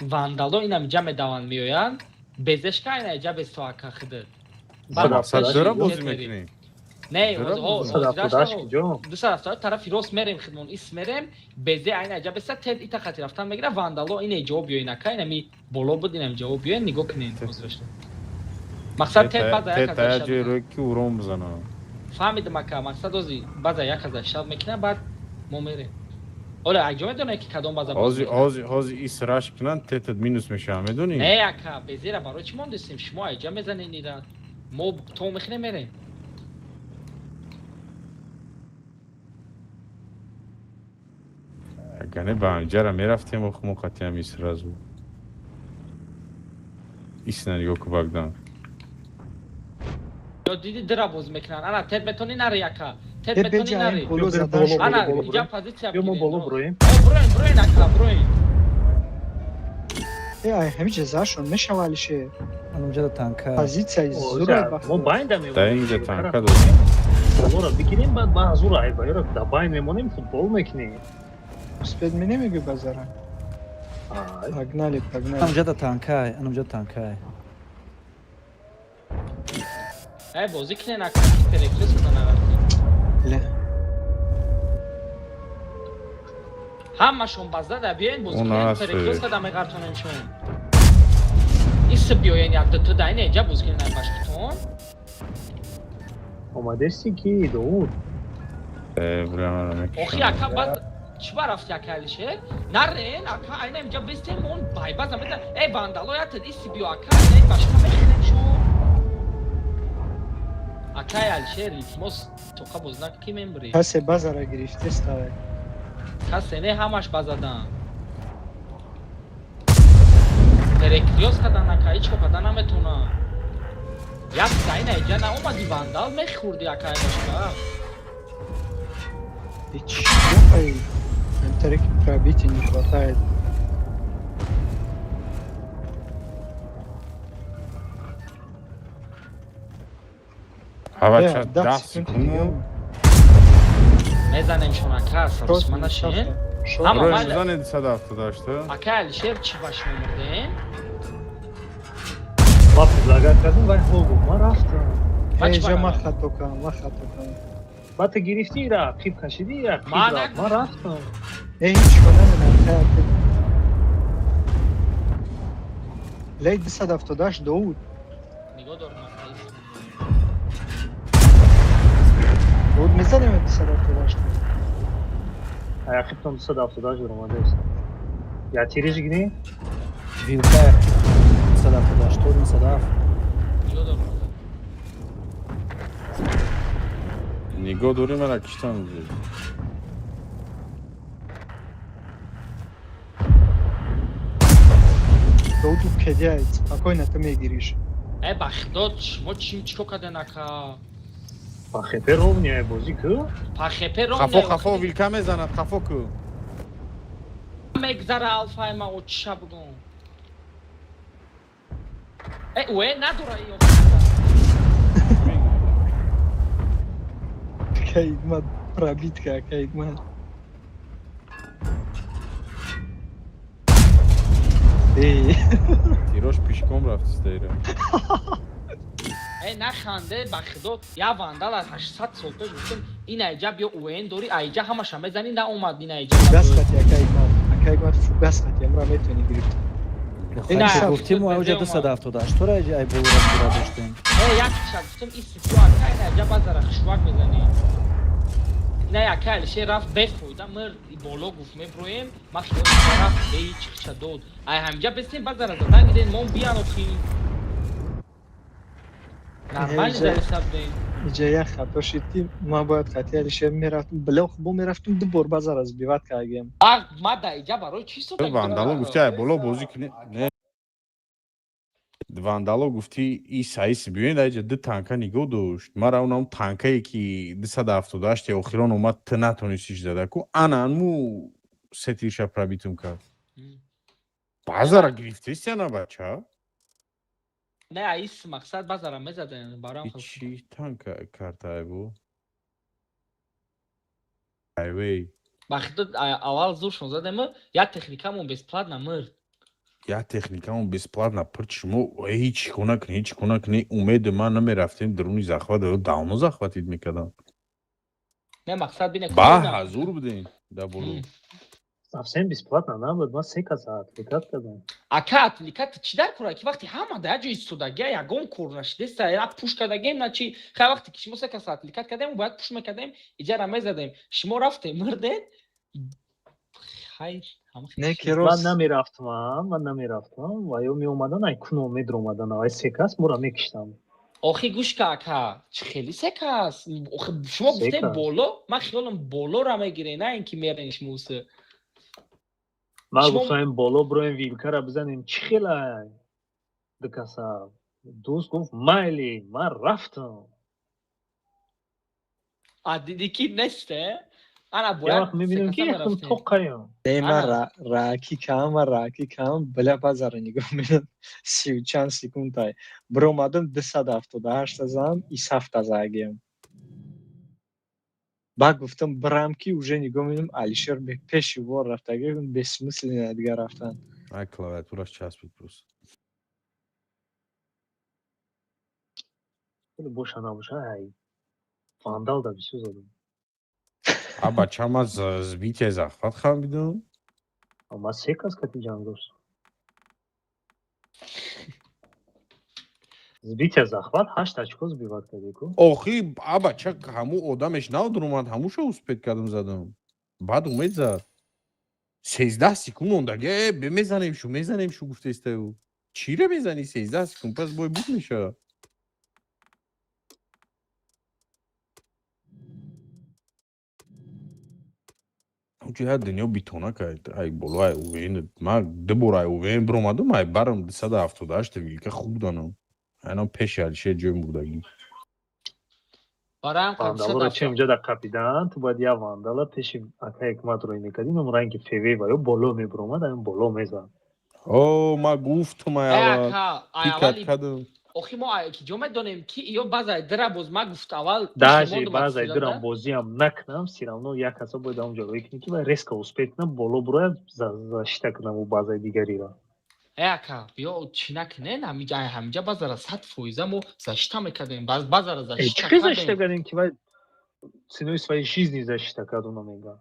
вандало инам ҷа медаванд меоянд. Безешка ина ҷа бесто ака хидд. Дора бозӣ мекунем. Не, 278 тарафи рост мерем хидмон, ис мерем, безе айна ҷа беста тед ита хати рафтан мегира, вандало ине ҷавоб биёин ака, инами боло буд, инам ҷавоб биёин, нигоҳ кунен ҳозирашто. Мақсад тед баъза як Тед я ҷои рӯй ки урон бизанам. Фаҳмидам ака, мақсад ози баъза як аза шаб мекунам, баъд мо мерем. Оля, акҷо медонед ки кадом база ҳози ҳози ҳози ис раш кунанд, тетад минус мешавад, медонӣ? Не ака, безера барои чӣ мондистем? Шумо айҷа мезанед ира. Мо то мехӯрем мерем. Агар не ба анҷара мерафтем, ох мо қатъиам ис разу. Ис на нигоҳ ку багдан. Ё диди дира боз мекунанд. Ана тед метони нари ака. Тед метони нари. Ана иҷа позитсия бигирем. Ё мо боло броем. Броем, броем ака, броем. Э, ай ҳамин ҷазашон мешава алише. Анамҷада танка. Позитсияи зура ба. Мо байна мемонем. Да инҷа танка дорем. Болоро бигирем, баъд ба зура ай ба ёра да байн мемонем, футбол мекунем. Успед менемеги базара. Погнали, погнали. Анамҷада танкай, анамҷада танкай. Ай бозӣ кунен ака, перекрёст кунан агар. Ле. Ҳамашон базда биёен бозӣ кунен, перекрёст када меғартонем шон. Ис биёен як ду да ина иҷа бозӣ кунен ай башкитон. Омадести ки Довуд? Э, бля, Охи ака баъд чӣ ба рафти ака Алишер? Нарен ака, айна инҷа бистем он байбаза мезан. Эй вандало ятед иси биё ака, айна башка мехӯрем шон. Акай Алишер, илтимос тоқа боз накун ки мембирӣ. Касе базара гирифтест авай. Касе не, ҳамаш базадан. Перекрёст кадан ака, ҳеҷ ко кадан наметонам. Як айна иҷа наомади вандал мехӯрди акай башка. И чё, ай, тарики пробития не хватает. Ава Э, 10 секунд секунд. дига. Мезанем шон ака, саросима нашин. Ҳама Рои майла. мезанед 278? Ака Алишер чӣ ба шумо мурдем? Ма предлагать кардам, вай ҳо гуфт, ман рафтам. Ман чӣ Эҷа, ман барам? хато кардам, ман хато кардам. Баъд ту гирифтӣ ира, қиб кашидӣ ира, қиб Ман рафт. Ман рафтам. Э, ҳеҷ кор намедонам, хайр. Лей 278 Довуд. Нигоҳ дорам ака. Довуд мезанем 278. Аяқибтон 278 даромадааст. Я тириш гирӣ? Вилка 278, 97. Нигоҳ дорам. Нигоҳ дорӣ мара киштан. Довуд кедяй, спокойно ту мегириш. Э, ба худо, шумо чим чико карден ака? Па хепе ровняй бозӣ ку? Па хепе Хафо, ровняй. хафо, вилка мезанад, хафо ку. Мегзара алфаи ма очиша бугум. Э, уэ надора и Кайгмат пробитка, кайгмат. Эй, Тирош пишком рафт стейра. Э, наханде, ба худо, я вандал аз 800 сол пеш гуфтам, ин айҷа биё УН дори, айҷа ҳамаша мезанӣ, наомад ин айҷа. Фугас хати, акайгмат. Акайгмат фугас хати, амра метавонӣ гирифт. Хайчи гуфтим, мо оҷа 278 тора ай болора бура доштем. Э, як киша гуфтам, ин ситё ака, ин айҷа базара хушвак мезанӣ. Не, ака Алишер рафт бефоида мирд, боло гуфт меброем, ман хиёл рафт, бе ҳеҷ хича дод. Ай ҳамҷа бесем базара задан гирен, мон биян охи. Нормально залиса будем. Иҷа як хато шид, ки ман бояд хати Алишер мерафтам, блох бо мерафтам, ду бор базара сбивать кардем. А, ма да иҷа барои чӣ сода? Вандало гуфти ай боло бозӣ кунӣ. Не. Вандало гуфти и саис биёед айҷа ду танка нигоҳ дошт. Мара унам танкае ки 278 охирон омад, ту натонистиш зада ку. Ана анму сетирша пробитум кард. Базара гирифтеси ана бача? Не, аис мақсад базара мезаден, барам хел. Чӣ танка картае бу? Айвей. Ба худо, аввал зуршон задем, як техникамон бесплатно мирд. Як техникамон бесплатно пирд, шумо ҳеҷ кона кунӣ, ҳеҷ кона кунӣ, умеди ман намерафтем даруни захват, давно захватид мекардам. Не, мақсад бине. Ба ҳазур будем дар боло. Совсем бесплатно набуд, ман се каса отвлекать кардам. Ака, отвлекать чӣ дар кора, ки вақти ҳама дар як ҷо истодагия, ягон кор нашидеста, як пуш кардагем, на чи. Хай, вақте ки шумо се каса отвлекать кардем, бояд пуш мекардем, иҷара мезадем. Шумо рафтем, мирдед. Хайр, ҳама хел Не, шуд. ки рост. Ман намерафтам, ман намерафтам, ва ё меомадан, ай куно медромадан, ай се кас моро мекиштам. Охи гӯш ка, ака, чӣ хели се кас? Охи шумо Се гуфтем кас. боло, ман хиёлам болора мегирем, на ин ки мерен шумосе. Ман Шумо гуфтам боло броем, вилкара бизанем, чӣ хелай? Ду каса. Дӯст гуфт майли, ман рафтам. А дидӣ ки нест, э? Ана Я бояд вақт мебинам се ки каса якум мерафтем. тоқаям. Не, ман Ана. раки кам, ман раки кам, бля базара нигоҳ медам. 30 чанд секунд ай. Биромадам 278 зам, и сафта загиям. Баъд гуфтам бирам, ки уже нигоҳ медам, Алишер пеши вор рафтага, бессмысленно дигар рафтан. Ай клавиатураш часпид просто. Боша набоша, ай вандал да бисёр задам. А бача, ман сбитие захват хамидам. Ман се кас кати ҷанг доштам. Сбитие захват ҳашт очко сбивать кардӣ ку? Охи, а бача, ҳаму одамеш навдуромад, ҳамуша успеть кардам задам. Баъд умед зад. 13 секунд мондаги, э, мезанем шу, мезанем шу гуфтестаю. Чире мезанӣ 13 секунд, пас бой буд мешавад. Ҳамчи ҳар дунё битона кард. Ай боло ай УВН, ман ду бор ай УВН биромадам, ай барам 278 вилка хуб данам. Айнам пеши Алишер ҷой мурдагӣ. Бароям Вандалоро 270. чем ҷода қапидан, ту бояд як вандала пеши ака Ҳикмат рӯй мекардӣ, ном ранги ФВ ва ё боло мебуромад, айн боло мезад. О, ман гуфтам ай Э, аввал. ака, ай Пикат аввали кардам. Охи мо ки ҷо медонем ки ё базаи дира боз ма гуфт аввал даже базаи дирам бозиам накунам, всё равно як каса бояд он ҷо кунӣ ки резко успеть кунам, боло бурояд, защита кунам у базаи дигариро. Э ака, биё чӣ накунен, ҳамиҷа ҳамиҷа базара 100% мо защита мекардем, базара защита кардем. Защита кардем ки вай ценой своей жизни защита кард, уна мегӯям.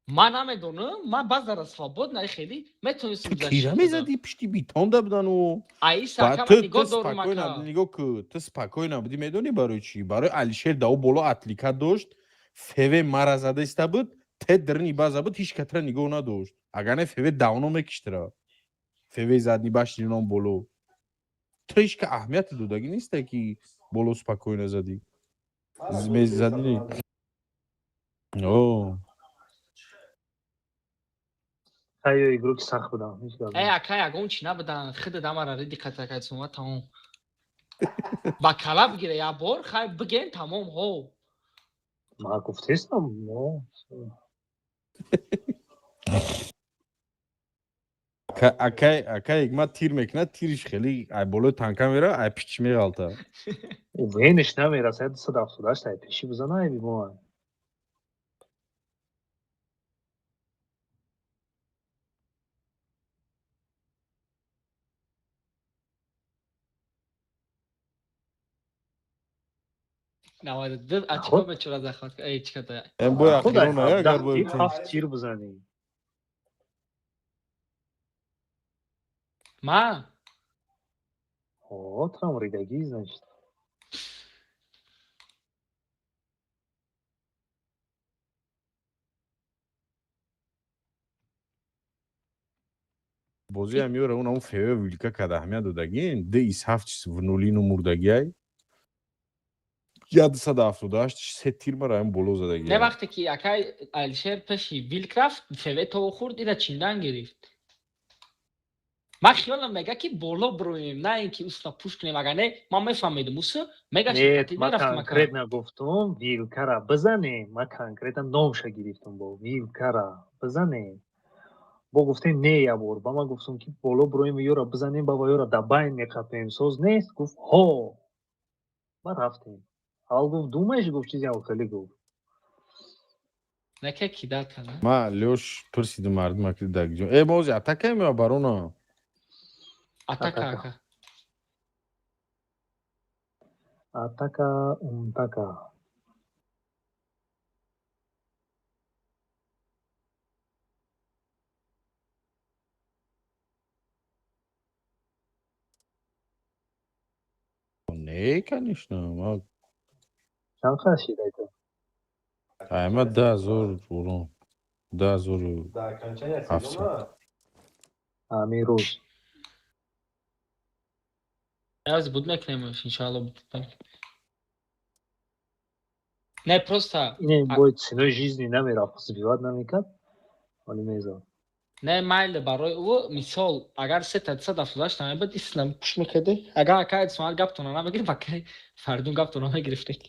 Ман намедонам, ман базара свободна хеле метонистам. Кира мезади, пишти битонда будану. Аиса ака, ман нигоҳ дорум ака. Нигоҳ ку, ту спокойно будӣ, медонӣ барои чӣ? Барои Алишер дао боло атлика дошт, ФВ мара зада иста буд, те дрни база буд, ҳеҷ катра нигоҳ надошт. Агар не, ФВ давно мекиштра. ФВ задни башни ном боло. Ту ҳеҷ ка аҳамияти додагӣ неста ки боло спокойно задӣ. Мезадӣ. О. Ҳайё игроки сахт будам. Э ака, ягон чӣ набудан, хида дамара риди қатакай сума тамом. Ба кала бигире як бор, хай биген тамом ҳо. Ма гуфтестам, но. Акай, акай ма тир мекунад, тириш хеле ай болои танка мера, ай пич меғалта. Венеш намерасад, 278 ай пеши бизана, ай бимон. 92 очко бечора захват. Эй, чӣ када? Эм бой ахирона, агар бой. Ҳафт тир бизанӣ. Ма? О, там ридагӣ, значит. Бозиам меёра, он ам феве вилка када аҳамият додагин, д из ҳафт чиз в нулину мурдагиай. 178 се тир мара ам боло задагиай. Не, вақте ки акай Алишер пеши вилк рафт, феве то хӯрд, ира чиндан гирифт. Ман хиёлам мега ки боло бироем, на ин ки усла пуш кунем, агар не, ман мефаҳмидум, усу мега. Нет, ман конкретно гуфтум, вилкара бизанем, ман конкретно номша гирифтум, бо вилкара бизанем. Бо гуфтем не, як бор ба ман гуфтум ки боло бироем, ёра бизанем, ба ёра да байн меқапем, соз нест, гуфт ҳо. Ба рафтем. Аввал гуфт думаешь, гуфт чизе хеле гуфт. Нака кидал кана. Ма лёш пурсидум мардума ки даг ҷо. Э, мо ози атакаем ё оборона? Атака, ака. Атака, умтака. Не, конечно, ма Чанд қашид айта? Ай, ма 10 000 урон. 10 700. Ҳамин рӯз. Аз буд мекунем, иншоалло. Не, просто Не, бой ценой жизни намерафт, сбивать намекард, вале мезад. Не, майли барои ӯ, мисол, агар сета 278 намебуд, ислам пуш мекарди. Агар акай Исмоил гаптона намегирифт, акай Фаридун гаптона намегирифтек.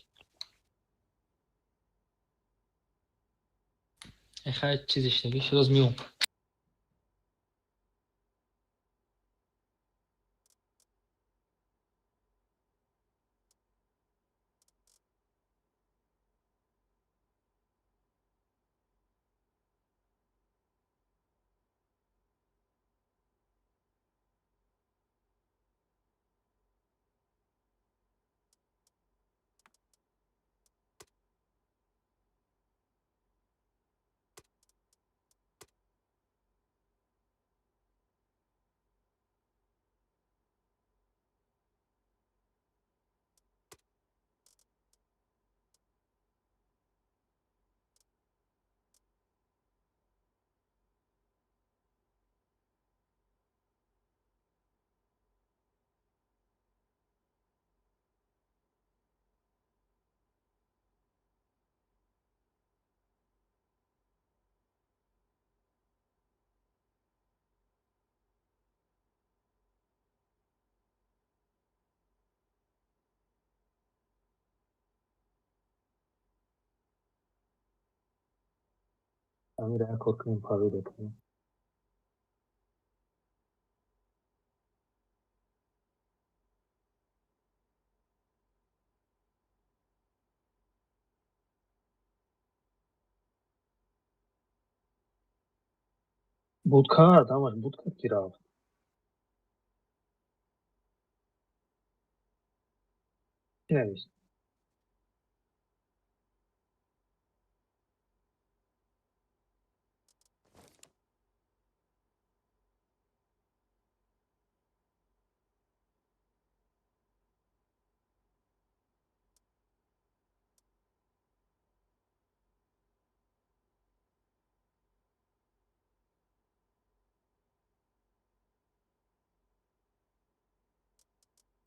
Эхай, чизе шидаги шуд, оз миём. Амира, як кор кунем, победа кунем. Буд кард, ҳамаш буд кард ки рафт. Чӣ навишт?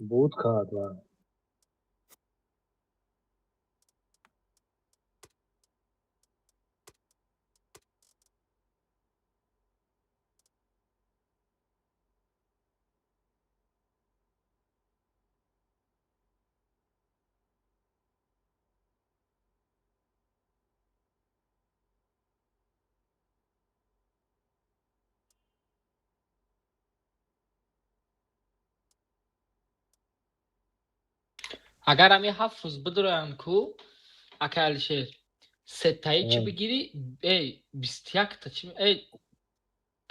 Буд кард ва Агар ами 7 рӯз бидроянд ку, ака Алишер, сетаи чӣ бигирӣ, эй, 21-та чӣ, эй,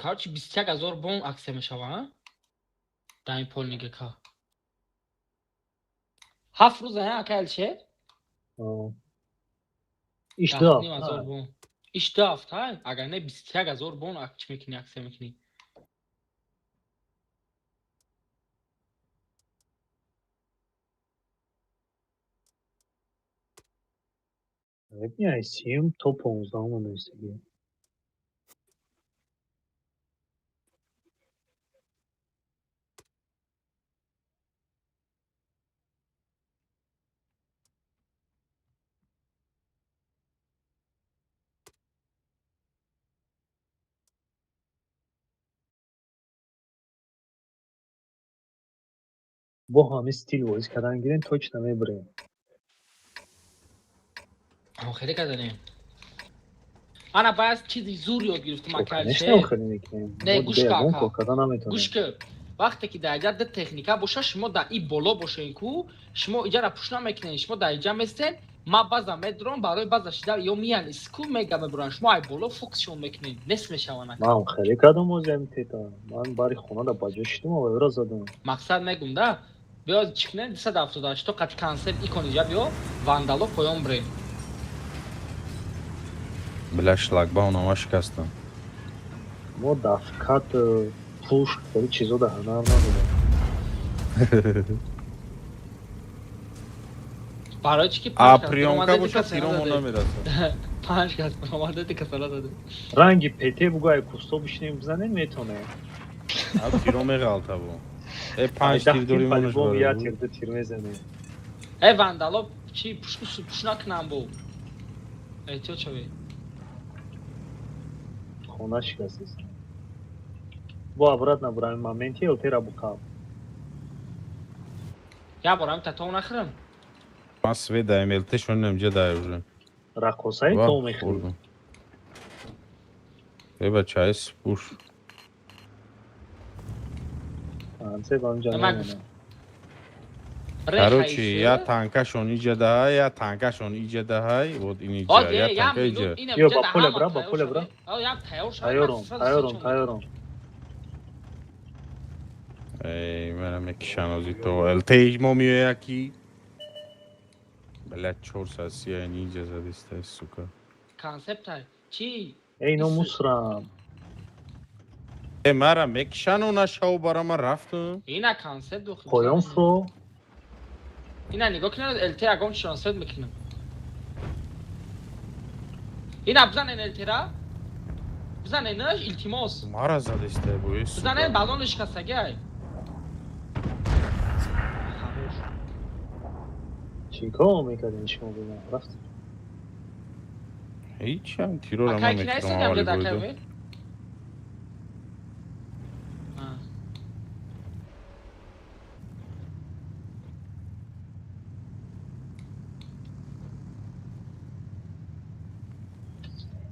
короче, 21 000 бон акция мешава, а? Дар ин полный ГК. 7 рӯз, а, ака Алишер? Иш ду ним ҳазор ҳафта. Бон. Иш 2 ҳафта, агар не, 21 000 бон чӣ мекунӣ, акция мекунӣ. Ай 30-ум то 15-ума нависагӣ. Бо ҳамин стил бозӣ кардан гирем, точно мебурем. Хеле карданем. Ана бояд чизи зур ёд гирифтум, ака Конечно, Алишер. хеле мекунем. Не, Мо гӯш дига ка, ягон ака. кор карда наметавонем. Гӯш ки, вақте ки дар иҷа ду техника боша, шумо дар и боло бошен ку, шумо иҷара пуш намекунед, шумо дар иҷа местен, ма база медурам, барои база шида ё миян иску мега мебуранд, шумо ай боло фокусшон мекунед, нест мешаванд, ака. Ман хеле кардам ози ҳамин тета. Ман бари хона да ба ҷо шидум ва ёра задам. Мақсад мегум да, биё, чӣ кунем, 278 қати концепт икон иҷа биё, вандало поён бирем. Бля, шлагбаум ама шикастам. Мо дафкат, пуш, хеле чизо да ҳунар надорем. Барои чӣ ки А панҷ кас приёмка баромада, ду боша, каса тиромо нададе. намерасад. Панҷ кас баромада, ду каса нададе. Ранги ПТ бугу, ай кусто бишинем бизанем, метонем. А тиро меғалта бо. Э, панҷ Даҳ тир тир дорим, онаш по-любому як баро. тир, ду тир мезанем. Э, вандало чӣ пушку пуш накунам бо. Эҳтиёт шавед. Хона шикастест. Бо обратно бурам моменти ЛТ-ра буқаб. Як бор ҳамин татов нахӯрам. Ман свет даем, ЛТ шон намҷа дай уже. Раққосаи Ва, то мехӯрӣ. хӯрдам. Э, бача, пуш. Анце ба онҷа Ман намонам. Короче, я танкашон иҷа даҳай, я танкашон иҷа даҳай, вот ин иҷа, я танка иҷа. Ё, ба поле бра, ба поле бра. Тайёром, тайёром, тайёром. Эй, мана мекишан ози то. ЛТ мо меоя ки. Бля, 430 ниҷа задиста, сука. Концептай. Чӣ? Эй, ино мусрам. Э, мара мекишану нашав бара ман рафтам. Ина концепт дохил. Поён фро. Ина нигоҳ кунед, ЛТ ягон трансфер мекунам. Ина бизанен ЛТ-ра. Бизаненаш, илтимос. Мара задиста бо, э, сука. Бизанен, баллони шикастагӣ ай. Хорош. Чӣ кор мекардем шумо бо ман? Рафт. Ҳеҷ ҳам тирора Акай ман ки мекунам наистад аввали амҷад акай бойда. Умед? А.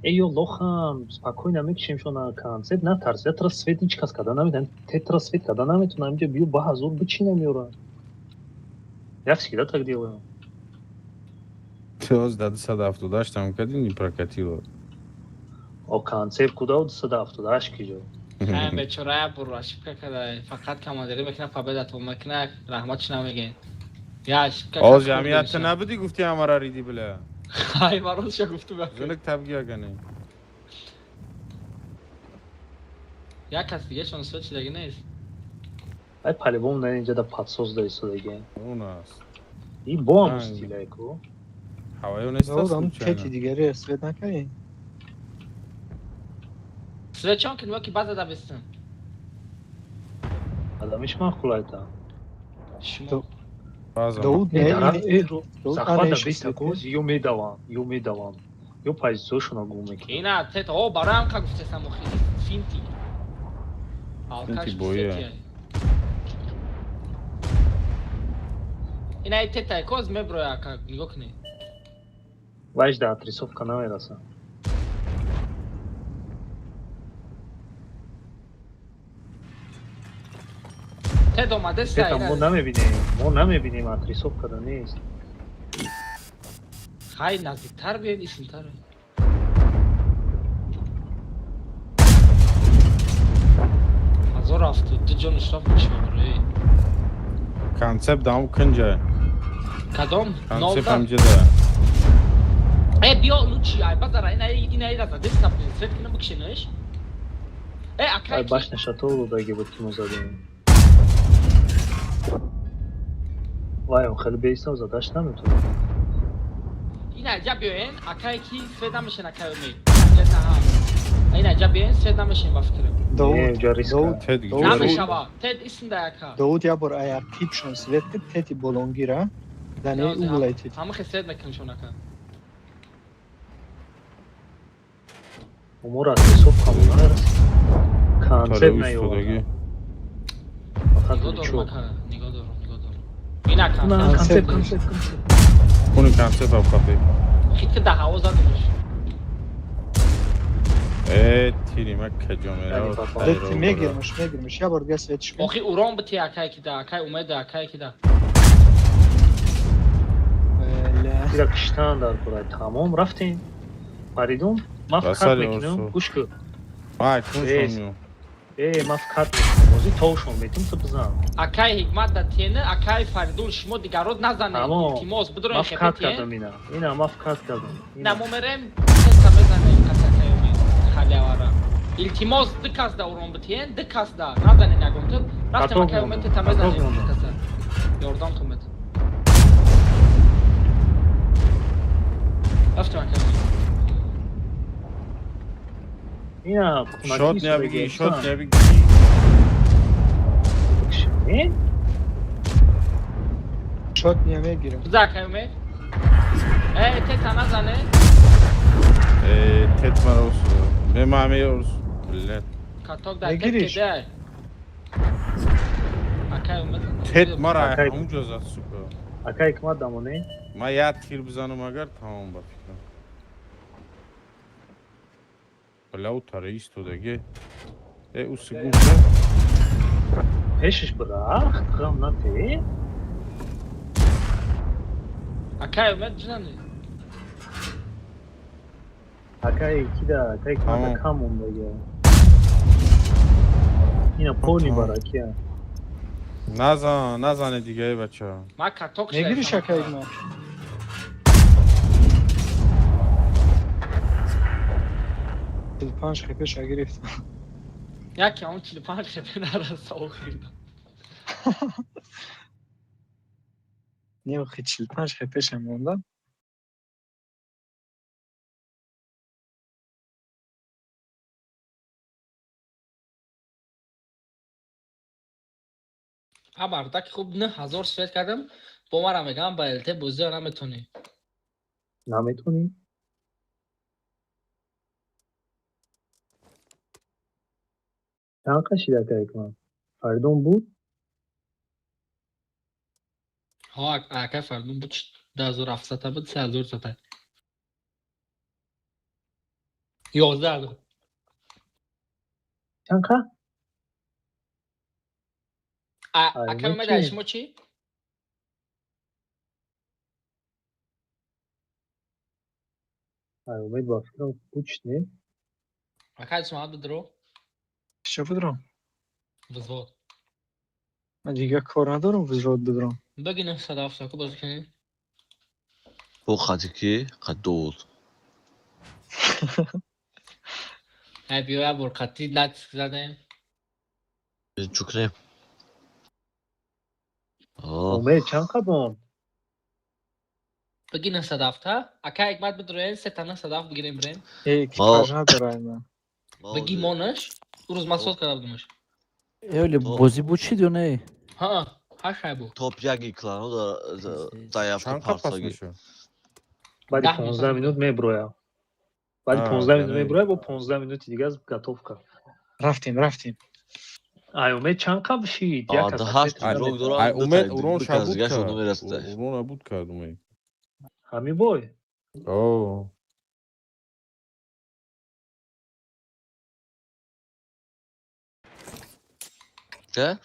Эй, ё лохам, спокойно мекишем шона концепт, натарс. Я тра свет ҳеҷ кас карда наметавонад. Те тра свет карда наметавонам. Инҷа биё ба ҳазор бичинам ёра. Я всегда так делаю. Ты оз до 278 там кади не прокатило. О концепт куда 278 киҷо. Ҳай бечора як бор ошибка када, фақат командирӣ мекуна, победа то мекуна, раҳматш намегӯем. Я ошибка. Оз ҷамъият набудӣ гуфти ҳамара риди била. Ҳай ман ростша гуфтум. Зунук табгия гане. Як кас дигашон свет шидаги нест. Ай по-любому на инҷа да подсоз да истодаги. Он аст. И бо ҳам стилай ку. Ҳаваё нест. Дауд, тети дигаре свет накардӣ? Свет чон кунем ки база да бистам. Адамиш махулайта. Шумо. Дауд не, захват да биста ку, ё медавам, ё медавам. Ё позициошона гум мекунам. Ина тет о бароям ка гуфтесам охи финти. Алкаш боя. Ина тета коз меброя ка нигоҳ кунед. Вайш да отрисовка намераса. Тед омадеста. Тета мо намебинем, мо намебинем, отрисовка да нест. Хай наздиктар биёед, исмтар. Ҳазор ҳафту ду ҷон штраф мешава барои. Концепт дам кунҷа. Кадом? Концепт ҳамҷа да. Э биё лучи ай базара ина ина ира задест набудем свет кунам бикшенаш. Э акай. Ай башня шатолу даги буд ки мо задем. Вай он хеле беистам задаш наметонам. Ина ҷа биёен акай ки свет намешен акай умед. Ина ҷа биёен свет намешен ба фикрам. Дауд, намешава. Тед исмда яка. Дауд я бор аяр типшон свет ки тети болонгира. Дане углай тети. Ҳама хе свет мекуншон ака. Умур аз ҳисоб қабул концепт наёвард. Нигоҳ дорум ака, нигоҳ дорум, нигоҳ дорум. Ина концепт, концепт, концепт. Хуни концепт ав қафе. Хит да ҳаво задумаш. Э, тири ма каҷо меравад. Дети мегирмаш, мегирмаш. Я бор дига светш. Охи урон бити акай ки да, акай умеда, акай ки да. Ира киштан дар курай. Тамом рафтем. Фаридун, ман фақат мекунам, гӯш кун. Ай, кун. Э, ман фақат мекунам. Бозӣ товшон метум ту бизан. Акай Ҳикмат да тена, акай Фаридун шумо дигарот назанед. Илтимос, бидурен хепе. Ман фақат кардам ина. Ина ман фақат кардам. На мо мерем, теста мезанем касакай умед. Халявара. Илтимос, ду кас да урон битен, ду кас да назанед ягон ту. Рафтем акай умед тета мезанем каса. Ёрдам ту мет. Рафтем акай умед. Ина шот набиги, шот набиги. Шот намегирам. Биза акай умед. Э, тета назане. Э, тет мара усу. Мемаме урс. Блядь. Каток да тет кедай. Акай умед. Тет мара ҳамунҷо зад, сука. Акай Ҳикмат дамоне? Ма як тир бизанам агар тамом ба фикрам. Бля, у таре истодаги. Э, уси гум шуд. Пешиш бирахт, ғам нате. Акай умед ҷинане. Акай кида, акай Ҳикмат кам мондаги. Ина пони баракия. Назан, назане дига эй бача. Ма каток мегириш акай Ҳикмат. Панҷ хепеша гирифтам. Яке он 45 хепе нараса охир. Не, охи 45 хепеша монда. А бардаки хуб 9000 свет кардам, бо мара мегам ба ЛТ бозиа наметонӣ. Наметонӣ? Чанд қашид акай Ҳикмат? Фаридун буд? Ҳо, акай Фаридун буд, 2700 буд, 3000 зада. 11000. Чанд қа? Акай умед ай шумо чӣ? Ай умед ба фикрам куч не? Акай Исмаил, бидро. Ча бидром? Взвод. Ман дигар кор надорам, взвод бидром. Баги 970 ку бозӣ кунем. Бо қати ки қаддод. Ай, биё, як бор қатӣ натиск задем. Чӯ кунем? Умед чанд қадом? Баги 907, акай Ҳикмат, бидроен, сета 907 бигирем, бирем. Э, экипаж надора ма. Баги монаш. Ӯ рӯз ман соз карда будимаш. Эли бозӣ буд чид ё не? Ҳа, ҳашай буд. Топ яки клано дар Чанд қад пас мешавад? Баъди 10 15 минут меброя. Баъди 15 минут меброя, бо 15 минути дига готовка. Рафтем, рафтем. Ай, Умед чанд қабл шид? Як кас ҳашт ответ игрок намедод. дорам. Ай, Умед урон шабуд дигашон кард. намерасад. Урон набуд кард Умед. Ҳамин бой. О. Ча?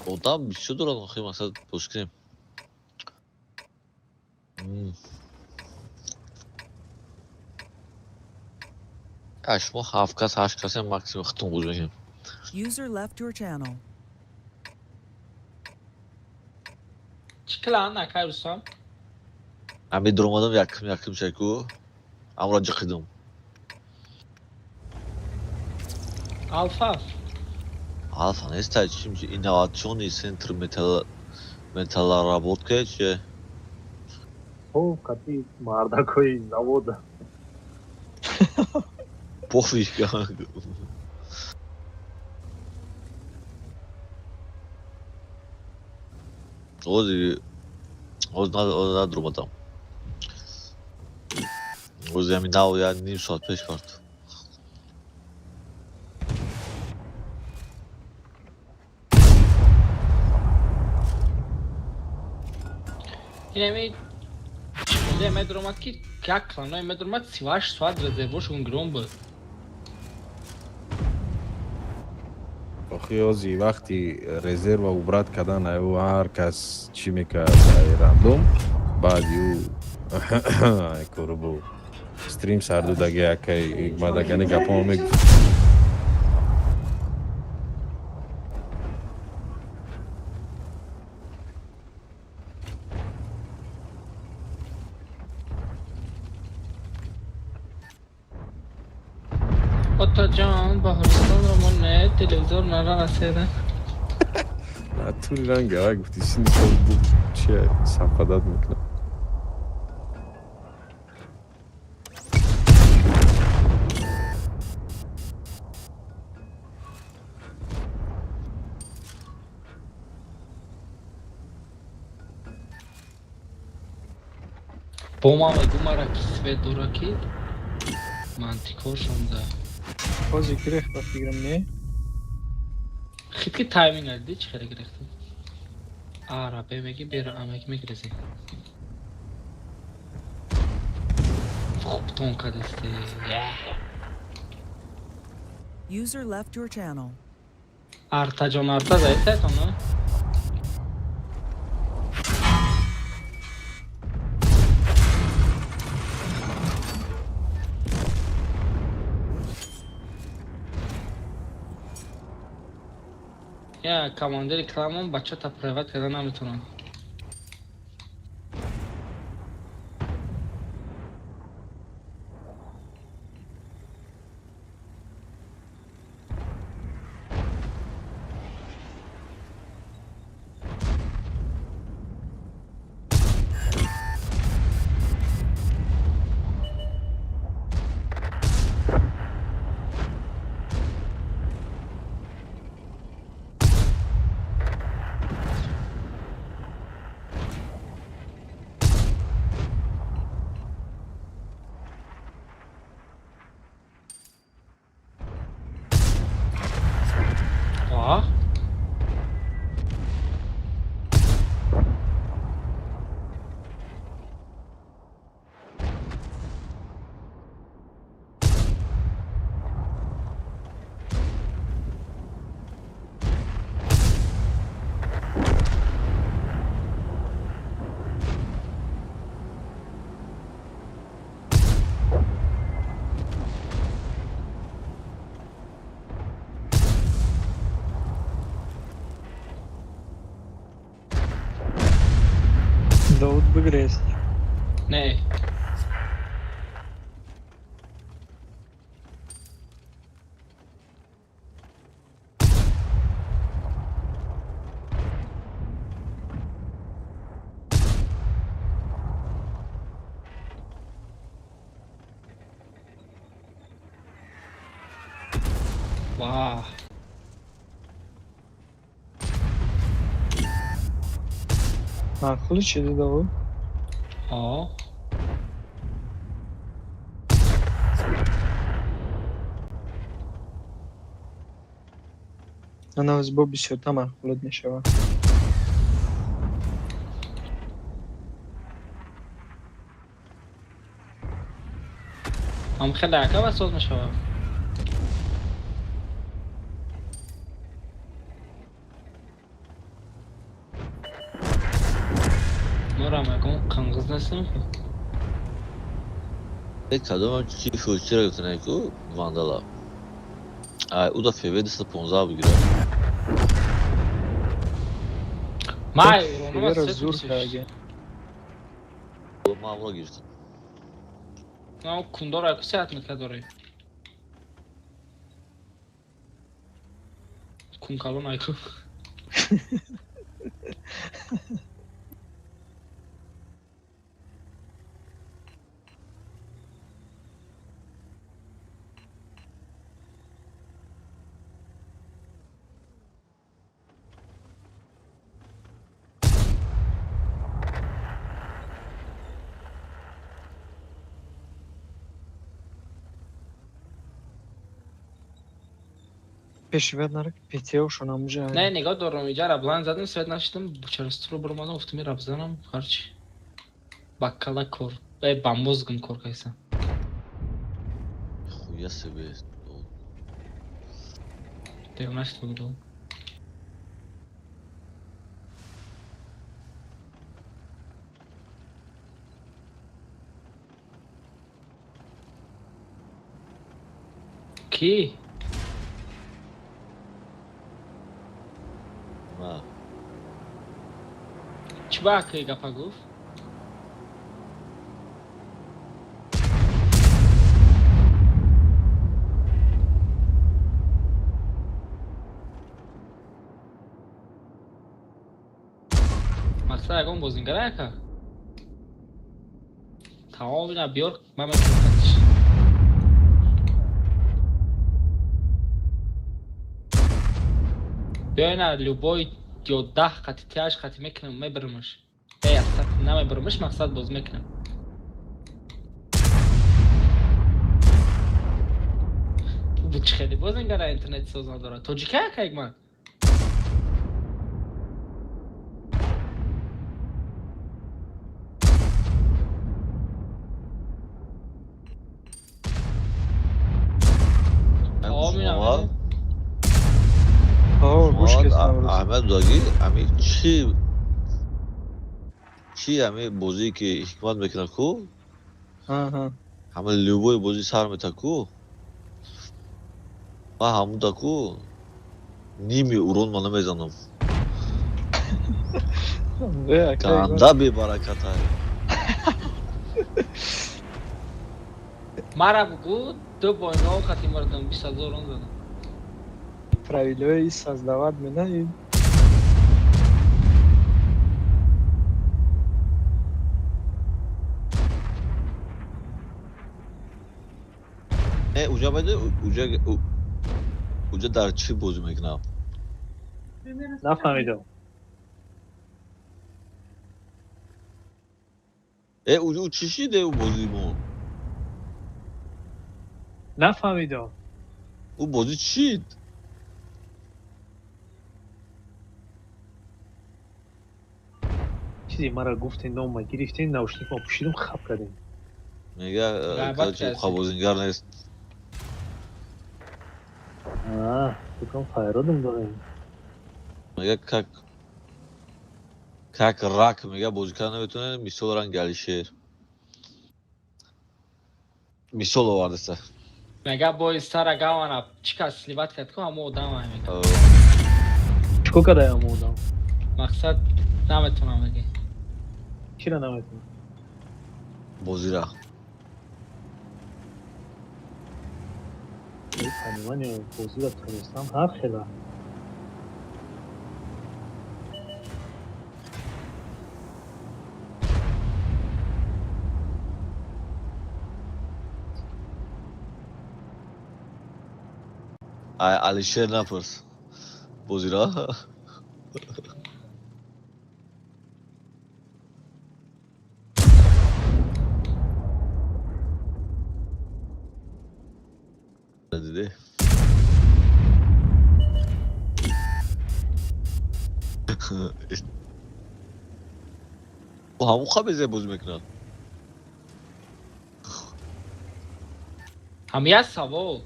Одам бисёр дорад, охи, мақсад бош кунем. Шумо ҳафт кас, ҳашт касем максимум, хитон гӯш мекунем. User left your channel. Чӣ клан, акай Рустам? Ами дуромадам якм якм шайку. Амро ҷиқидум. Алфа. Алфа нест, ай чим инновационный центр металлоработка че? Хоб, қати мардакои завода. Пофиг. Ози оз надромадам. Ози ами нав я ним соат пеш кард. Инами чиқонде медромад, ки як кланое медромад, 38 соат резервошон гирон буд. Охи, ози вақти резерва убрать кардан, аю ҳар кас чӣ мекард, ай рандом, баъди ӯ ай корубу стрим сардудаги акай ҳикмат гапомо мегуфт. Отаҷон, Баҳористонро мо не, телевизор нара расида. Тури ранг ава гуфти, сини сол буд, чи совпадать мекунад. Бо ман мегӯ, мара ки свет дора, ки мантикошон да. Ҳозир гирехт, ба фикрам, не? Хит ки тайминг ади чӣ хеле гирехтем. Ара бе меги, бера а меги, мегирезӣ. Хуб тон кардасте. User left your channel. Артаҷон, арта заитаетон, а? Я командири кламон бачата приват карда наметавонам. Довуд бигрез. Не. Вау. Маъқули чизи Довуд? О. Ана бо бисёрта маъқулот мешавад. Ҳам хеле ака соз мешавад. Морам ягон қанғиз нестем. Кадом чи фӯчира гирифтанай ку вандала. Ай уда ФВ 215 бигира. Май, Февера зур карге. Ма амро гирифтам. Ма кундора ку сеат метра дорӣ. Кункалон айку. Пеши бад нара ПТОшон ҳамуҷа. Не, нигоҳ дорам, иҷа раблан задам, свет нашидам, чарастуро буромадам, гуфтам раб занам, ҳарчи. Ба кала кор, ба мозгам кор кайсам. Хуя себе. Девона шуда будам. Ки? Ма. Чӣ ба акаи гапа гуфт? Мақсад ягон бозингара яка? Тамом ина биёр, ман метавонам. Биё ина любой ё 10 қати тяж қати мекунам, мебарамаш. Э, асак намебарамаш, мақсад боз мекунам. Бу чӣ хеле бозингара интернет соз надорад. Тоҷика яка ягман? Аҳмад Будаги ами чи ами бозие ки ҳикмат мекунад ку, ҳама любой бозӣ сар мета ку, ман ҳамуда ку ними урон ма намезанам. Ганда бебараката. Мара бугу ду бойно қати мардам 20 000 урон задам. Правилои создавать мена и Уҷа байда уҷа дар чӣ бозӣ мекунам? Нафаҳмидам. Уҷа чӣ шиде ӯ бозии мо? Нафаҳмидам. Ӯ бозӣ чид? Чизе мара гуфтен, нома гирифтен, наушник ма пӯшидам, хаб кардем. Мега бозингар нест. Фикрм файродам дорем. Мега как рак мега бозӣ карда наметавонем, мисол ранги Алишер. Мисол овардеса. Мега бои сара гавана чӣ кас сливат кард ку ҳамо одам мега. Чӣ кор карда ҳамо одам? Мақсад наметавонам мега. Чира наметавонӣ? Бозира. Понимание бозира тонистан ҳар хела. Ай, Алишер напурс. Бозира. Диди? Ҳамон хабезе бозӣ мекунад. Ҳам як савол.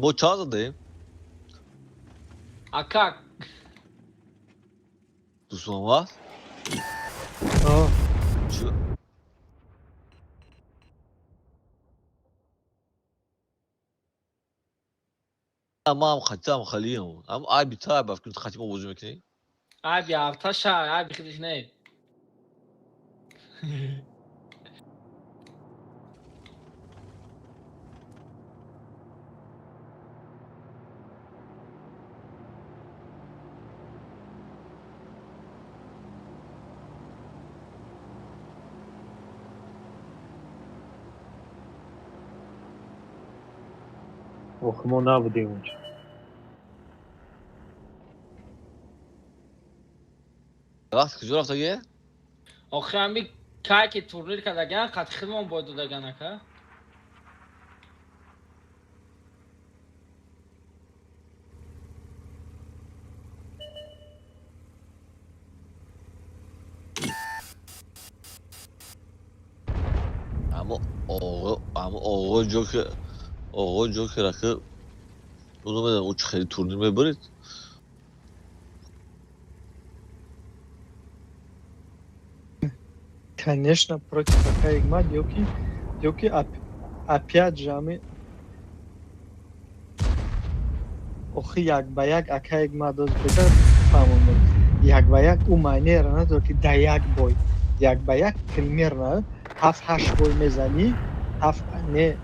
Мо чанд задаем? Ака. Дӯстмуҳаммад? Чӣ? Ман хатам халиам. Ам айби та ба фикр хати мо бозӣ мекунӣ? Айби арташа, айби худиш не. Ох, мо набудем унҷо. Вақт куҷо рафтагӣ? Охи ҳами кай ки турнир кардаган, қад хидмон бой додаган, ака. Аммо оғо, аммо оғо ҷокер, оғо ҷокер ака, ӯ намедонам, ӯ чӣ хеле турнир мебарид? Конечно, против ака Ҳикмат ёки опять же ами охи як ба як ака Ҳикмат доз беҳтар фаҳмондем. Як ба як ӯ маънеро надорад, ки да як бой. Як ба як примерно ҳафт ҳашт бой мезанӣ, ҳафт не.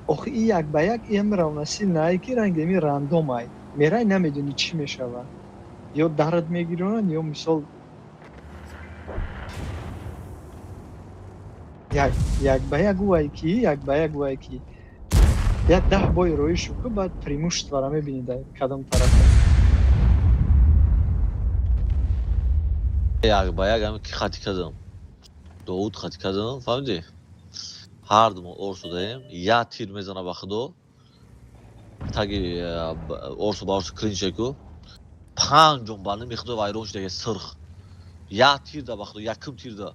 Охи и як ба як ем равнасильно ай ки ранги еми рандом ай. Мерай намедонӣ чӣ мешавад. Ё дард мегиронанд, ё мисол як ба як ӯ ки, як ба як ӯ ки. Як 10 бой роӣ шуд, баъд преимуществора мебинӣ дар кадом тарафа. Як ба як ҳами ки хати кардам. Довуд хати кардам, фаҳмидӣ? Ҳар ду мо орсу даем, як тир мезана ба худо. Таги орсу ба орсу клинчеку. Панҷум ба ними худо вайрон шуда, сирх. Як тир да ба худо, якум тир да.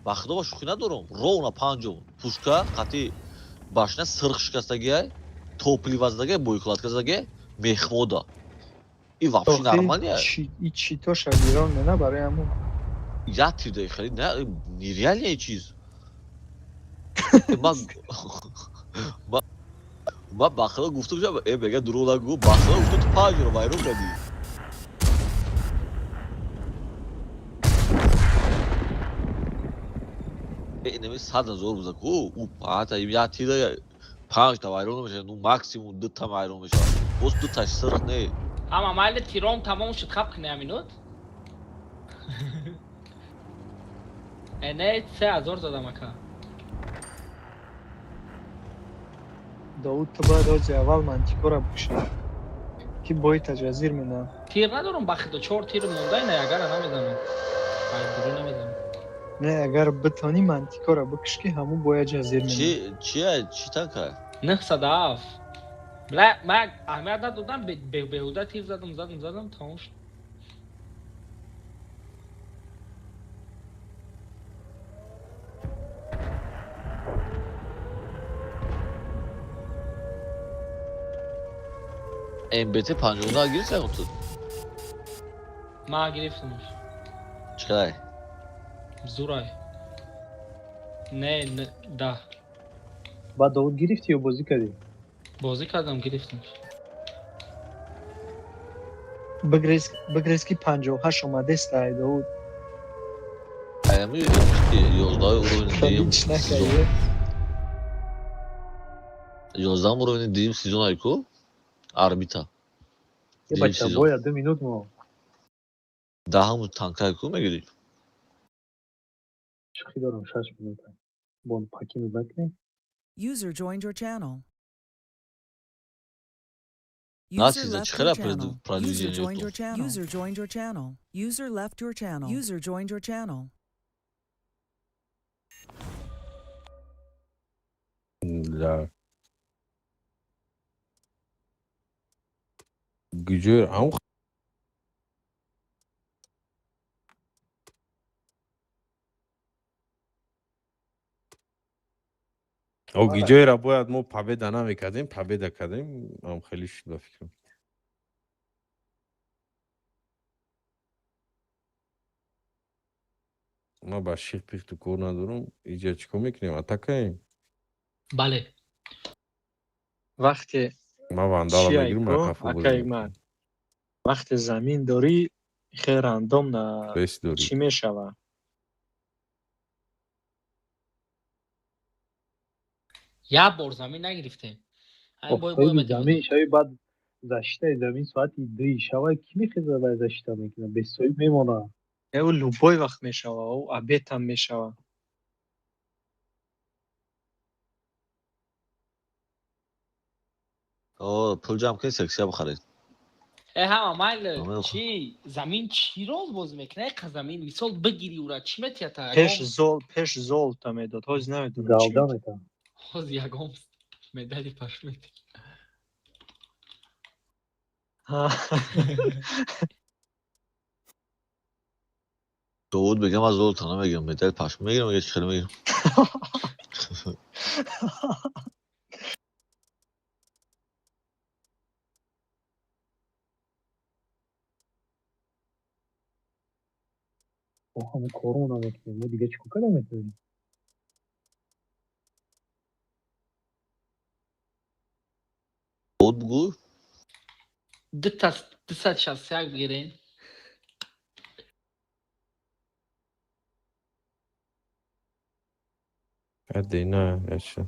Ба худо ба шӯхӣ надорам. Ровно панҷум пушка қати башня сирх шикастагиай, топлива задагиай, боекладка задагиай, мехмода. И вообще нормально. И читоша гирон мена барои ҳамон. Як тир да хеле не, нереальный чиз. Ма ба худо гуфтам, мега дурӯғ нагӯ, ба худо гуфтам ту панҷро вайрон кардӣ. Инами 100 000 буза ку, ӯ ҳатта як тира панҷта вайрон намешавад, ну максимум дута вайрон мешавад. Боз дуташ сирх не. Ама майли тиром тамом шуд, хаб кунӣ ҳаминут? Не, 3000 задам, ака. Довуд, ту бояд рози аввал мантикора бикушӣ, ки бои таҷазир менам. Тир надорам ба худо, чор тир монда, ина ягара намезанам. Ай, дури намезанам. Не, агар битонӣ мантикора бикуш, ки ҳамун бояд ҷазир менам. Чи чия, чӣ танка? 907. Бла, ман аҳамият надодам, беҳуда тир задам, задам, задам, тамом шуд. МБТ 59 гирифтам ту? Ман гирифтамш. Чӣ қадар? Зурай. Не, не, да. Баъд Довуд гирифтӣ ё бозӣ кардӣ? Бозӣ кардам, гирифтам. Бигрез ки 58 омадест ай Довуд. Аями ки 11 уровень дуюм Ҳеч сезон. накард. 11 уровень дуюм сезон айку арбита. Е Дуюм бача сезон. боя 2 минут мо. Даҳаму танкайку мегирӣ. Шӯхӣ дорам 6 минута. Бон пакину накунем. User joined your channel. User Насиза left чӣ your хела channel. User продвижение joined ту? your channel. User joined your channel. User left your channel. User joined your channel. Да. Гуҷо ам О гиҷоеро бояд мо победа намекардем, победа кардем, ам хеле шуд ба фикрам. Ма ба ших пихту кор надорам. Иҷа чӣ кор мекунем? Атакаем? Бале. Вақте Ма вандала чи мегирам, айко, қафо бозӣ акай мекунам. ман. Вақте замин дорӣ, хеле рандом на Бес дорӣ. чӣ мешава? Як бор замин нагирифтем. Ай бой бой Соҳиби метавонем. замин шави баъд защитаи замин соати 2 шава кӣ мехезад вай защита мекунад? Бесоҳиб мемонад. Э, ӯ любой вақт мешава, ӯ обедам мешава. О, пул ҷамъ кунед, сексия бихаред. Э ҳама майл Ама чӣ замин чӣ роз бозӣ мекунад? Яқа замин мисол бигирӣ ура чӣ метията? Пеш Ягон зол, пеш золта медод, ҳоз намедонам чӣ Галда метиҳад. метавон. ҳоз ягон медали паш метиҳад. Ҳа. Довуд мегам аз золото намегирам, медали пашм мегирам, мега чӣ хеле мегирам. Мо ҳамон корро намекунем. Мо дига чӣ кор карда метавонем? Довуд бугӯ. Дута 261 бигирен. Аде, на, яшан.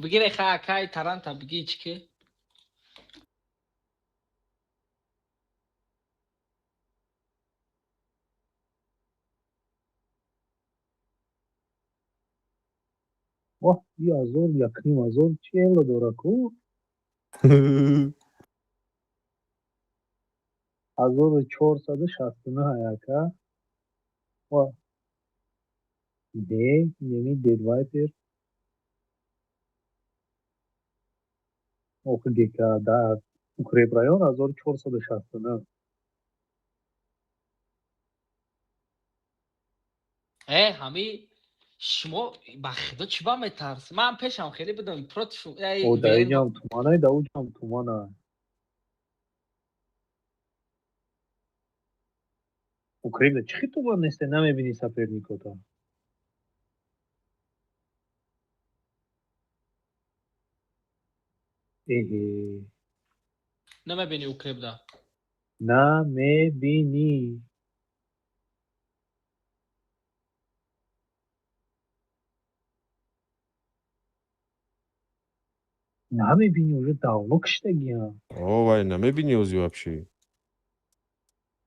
Бигире ха акай таранта бигӣ чӣ ки? Воҳ, и ҳазор, якним ҳазор чӣ эло дора ку? 1469 яка. Ва. Не, неми Дед Вайпер. Охи гека да укрепрайон 1469. Э ҳами шумо ба худо чӣ ба метарс? Ман пешам хеле будам против эй О, да верн инҷам туманай, да уҷам туманай. Укрепда чӣ хел туман несте, намебинӣ соперникота? Эҳе. Намебинӣ укрепда. Намебинӣ. Намебинӣ, уже давно киштагиам. О, вай, намебинӣ ози вообще.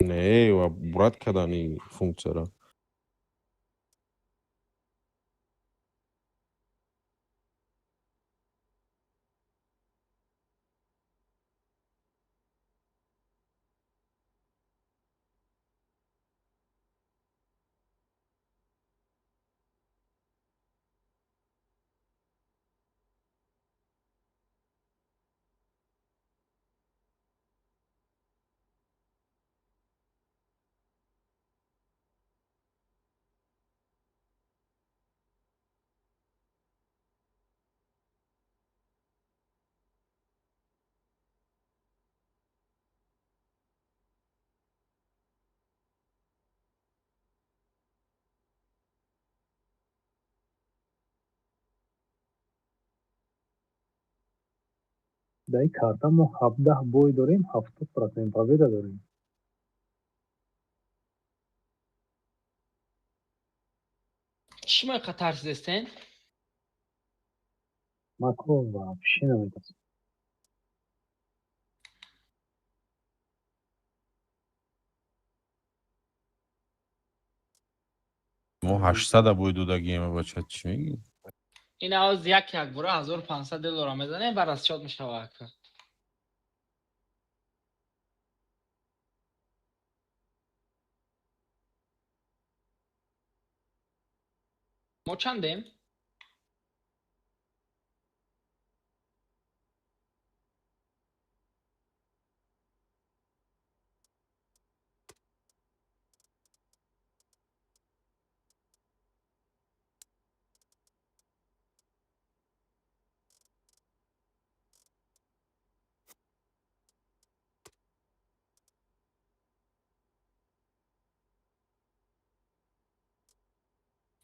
Не, ва брат кардани функсияро. Дар ин карта мо 17 бой дорем, 70% победа дорем. Чӣ мо иқа тарсидестен? Ман ко вообще наметарсам. Мо 800 бой додагием, бача, чӣ мегӣ? Ин аваз як як бора 1500 доллара мезанем ва расчёт мешава ака. Мо чандем?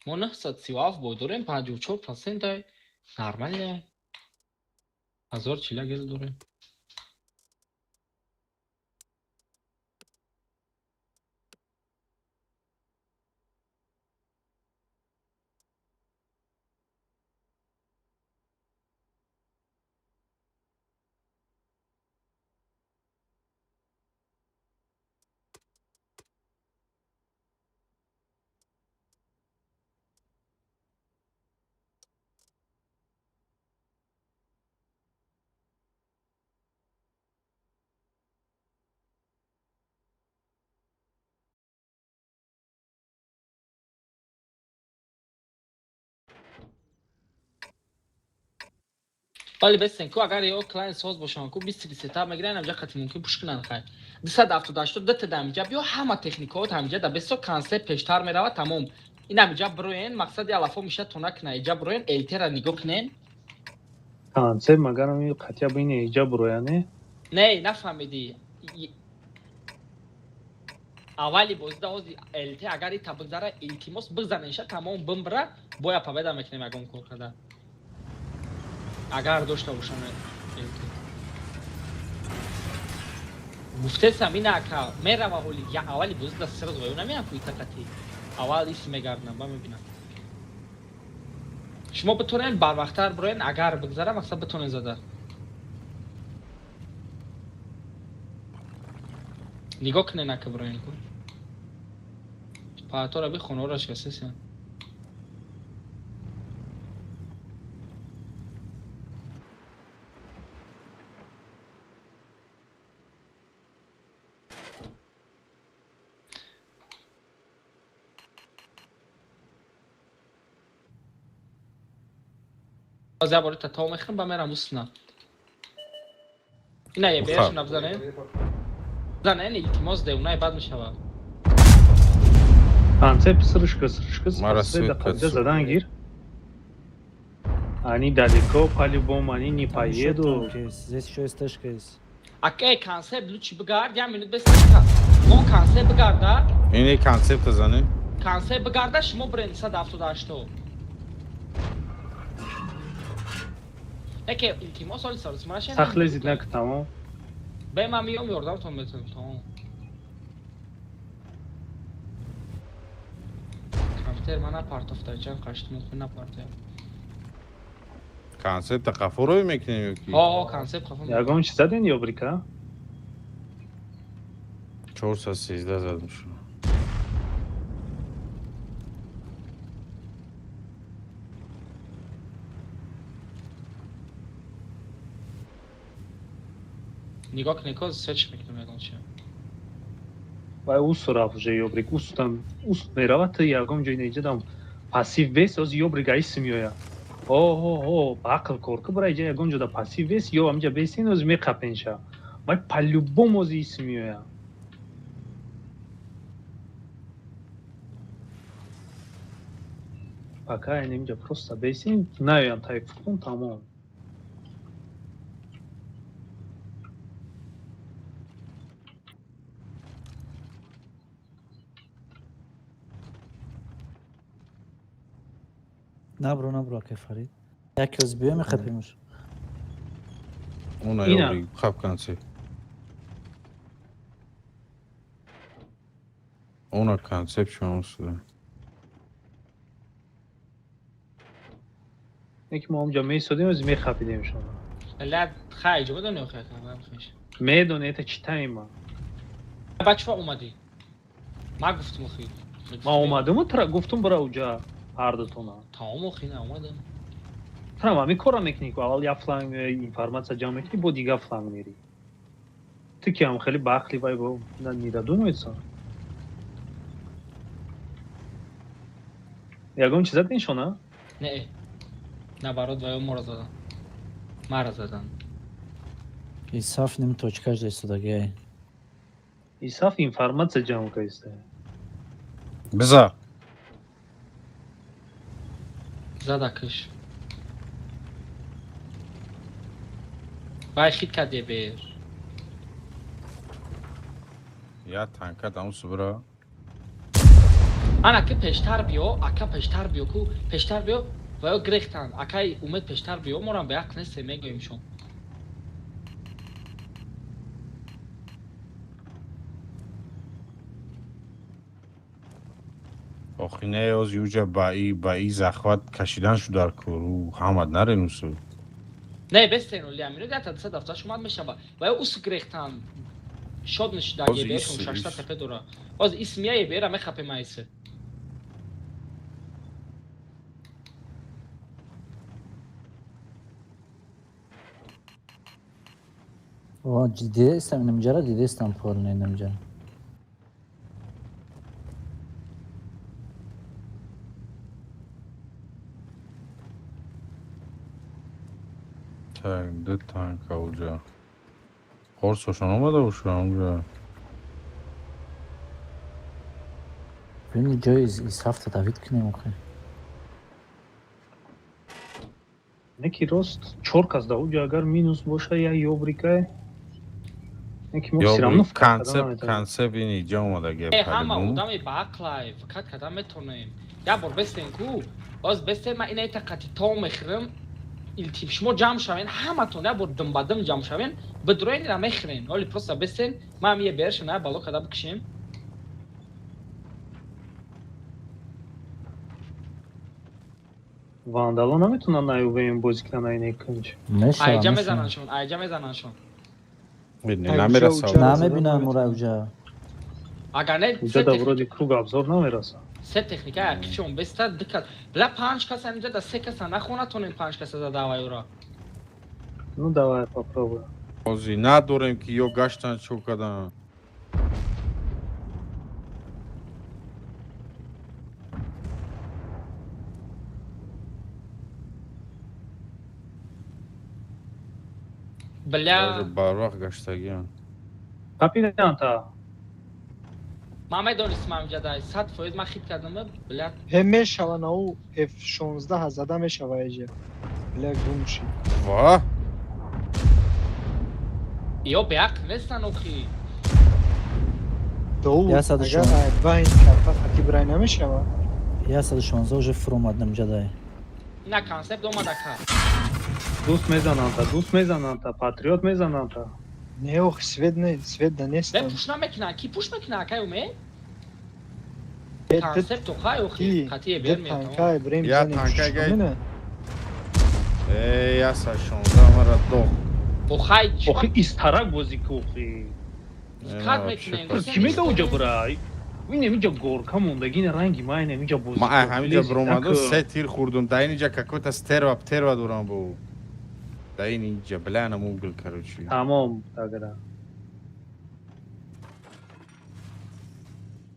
Мо 937 бой дорем, 54% нормально. 1041 гел дорем. Вале бесен ку агар ё клиент соз бошанд ку 20 сетап мегиранд, ҳамҷа қати мумкин пуш кунанд. Хай, 278 дта да ҳамҷа биё, ҳама техникаот ҳамҷа да бесо, концепт пештар мерава, тамом. Ин ҳамҷа бироен, мақсади алафо меша то накуна, иҷа бироен, элтера нигоҳ кунен. Концепт магарам қатъя бини иҷа бирояне? Не, нафаҳмидӣ. Аввали бозида ҳози ЛТ агар ита бигзара, илтимос, бигзанеша, тамом, бимбира, боя победа мекунем ягон кор карда. Агар дошта бошам ЛТ. Гуфтесам ина ака мерава ҳоли я аввали бозида сразу ваю намеям ку итақати. Аввал ис мегардам, ба мебинам. Шумо битонед барвақттар бироен, агар бигзара, мақсад битонед зада. Нигоҳ кунед ака бироен ку. Паатора би хонаро шикастесен. Боз як бори татао мехӯрам, ба мерам усна. Ина е берашон абзанем. Занен, илтимос, девунай бад мешавад. Концепт срышка, срышка, Мара се свет дақиқа задан гир. Они далеко, по-любому, они не Там ещё поедут. танк есть. Здесь еще СТшка есть. Ака, концепт лучи бигард, як минут бес. Мо концепт бигарда, Ини концепта занем. Концепт бигарда, шумо бирен 178. Яке илтимос, оли сарус марашен. Сахт лезет на тамом. Бе ман миём ёрдамтон метавонам, тамом. Компютер ман напартофта, ҷан қашт мумкин напартоям. Концепта қафо рӯй мекунем ё ки? Ҳо, концепт қафо. Ягон чиз заден ё брика? 413 задам шу. Нигоҳ кунед, ко сеч мекунам ягон чи. Вай усу рафт уже ёбрик, усу там ус мерава, ту ягон ҷой неҷадам пассив вес, оз ёбрик аис меоя. О, о, о, ба ақл кор ку, бара иҷа ягон ҷода пассив вес, ё ҳамҷа бесин, оз меқапенша. Вай по-любому оз ис меоя. Пока инҷа просто бесин, наёям тайфун, тамом. Набро, набро, акай Фарид. Яке оз биё мехапемш. Она Ина. ёбри хаб концепт. Она концепт шон суда. Неки мо ҳамҷа меистодем, ози мехапидем шумо. Ла хай ҷо медони охи ака. Медони, это читаем. Ба чӣ омадӣ? Ма гуфтум охи. Ма омадаму тра гуфтум бара уҷа ҳардутона. Тамом охи, на омадам. Трам ҳамин корро мекунӣ ку, аввал як фланг меои, информатсия ҷамъ мекунӣ, бо дигар фланг мерӣ. Ту ки ҳам хеле баақли вай бо не додумается. Ягон чизат нишона? Не. Наоборот, ва моро задан. Мара задан. Исаф ним точкаш истодаги. Исаф информатсия ҷамъ каиста. Биза. Зада киш. Вай хит каде бер. Я танка дам субра. Ана ки пештар биё, ака пештар биё ку, пештар биё, ва ё грехтан. Акай умед пештар биё, морам ба як несе мегӯем шон. Охи не ози уҷа ба и захват кашидан шу дар кор. У ҳамад нарен усу. Не, бестен оли амиро дата 270 шумад мешава. Ва ё ус грехтан. Шод нишида Ози ебер, ис- шашта ис. тепе дора. Оз исмия ебера мехапе майсе. О, дидестам инамҷара, дидестам порно инамҷара. Так, ду танка уҷа. Хорсошон омада ушу онҷа. Бини ҷои Исафта давид кунем охи. Неки рост чор кас да уҷа агар минус боша я ёбрикай. Неки мо всё равно Ёбри фикр карда концепт наметавонем. концепт ини ҷа омада геп Э, ҳама кардем. одами баақлай, фақат када метонем. Як бор бестен ку, оз бестен ма ина тақати то мехӯрам. Илтим шумо ҷамъ шавен, ҳаматон як бор дум ба дум ҷамъ шавен, бидроен ира мехӯрен. Оли просто бестен, ма ҳам е бершон ая бало када бикшем. Вандало наметавонанд наёвем бозӣ кунанд айне кунҷ. Мешава, Айҷа мешава. мезананшон, айҷа мезананшон. Намераса. Намебинам мура уҷа. Агар не, Уҷа се да техника, вроде круг обзор намераса. се техника якчон беста дикат. Бла панҷ каса инҷа да се каса нахонатонем панҷ каса за давай ура. Ну давай попробуем. Ози надорем ки ё гаштан чо кадан. Бля, Барвақт гаштагиан. Капитанта. ма медонистам инҷа да 100% ма хит кардам, бля. Ҳе мешава на ӯ F16 зада мешава эҷа. Бля гум шид. Ва? Ё беақл нестан охи. Доуд, Я саду агар шонздаҳ. ай байн карта хати брай намешава. 116 уже фуромад намҷа дай. На концепт омада ка. Дӯст мезананд-та, дӯст мезананд-та, патриот мезананд-та. Не ох, свет не, свет да Бе нестам. пуш намекунан, ки пуш мекунан акай умед? Э, Концепт охай охи, қатие Ди бер меятон. танкай брем Я занем танкай гай. шумина. Э, 116 мара доғ. Охай Охи истарак бозӣ ку охи. Кад мекунем? Ки меда уҷа бира? Ин ҳаминҷа горка мондагӣ, ин ранги ма ин ҳаминҷа бозӣ. Ма ай ҳаминҷа биромаду се тир хӯрдум. Да инҷа какой-то стерва птерва дорам бу. Да инҷа бля на мугл короче. Тамом тагра.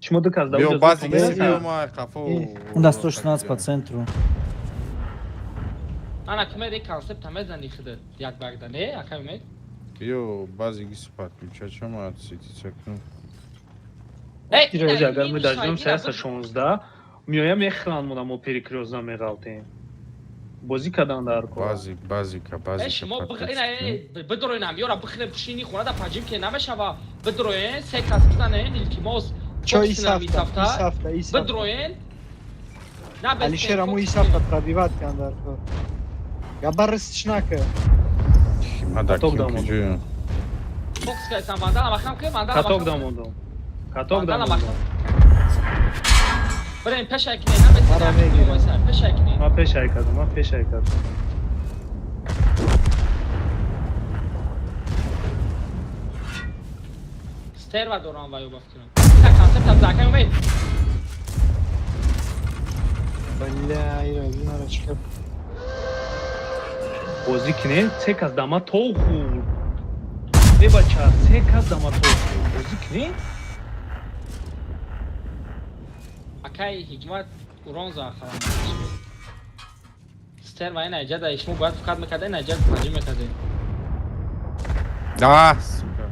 Шумо ду кас да Биё уҷа бази зуд гиси мераса? биё ма қафо. У на 116 по центру. Ана ки меди концепт мезани худат як багда, не? Акай умед? Биё бази гиси подключа чама сити кунам. Э, Ира ина оҷа агар мы минус дождём ай, ина 316 меоям мехӯранд мона мо перекрёст намеғалтем. Бозӣ кардан дар кор. Базик, базика, Э, базика. шумо подключ ина кунам. э, бидроен ам ёра бихӯрем пушини хона да паҷим ки намешава. Бидроен се кас бизанен илтимос. Чо Фокус кунам исафта, исафта, исафта. Бидроен. На бестен, Алишер аму фокус исафта кунем. пробиват кан дар кор. Габар рыстш нака. Ма дар Каток ким дамондам. куҷоям? Фокус кардам, вандала махам ки, вандала Каток махам. дамондам. Каток Вандала дамондам. Бирем пешай кине, наметавонем. Мара мегирам. Пешай кине. Ман пешай кардам, ман пешай кардам. Стерва дорам ва ё ба фикрам. Та концепт аз акай умед. Бля, ира, инара чикар. Бозӣ кинем, се кас дама то хӯрд. Э бача, се кас дама то хӯрд. Бозӣ кинем? Акай Ҳикмат урон за халам. Стерва ина иҷа да ишмо бояд фақат мекарда, ина иҷа панҷи мекарда. А, сука.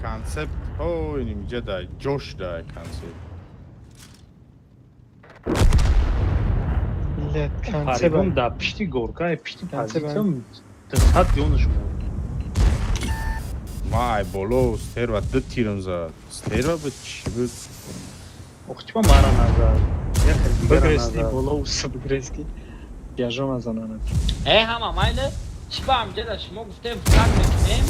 Концепт. О, инҷа дай, ҷош дай концепт. Бля, Фаридун концепт. дар пишти горка, э, пишти Концепт. позитсиям 200 ёнаш мод. Ма ай боло стерва ду тирам зад. Стерва буд чӣ буд? Ох, чиба мара назад. Як кас дигара Бигрести назад. боло усу бигрести. Яжо назанана. Э ҳама майле, чӣ ба ҳамҷа да шумо гуфтем фақат мекунем,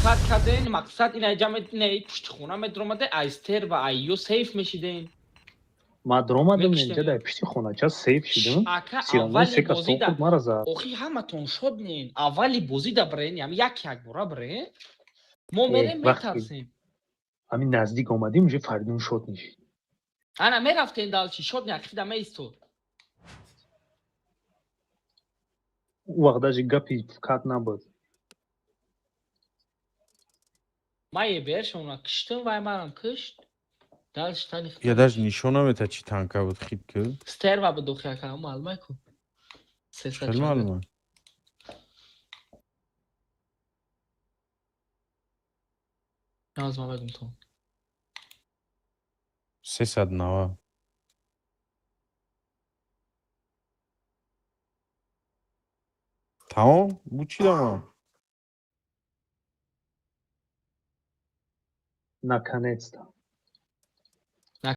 кат карден, мақсад ина иҷа ина пушти хона медромаде, ай стерва ай ё сейф мешиден. Ма дромадам Мекиштем. инҷа дар пишти хонача сейф шидам. Ака Сирамон аввали се кас бозӣ то да хӯрд мара зад. Охи ҳаматон шод нен. Аввали бозӣ да брен, ям як як бора брен. Мо Э, мерем вақти метарсем. ҳамин наздик омадем, уже Фаридун шод нишид. Ана мерафтен далчи шод не акида меистод. Ӯ вақт даже гапи кат набуд. Ма ебершона киштым вай марам кишт. Далчи тани Я даже нишон намета чӣ танка буд хит ки. Стерва буд охи ака маълумай ку. Сесад Хеле чанд. маълума. Наз ма мегум то. 390. Тамом? Бу чӣ дамам? Наконец-то.